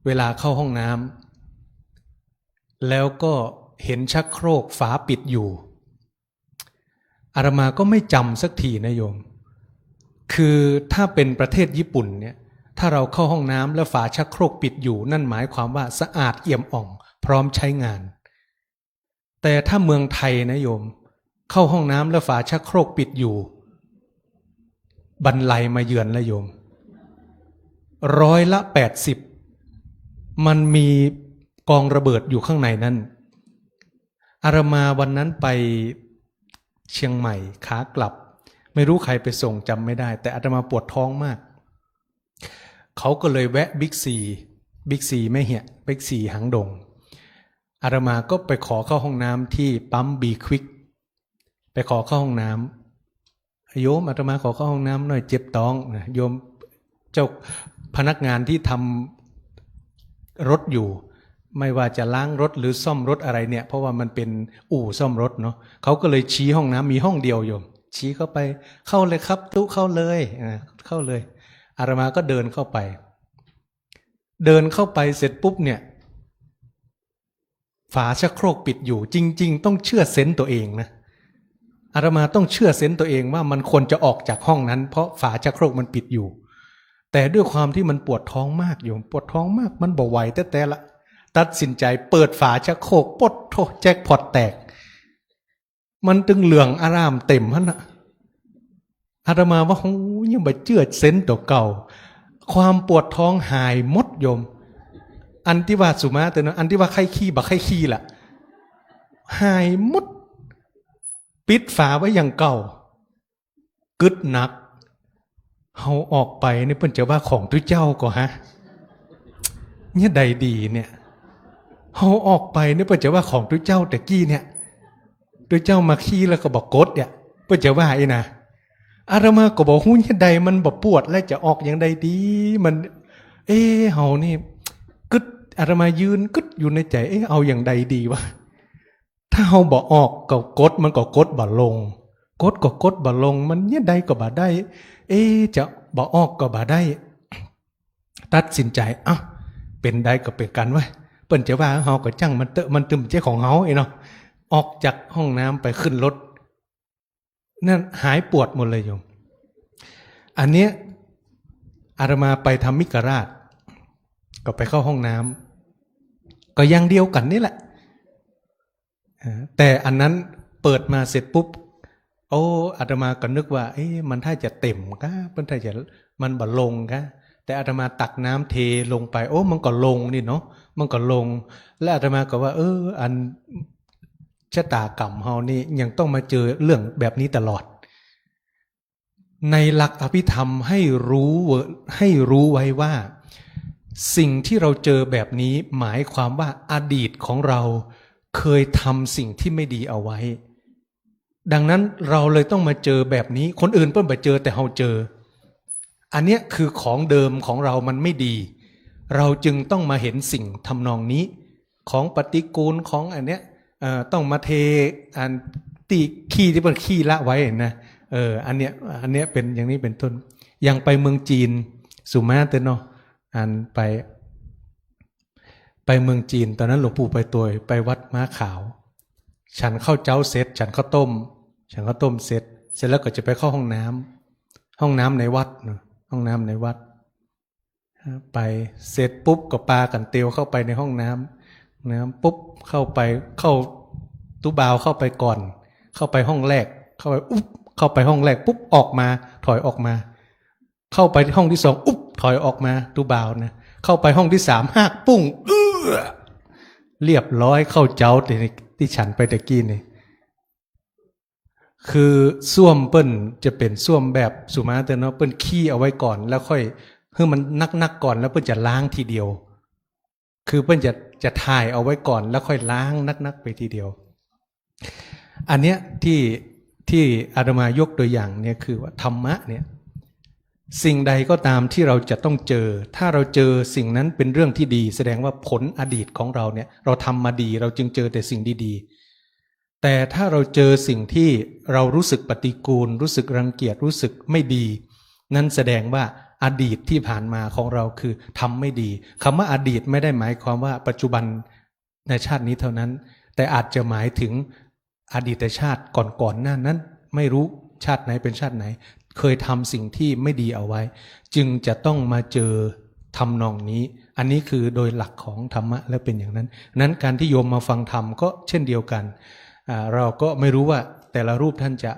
เวลาเข้าห้องน้ำ แล้วก็เห็นชักโครกฝาปิดอยู่ อาตมาก็ไม่จำสักทีนะโยม คือถ้าเป็นประเทศญี่ปุ่นเนี่ย ถ้าเราเข้าห้องน้ำแล้วฝาชักโครกปิดอยู่ นั่นหมายความว่าสะอาดเอี่ยมอ่อง พร้อมใช้งาน แต่ถ้าเมืองไทยนะโยม เข้าห้องน้ำแล้วฝาชักโครกปิดอยู่ บันไลมาเยือนแล้วโยม ร้อยละแปดสิบ มันมีกองระเบิดอยู่ข้างในนั้น อาตมาวันนั้นไปเชียงใหม่ขากลับ ไม่รู้ใครไปส่งจำไม่ได้ แต่อาตมาปวดท้องมาก เขาก็เลยแวะบิ๊กซี บิ๊กซีแม่เหียะ บิ๊กซีหางดง อาตมาก็ไปขอเข้าห้องน้ำที่ปั๊มบีควิก ไปขอเข้าห้องน้ำ โยม อาตมาขอเข้าห้องน้ำหน่อย เจ็บต๊องนะ โยม เจ้าพนักงานที่ทำรถอยู่ ไม่ว่าจะล้างรถหรือซ่อมรถอะไรเนี่ย เพราะว่ามันเป็นอู่ซ่อมรถเนาะ เขาก็เลยชี้ห้องน้ำ มีห้องเดียวโยม ชี้เข้าไป เข้าเลยครับตุ๊ เข้าเลย อ่า เข้าเลย อาตมาก็เดินเข้าไป เดินเข้าไปเสร็จปุ๊บเนี่ย ฝาชักโครกปิดอยู่ จริงๆ ต้องเชื่อเซนส์ตัวเองนะ อาตมาต้องเชื่อเซนส์ตัวเองว่ามันควรจะออกจากห้องนั้น เพราะฝาชักโครกมันปิดอยู่ แต่ด้วยความที่มันปวดท้องมากโยม ปวดท้องมาก มันบ่ไหวแต๊ๆ ละ ตัดสินใจเปิดฝาชักโครก ปดโธ่ แจ็คพอตแตก มันตึงเหลืองอร่ามเต็มหั้นน่ะ อาตมาว่า โอ้ย ยังบ่เจื้อเซนส์ตั๋วเก่า ความปวดท้องหายหมดโยม อันตี้ว่าสุมาเตอร์นะ อันตี้ว่าใค่ขี้บ่ใค่ขี้ล่ะ หายหมด ปิดฝาไว้อย่างเก่า กึ๊ดนัก เฮาออกไปนี่เปิ้นจะว่าของตุ๊เจ้าก่อฮะ เนี่ยใดดีเนี่ย เฮาออกไปนี่เปิ้นจะว่าของตุ๊เจ้าแต่กี้เนี่ย ตุ๊เจ้ามาขี้แล้วก็บ่กดเนี่ย เปิ้นจะว่าอี้นะ อาตมาก็บ่ฮู้เนี่ยใดมันบ่ปวดแล้วจะออกอย่างใดดี มัน เอ๊ะ เฮานี่ กึ๊ด อาตมายืนกึ๊ดอยู่ในใจ๋ เอ๊ะ เอาอย่างใดดีวะ ถ้าเฮาบ่ออกก็กด มันก็กดบ่ลง กดก็กดบ่ลง มันเนี่ยใดก็บ่ได้ เอ๊ะ จะบ่ออกก็บ่ได้ ตัดสินใจ๋ เอ้า เป๋นใดก็เป๋นกั๋นเว้ย เปิ้นจะว่าเฮาก็จ้างมันเต๊อะ มันตึงบ่ใจ้ของเฮาอี้เนาะ ออกจากห้องน้ำไปขึ้นรถ นั่นหายปวดหมดเลยโยม อันเนี้ย อาตมาไปธรรมิกราช ก็ไปเข้าห้องน้ำ ก็อย่างเดียวกั๋นนี่แหละ อ่า แต่อันนั้นเปิดมาเสร็จปุ๊บ โอ้ อาตมาก็นึกว่า เอ๊ะ มันถ้าจะเต็มกะ มันถ้าจะ มันบ่ลงกะ แต่อาตมาตักน้ำเทลงไป โอ้ มันก็ลงนี่เนาะ มันก็ลง และอาตมาก็ว่า เออ อันชะตากรรมเฮานี่ยังต้องมาเจอเรื่องแบบนี้ตลอด ในหลักอภิธรรมให้รู้เว- ให้รู้ไว้ว่า สิ่งที่เราเจอแบบนี้หมายความว่าอดีตของเราเคยทำสิ่งที่ไม่ดีเอาไว้ ดังนั้นเราเลยต้องมาเจอแบบนี้ คนอื่นเปิ้นบ่เจอ แต่เฮาเจอ อันเนี้ยคือของเดิมของเรามันไม่ดี เราจึงต้องมาเห็นสิ่งทำนองนี้ ของปฏิกูล ของอันเนี้ย เอ่อ ต้องมาเท อันตี้ขี้ตี้เปิ้นขี้ละไว้นะ เออ อันเนี้ย อันเนี้ยเป็นอย่างนี้เป็นต้น อย่างไปเมืองจีน สุมาเตอร์เนาะ อันไป ไปเมืองจีน ตอนนั้นหลวงปู่ไปตวย ไปวัดม้าขาว ฉันข้าวเจ๊าเสร็จ ฉันข้าวต้ม ฉันข้าวต้มเสร็จ เสร็จแล้วก็จะไปเข้าห้องน้ำ ห้องน้ำในวัดเนาะ ห้องน้ำในวัด ไปเสร็จปุ๊บก็ปากั๋นเตียวเข้าไปในห้องน้ำ น้ำปุ๊บเข้าไป เข้า ตุ๊บ่าวเข้าไปก่อน เข้าไปห้องแรก เข้าไปอุ๊บ เข้าไปห้องแรกปุ๊บออกมา ถอยออกมา เข้าไปห้องที่สอง อุ๊บ ถอยออกมา ตุ๊บ่าวนะ เข้าไปห้องที่สาม ฮากปุ้ง เอื้อ เรียบร้อย ข้าวเจ๊าตี้ ตี้ฉันไปตะกี้นี่ คือส้วมเปิ้นจะเป๋นส้วมแบบสุมาเตอร์เนาะ เปิ้นขี้เอาไว้ก่อน แล้วค่อย หื้อมันนักๆก่อน แล้วเปิ้นจะล้างทีเดียว คือเปิ้นจะ จะถ่ายเอาไว้ก่อน แล้วค่อยล้างนักๆไปทีเดียว อันเนี้ยตี้ ตี้อาตมายกตัวอย่างเนี่ยคือว่าธรรมะเนี่ย สิ่งใดก็ตามที่เราจะต้องเจอ ถ้าเราเจอสิ่งนั้นเป็นเรื่องที่ดี แสดงว่าผลอดีตของเราเนี่ย เราทำมาดี เราจึงเจอแต่สิ่งดีๆ แต่ถ้าเราเจอสิ่งที่เรารู้สึกปฏิกูล รู้สึกรังเกียจ รู้สึกไม่ดี นั่นแสดงว่าอดีตที่ผ่านมาของเราคือทำไม่ดี คำว่าอดีตไม่ได้หมายความว่าปัจจุบันในชาตินี้เท่านั้น แต่อาจจะหมายถึงอดีตชาติก่อนๆหน้านั้น ไม่รู้ชาติไหนเป็นชาติไหน เคยทำสิ่งที่ไม่ดีเอาไว้ จึงจะต้องมาเจอทำนองนี้ อันนี้คือโดยหลักของธรรมะแล้วเป็นอย่างนั้น นั้นการที่โยมมาฟังธรรมก็เช่นเดียวกัน อ่า เราก็ไม่รู้ว่าแต่ละรูปท่านจะ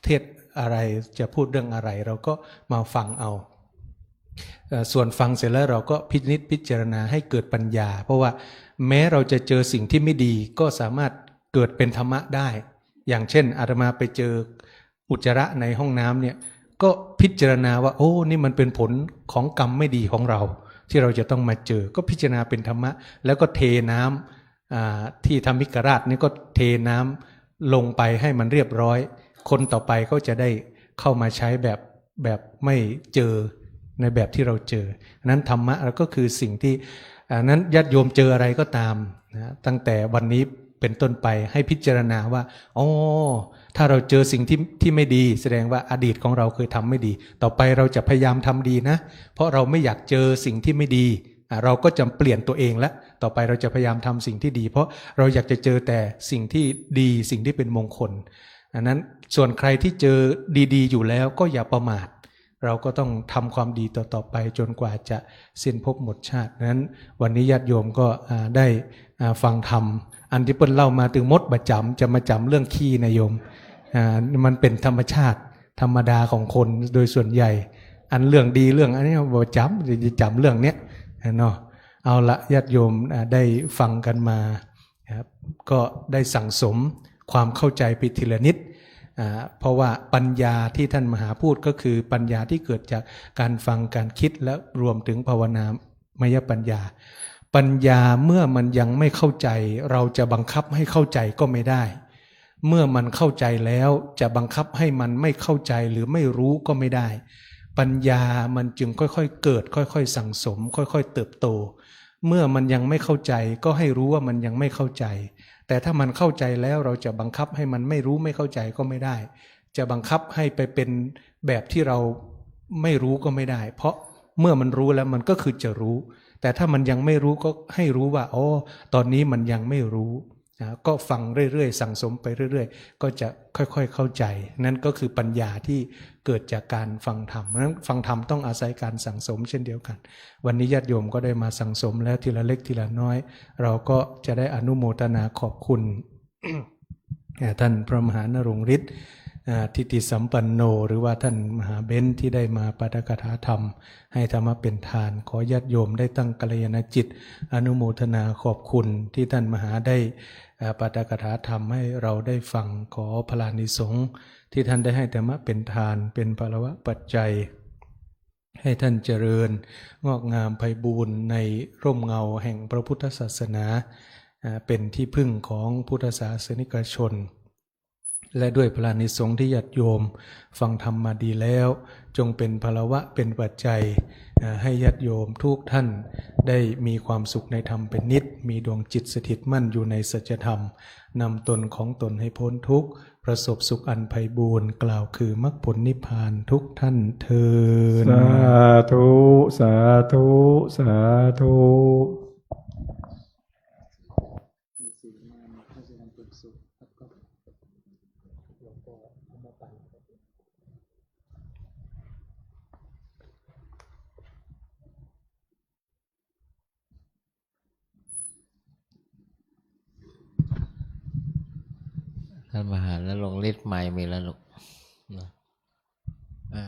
เทศน์อะไร จะพูดเรื่องอะไร เราก็มาฟังเอา เอ่อ ส่วนฟังเสร็จแล้วเราก็พินิจพิจารณาให้เกิดปัญญา เพราะว่าแม้เราจะเจอสิ่งที่ไม่ดี ก็สามารถเกิดเป็นธรรมะได้ อย่างเช่น อาตมาไปเจออุจจาระในห้องน้ำเนี่ย ก็พิจารณาว่า โอ้ นี่มันเป็นผลของกรรมไม่ดีของเรา ที่เราจะต้องมาเจอ ก็พิจารณาเป็นธรรมะ แล้วก็เทน้ำ อ่า ที่ธรรมิกราชนี่ก็เทน้ำลงไปให้มันเรียบร้อย คนต่อไปก็จะได้เข้ามาใช้แบบ แบบไม่เจอในแบบที่เราเจอ นั้นธรรมะเราก็คือสิ่งที่ อ่า นั้นญาติโยมเจออะไรก็ตามนะ ตั้งแต่วันนี้เป็นต้นไปให้พิจารณาว่า อ๋อ ถ้าเราเจอสิ่งที่ ที่ไม่ดี แสดงว่าอดีตของเราเคยทำไม่ดี ต่อไปเราจะพยายามทำดีนะ เพราะเราไม่อยากเจอสิ่งที่ไม่ดี อ่ะ เราก็จะเปลี่ยนตัวเองละ ต่อไปเราจะพยายามทำสิ่งที่ดี เพราะเราอยากจะเจอแต่สิ่งที่ดี สิ่งที่เป็นมงคล อันนั้น ส่วนใครที่เจอดีๆอยู่แล้วก็อย่าประมาท เราก็ต้องทำความดีต่อๆไปจนกว่าจะสิ้นภพหมดชาติ นั้นวันนี้ญาติโยมก็ อ่า ได้ อ่า ฟังธรรม อันตี้เปิ้นเล่ามาตึงหมดบ่จ๋ำ จะมาจ๋ำเรื่องขี้นะโยม อ่า มันเป็นธรรมชาติ ธรรมดาของคนโดยส่วนใหญ่ อันเรื่องดีเรื่องอันนี้บ่จ๋ำ จะจ๋ำเรื่องเนี้ยเนาะ เอาละญาติโยม อ่า ได้ฟังกันมานะครับ ก็ได้สั่งสมความเข้าใจไปทีละนิด อ่า เพราะว่าปัญญาที่ท่านมหาพูดก็คือปัญญาที่เกิดจากการฟังการคิดและรวมถึงภาวนามยปัญญา ปัญญาเมื่อมันยังไม่เข้าใจ เราจะบังคับให้เข้าใจก็ไม่ได้ เมื่อมันเข้าใจแล้วจะบังคับให้มันไม่เข้าใจหรือไม่รู้ก็ไม่ได้ ปัญญามันจึงค่อยๆเกิด ค่อยๆสั่งสม ค่อยๆเติบโต เมื่อมันยังไม่เข้าใจก็ให้รู้ว่ามันยังไม่เข้าใจ แต่ถ้ามันเข้าใจแล้วเราจะบังคับให้มันไม่รู้ไม่เข้าใจก็ไม่ได้ จะบังคับให้ไปเป็นแบบที่เราไม่รู้ก็ไม่ได้ เพราะเมื่อมันรู้แล้วมันก็คือจะรู้ แต่ถ้ามันยังไม่รู้ก็ให้รู้ว่า อ๋อ ตอนนี้มันยังไม่รู้ นะ ก็ฟังเรื่อยๆ สั่งสมไปเรื่อยๆ ก็จะค่อยๆ เข้าใจ นั่นก็คือปัญญาที่เกิดจากการฟังธรรม เพราะฉะนั้นฟังธรรมต้องอาศัยการสั่งสมเช่นเดียวกัน วันนี้ญาติโยมก็ได้มาสั่งสมแล้วทีละเล็กทีละน้อย เราก็จะได้อนุโมทนาขอบคุณ เอ่อ ท่านพระมหานรงค์ฤทธิ์ อ่า ทิติสัมปันโน หรือว่าท่านมหาเบนซ์ที่ได้มาปาฐกถาธรรม ให้ธรรมะเป็นทาน ขอญาติโยมได้ตั้งกัลยาณจิต อนุโมทนาขอบคุณที่ท่านมหาได้ อ่า ปาฐกถาธรรมให้เราได้ฟัง ขอพลานิสงส์ที่ท่านได้ให้ธรรมะเป็นทาน เป็นพลวปัจจัย ให้ท่านเจริญงอกงามไพบูลย์ในร่มเงาแห่งพระพุทธศาสนา อ่า เป็นที่พึ่งของพุทธศาสนิกชน และด้วยพลานิสงส์ที่ญาติโยมฟังธรรมมาดีแล้ว จงเป็นพลวะเป็นปัจจัย อ่า ให้ญาติโยมทุกท่านได้มีความสุขในธรรมเป็นนิจ มีดวงจิตสถิตมั่นอยู่ในสัจธรรม นำตนของตนให้พ้นทุกข์ ประสบสุขอันไพบูลย์ กล่าวคือมรรคผลนิพพานทุกท่านเทอญ สาธุ สาธุ สาธุ ท่านมหานรงค์ฤทธิ์ ไมค์มีแล้วลูก นะ อ่า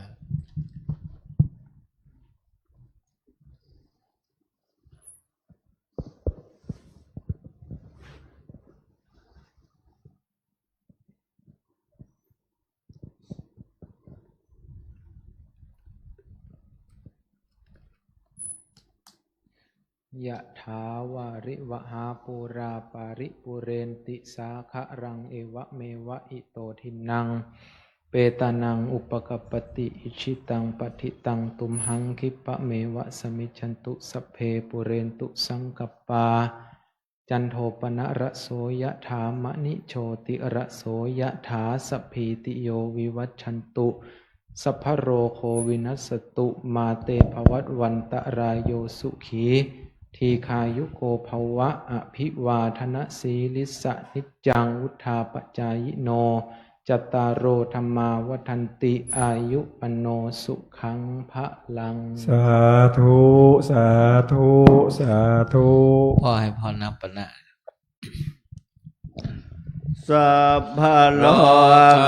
ยะถาวาริวหาปูราปาริปูเรนติสาคะรัง เอวะเมวะอิโตทินนัง เปตานังอุปกัปปติ อิจฉิตังปัตถิตัง ตุมหังคิปะเมวะสมิจฉันตุ สัพเพปูเรนตุสังกัปปา จันโทปนรสโสยะถา มะณิโชติรสโสยะถา สัพพีติโยวิวัชชันตุ สัพพะโรโควินัสสตุ มาเตภวัตวันตะรายโย สุขีทีฆายุโกภวะ อภิวาทนสีลิสสะนิจจัง วุฑฒาปจายิโน จัตตาโรธัมมาวัฑฒันติ อายุวัณโณสุขังพะลัง สาธุ สาธุ สาธุ พ่อให้พรนับปะนะ สัพพะโร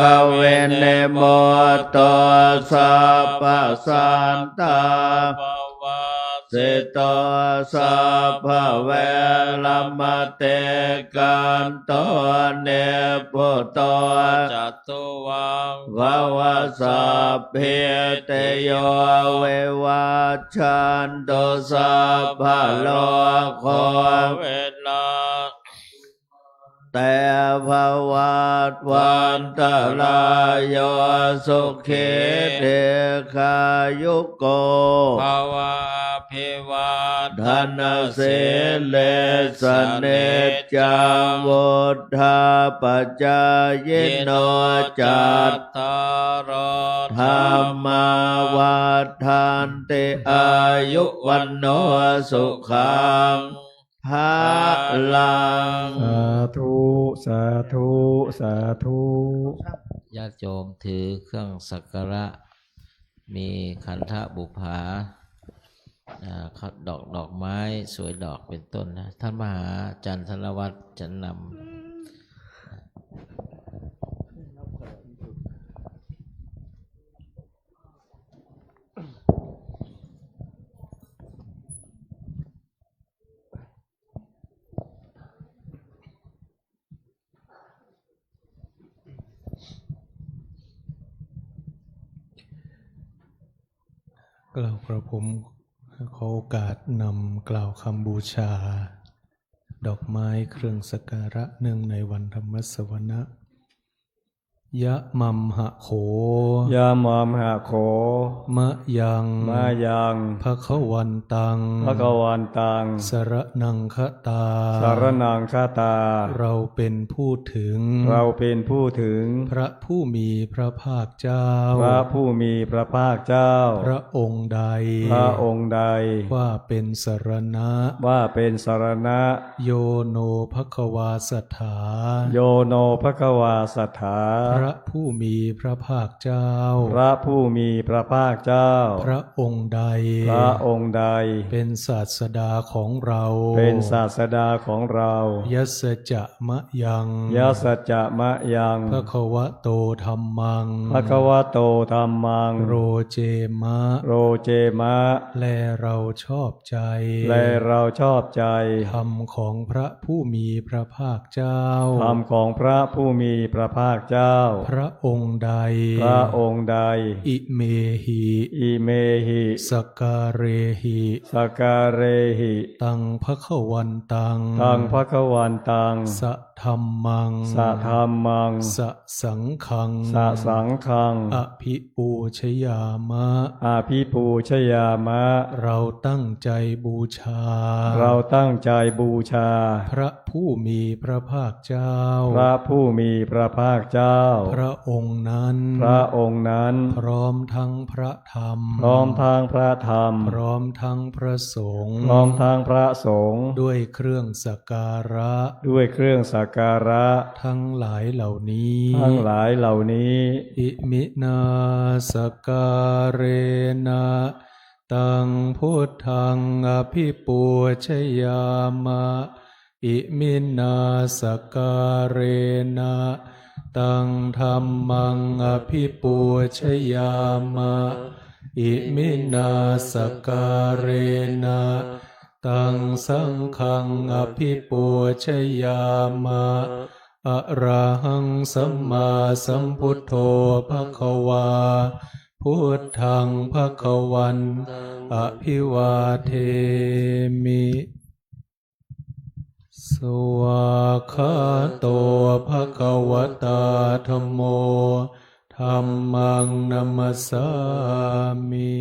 ควินิมุตโต สัพพะสันตาปะวัตติโต สัพพะเวระมะติกันโต นิพพุตโต จัตตุวัง ภะวะ สัพพีติโย วิวัชชันตุ สัพพะโรโค วินัส เต ภะวัตวันตะรายโย สุขีทีฆายุโก ภะวะ อภิวาทนสีลิสสะนิจจัง วุฑฒาปจายิโน จัตตาโร ธัมมา วัฑฒันติ อายุวัณโณ สุขัง พะลัง สาธุ สาธุ สาธุ ญาติโยมถือเครื่องสักการะ มีขันธบูผา อ่า ดอก ดอกไม้สวยดอกเป็นต้นนะ ท่านมหาอาจารย์ธนวัฒน์จะนำ กล่าวกระผมขอโอกาสนำกล่าวคำบูชา ดอกไม้เครื่องสักการะเนื่องในวันธรรมสวนะ ยะมัมหะโข ยะมัมหะโข มะยัง มะยัง ภะคะวันตัง ภะคะวันตัง สะระณังคะตา สะระณังคะตา เราเป็นผู้ถึง เราเป็นผู้ถึง พระผู้มีพระภาคเจ้า พระผู้มีพระภาคเจ้า พระองค์ใด พระองค์ใด ว่าเป็นสรณะ ว่าเป็นสรณะ โยโนภะคะวาสัทธา โยโนภะคะวาสัทธา พระผู้มีพระภาคเจ้า พระผู้มีพระภาคเจ้า พระองค์ใด พระองค์ใด เป็นศาสดาของเรา เป็นศาสดาของเรา ยัสสะจะมะยัง ยัสสะจะมะยัง ภะคะวะโตธัมมัง ภะคะวะโตธัมมัง โรเจมะ โรเจมะ และเราชอบ ใจ และเราชอบใจ ธรรมของพระผู้มีพระภาคเจ้า ธรรมของพระผู้มีพระภาคเจ้า พระองค์ใด พระองค์ใด อิเมหิ อิเมหิ สกาเรหิ สกาเรหิ ตังภะคะวันตัง ตังภะคะวันตัง สะธัมมัง สะธัมมัง สะสังฆัง สะสังฆัง อภิปูชยามะ อภิปูชยามะ เราตั้งใจบูชา เราตั้งใจบูชา พระผู้มีพระภาคเจ้า พระผู้มีพระภาคเจ้า พระองค์นั้น พระองค์นั้น พร้อมทั้งพระธรรม พร้อมทั้งพระธรรม พร้อมทั้งพระสงฆ์ พร้อมทั้งพระสงฆ์ ด้วยเครื่องสักการะ ด้วยเครื่องสักการะ ทั้งหลายเหล่านี้ ทั้งหลายเหล่านี้ อิมินาสการเรนะ ตังพุทธังอภิปูชยามะ อิมินาสการเรนะ ตังธัมมังอภิปูชยามะ อิมินาสการเรนะ ตังสังฆังอภิปูชยามะ อะระหังสัมมาสัมพุทโธภะคะวา พุทธังภะคะวันตังอภิวาเทมิ สวากขาโตภะคะวะตาธัมโม ธัมมังนะมัสสามิ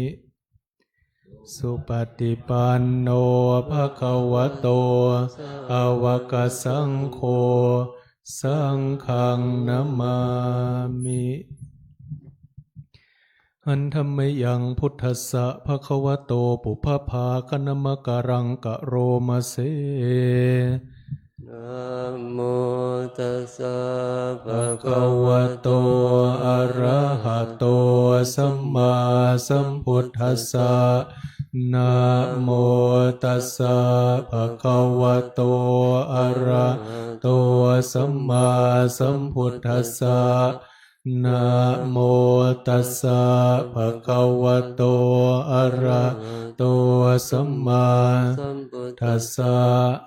สุปฏิปันโนภะคะวะโต อะวะกะสังโฆ สังฆังนะมามิ หันธะมะยังพุทธัสสะภะคะวะโต ปุพพะภาคะนะมะกะรังกะโรมะเส นะโมตัสสะภะคะวะโต อะระหะโต สัมมาสัมพุทธัสสะ นะโมตัสสะภะคะวะโต อะระหะโต สัมมาสัมพุทธัสสะ นะโมตัสสะภะคะวะโต อะระหะโต สัมมาสัมพุทธัสสะ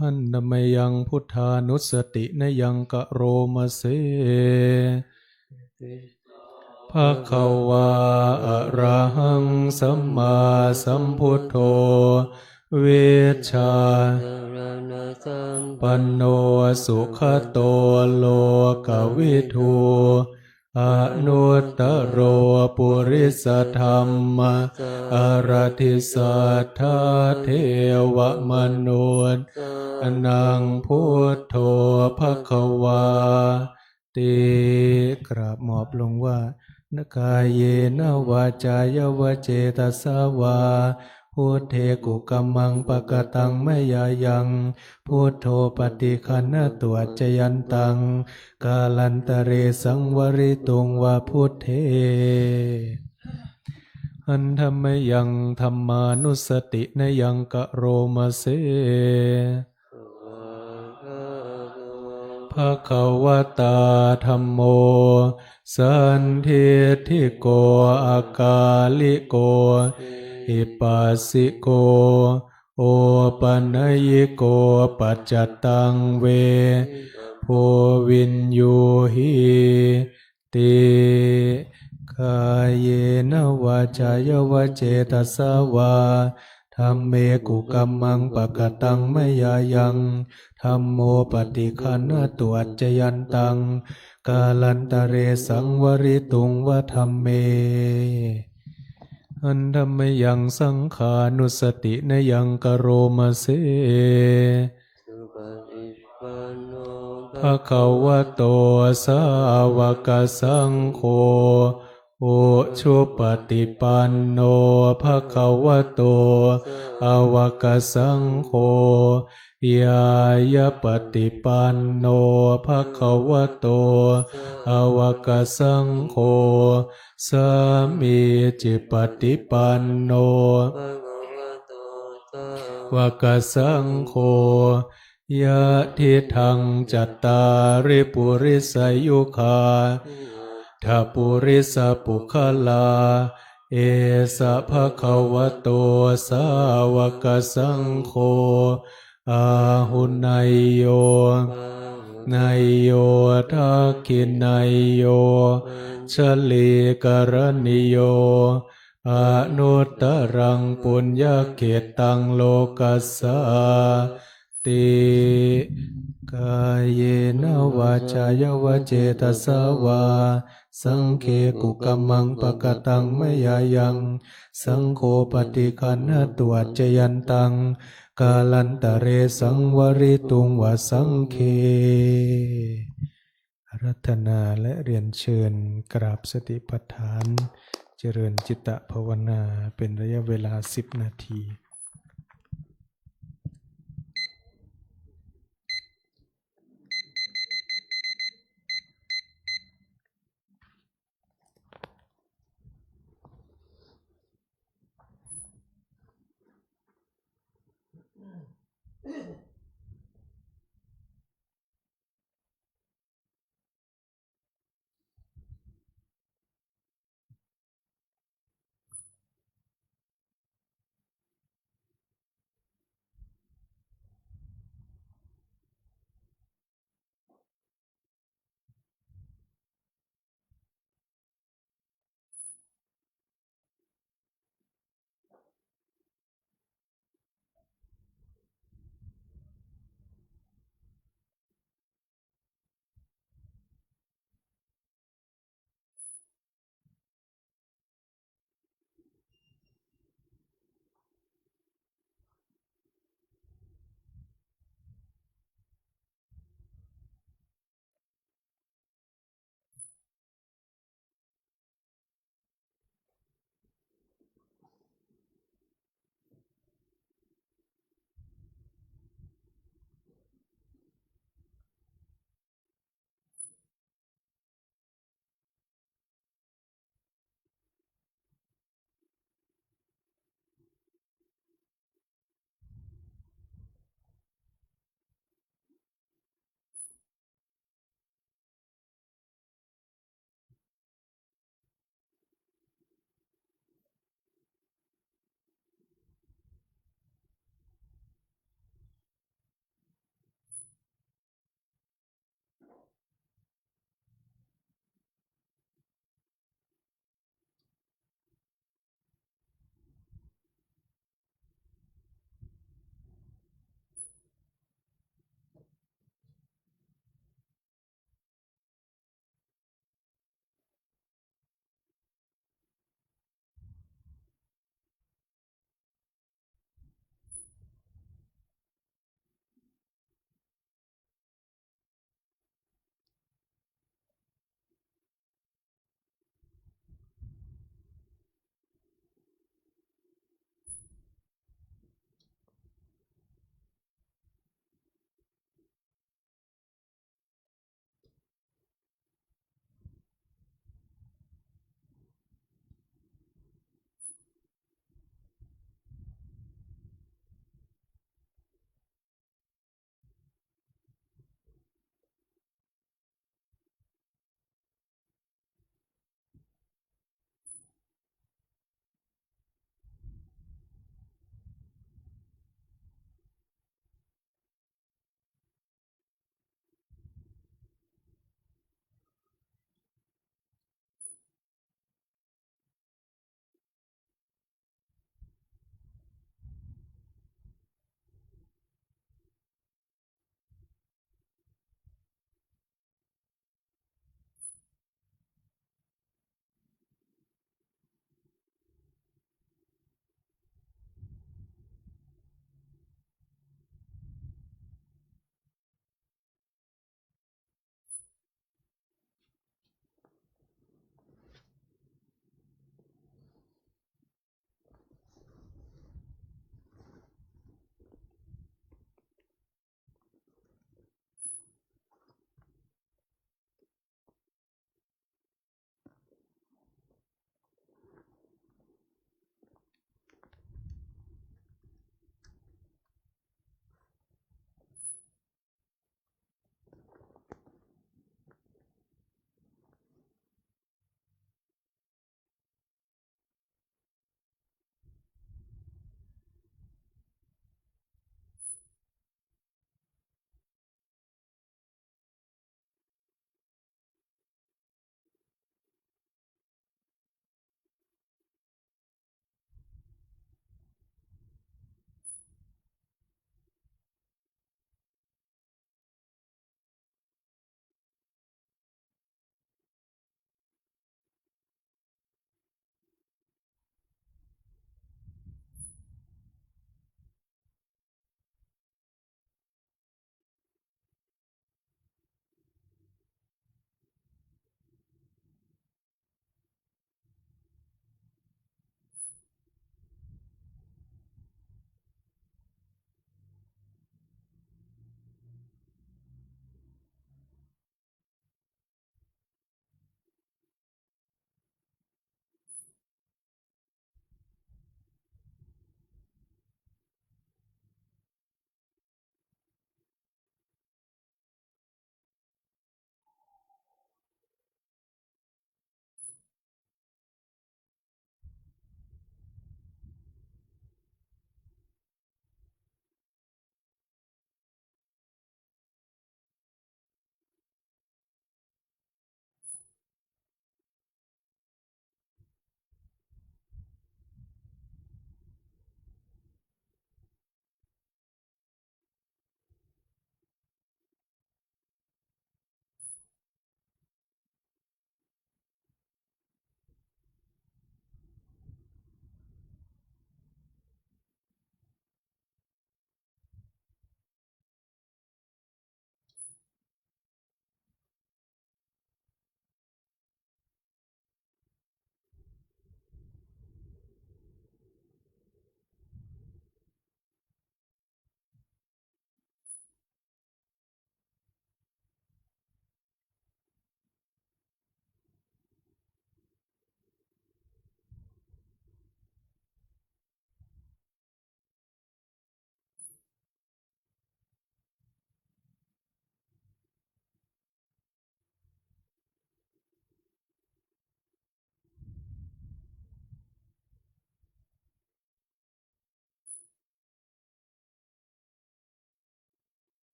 หันธะมะยังพุทธานุสตินะยังกะโรมะเส ภะคะวา อะระหังสัมมาสัมพุทโธ วิชชาจารณะสัมปันโน สุขะโต โลกะวิทู อนุตตะโร ปุริสะธัมมะสะารถิ สัทธาเทวะมนุสสานัง พุทโธภะคะวาติ กราบมอบลงว่า กาเยนะ วาจายะ วะเจตสาวา พุทเท กุกะมัง ปะกะตัง มะยายัง พุทโธ ปะติกะหะนะตุ อัจจยันตัง กาลันตะเร สังวะริตุง วา พุทเท หันธะมะยัง ธัมมานุสตินะยังกะโรมะเส ภะคะวะตา ธัมโม สันทิฏฐิโก อะกาลิโก เอหิปัสสิโก โอปะนะยิโก ปัจจะตัง เวทะโภ วิญญูหิติ กาเยนะ วาจายะ วะเจตสาวา dhamme kukammaṃ pakataṃ mayā yaṃ, dhammo paṭiggaṇhatu accayantaṃ, kālantare saṃvarituṃ va dhamme. Handa mayaṃ saṅghānussatinayaṃ karoma se. Supaṭipanno bhagavato sāvakasaṅgho, ujupaṭipanno bhagavato sāvakasaṅgho, ñāyapaṭipanno bhagavato sāvakasaṅgho, sāmīcipaṭipanno bhagavato sāvakasaṅgho, yadidaṃ cattāri purisayugāni aṭṭha purisapuggalā, esa bhagavato sāvakasaṅgho, āhuneyyo pāhuneyyo dakkhiṇeyyo añjalikaraṇīyo, anuttaraṃ puññakkhettaṃ lokassā ti. Kāyena vācāya va cetasā vā, saṅghe kukammaṃ pakataṃ mayā yaṃ, saṅgho paṭiggaṇhatu accayantaṃ, kālantare saṃvarituṃ va saṅghe. อาราธนาและเรียนเชิญกราบสติปัฏฐาน เจริญจิตตภาวนาเป็นระยะเวลาสิบนาที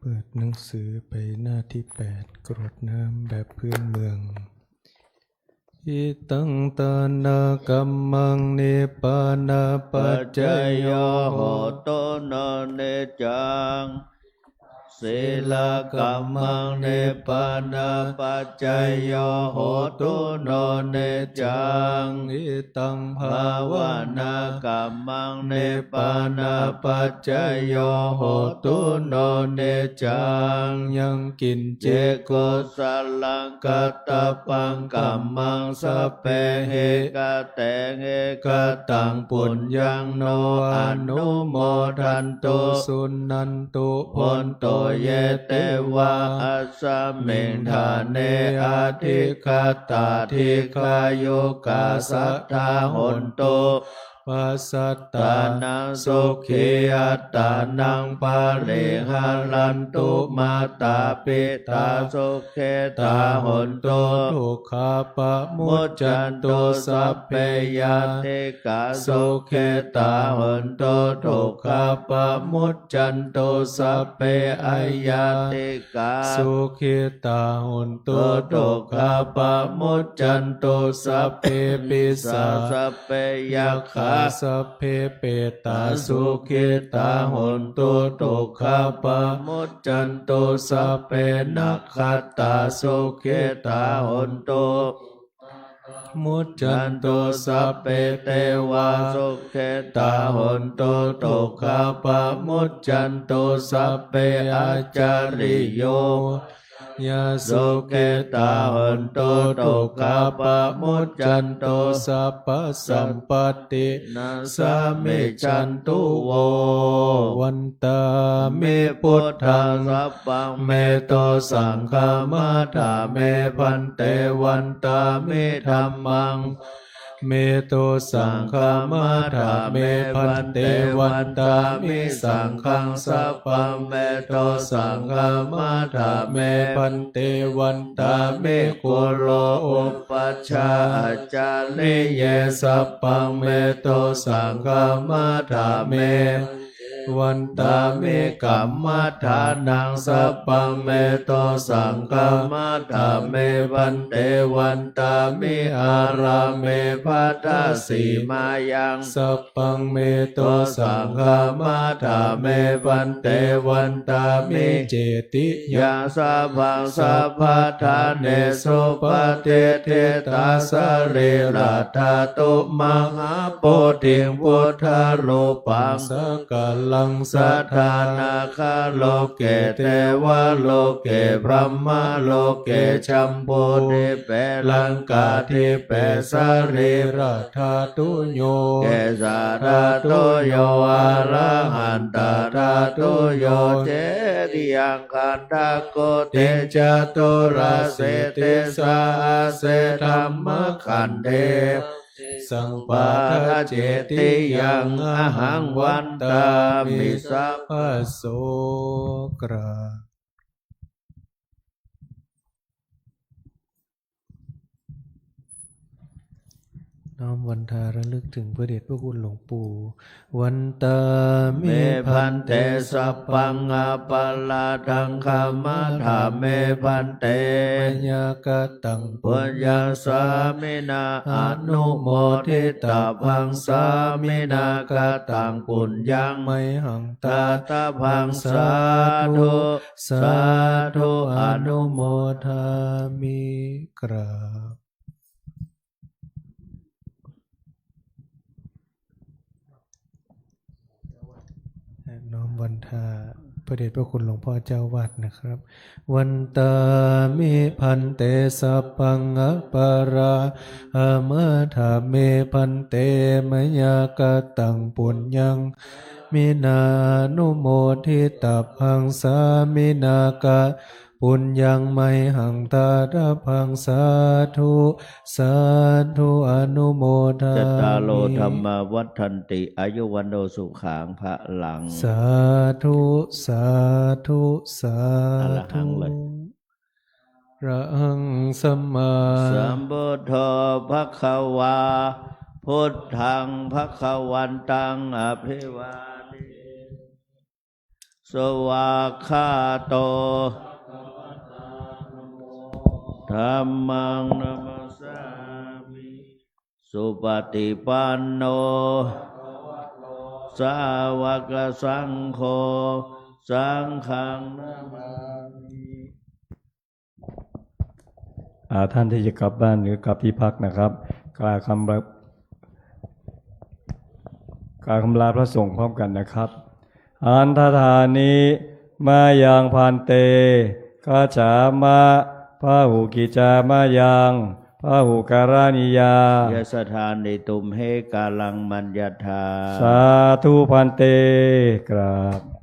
ปิดหนังสือไปหน้าที่แปด กรวดน้ำแบบพื้นเมือง Idaṃ dānakammaṃ nibbānapaccayo hotu no niccaṃ. Sīlakammaṃ nibbānapaccayo hotu no niccaṃ. Idaṃ bhāvanākammaṃ nibbānapaccayo hotu no niccaṃ. Yaṃ kiñci kusalaṃ kattabbaṃ kammaṃ sabbehi katehi kataṃ puññaṃ no anumodantu suṇantu bhonto ye devā asmiṃ ṭhāne adhigatā dīghāyukā sadā hontu. Pasattānaṃ sukhī attānaṃ pariharantu mātā pitā sukhitā hontu dukkhā pamuccantu sabbe ñātikā sukhitā hontu dukkhā pamuccantu sabbe aññāti kā sukhitā hontu dukkhā pamuccantu sabbe pisā sabbe yakkhā sabbe petā sukhitā hontu dukkhā pamuccantu sabbe nakkhattā sukhitā hontu muccantu sabbe devā sukhitā hontu dukkhā pamuccantu sabbe ācariyū ñā sukhitā hontu dukkhā pamuccantu sabbasampatti nāsamicchantu vo. Vandāmi buddhaṃ sabbaṃ me to saṅghaṃ matha me bhante vandāmi dhammaṃ me to saṅghaṃ matha me bhante vandāmi saṅghaṃ sabbaṃ me to saṅghaṃ matha me bhante vandāmi guru upajjhā ācariye sabbaṃ me to saṅghaṃ matha me vandāmi kammadānaṃ sabbaṃ me to saṅghaṃ matha me bhante vandāmi ārāme bhadasīmāyaṃ sabbaṃ me to saṅghaṃ matha me bhante vandāmi cetiyaṃ sabbaṃ sabbadānesu patiṭṭhitā sarīradhātu mahābodhiṃ buddharūpaṃ sakalaṃ sadā nāgaloke devaloke brahmaloke jambudīpe laṅkādīpe sarīradhātuyo kesādhātuyo arahantadhātuyo cetiyaṃ gandhakoṭiṃ caturāsītisahassadhammakkhandhe sampādacetiyaṃ ahaṃ vandāmi sabbaso. กราบน้อมวันทาระลึกถึงพระเดชพระคุณหลวงปู่ Vandāmi bhante sabbaṃ aparādhaṃ khamatha me bhante mayā kataṃ puññaṃ sāminā anumoditabbaṃ sāminā kataṃ puññaṃ mayhaṃ dātabbaṃ sādhu sādhu anumodāmi กราบ น้อมวันทาพระเดชพระคุณหลวงพ่อเจ้าวาดนะครับ Vandāmi bhante sabbaṃ aparādhaṃ khamatha me bhante mayā kataṃ puññaṃ sāminā anumoditabbaṃ sāminā kataṃ puññaṃ mayhaṃ dātabbaṃ sādhu sādhu anumodāmi. Cattāro dhammā vaḍḍhanti āyu vaṇṇo sukhaṃ balaṃ. Sādhu sādhu sādhu. Arahaṃ le. Arahaṃ sammāsambuddho bhagavā, buddhaṃ bhagavantaṃ abhivādemi. สวากขาโต ธัมมัง นะมัสสามิ สุปฏิปันโน สาวกสังโฆ สังฆัง นะมามิ อ่า ท่านที่จะกลับบ้านหรือกลับที่พักนะครับ กล่าวคำ กล่าวคำลาพระสงฆ์พร้อมกันนะครับ หันทฐานิ มายัง ภันเต คัจฉามะ พะหุกิจจามะยัง พะหุการะณียา ยะสะทานิ ตุมเห กาลัง มัญญะถา สาธุ ภันเต กราบ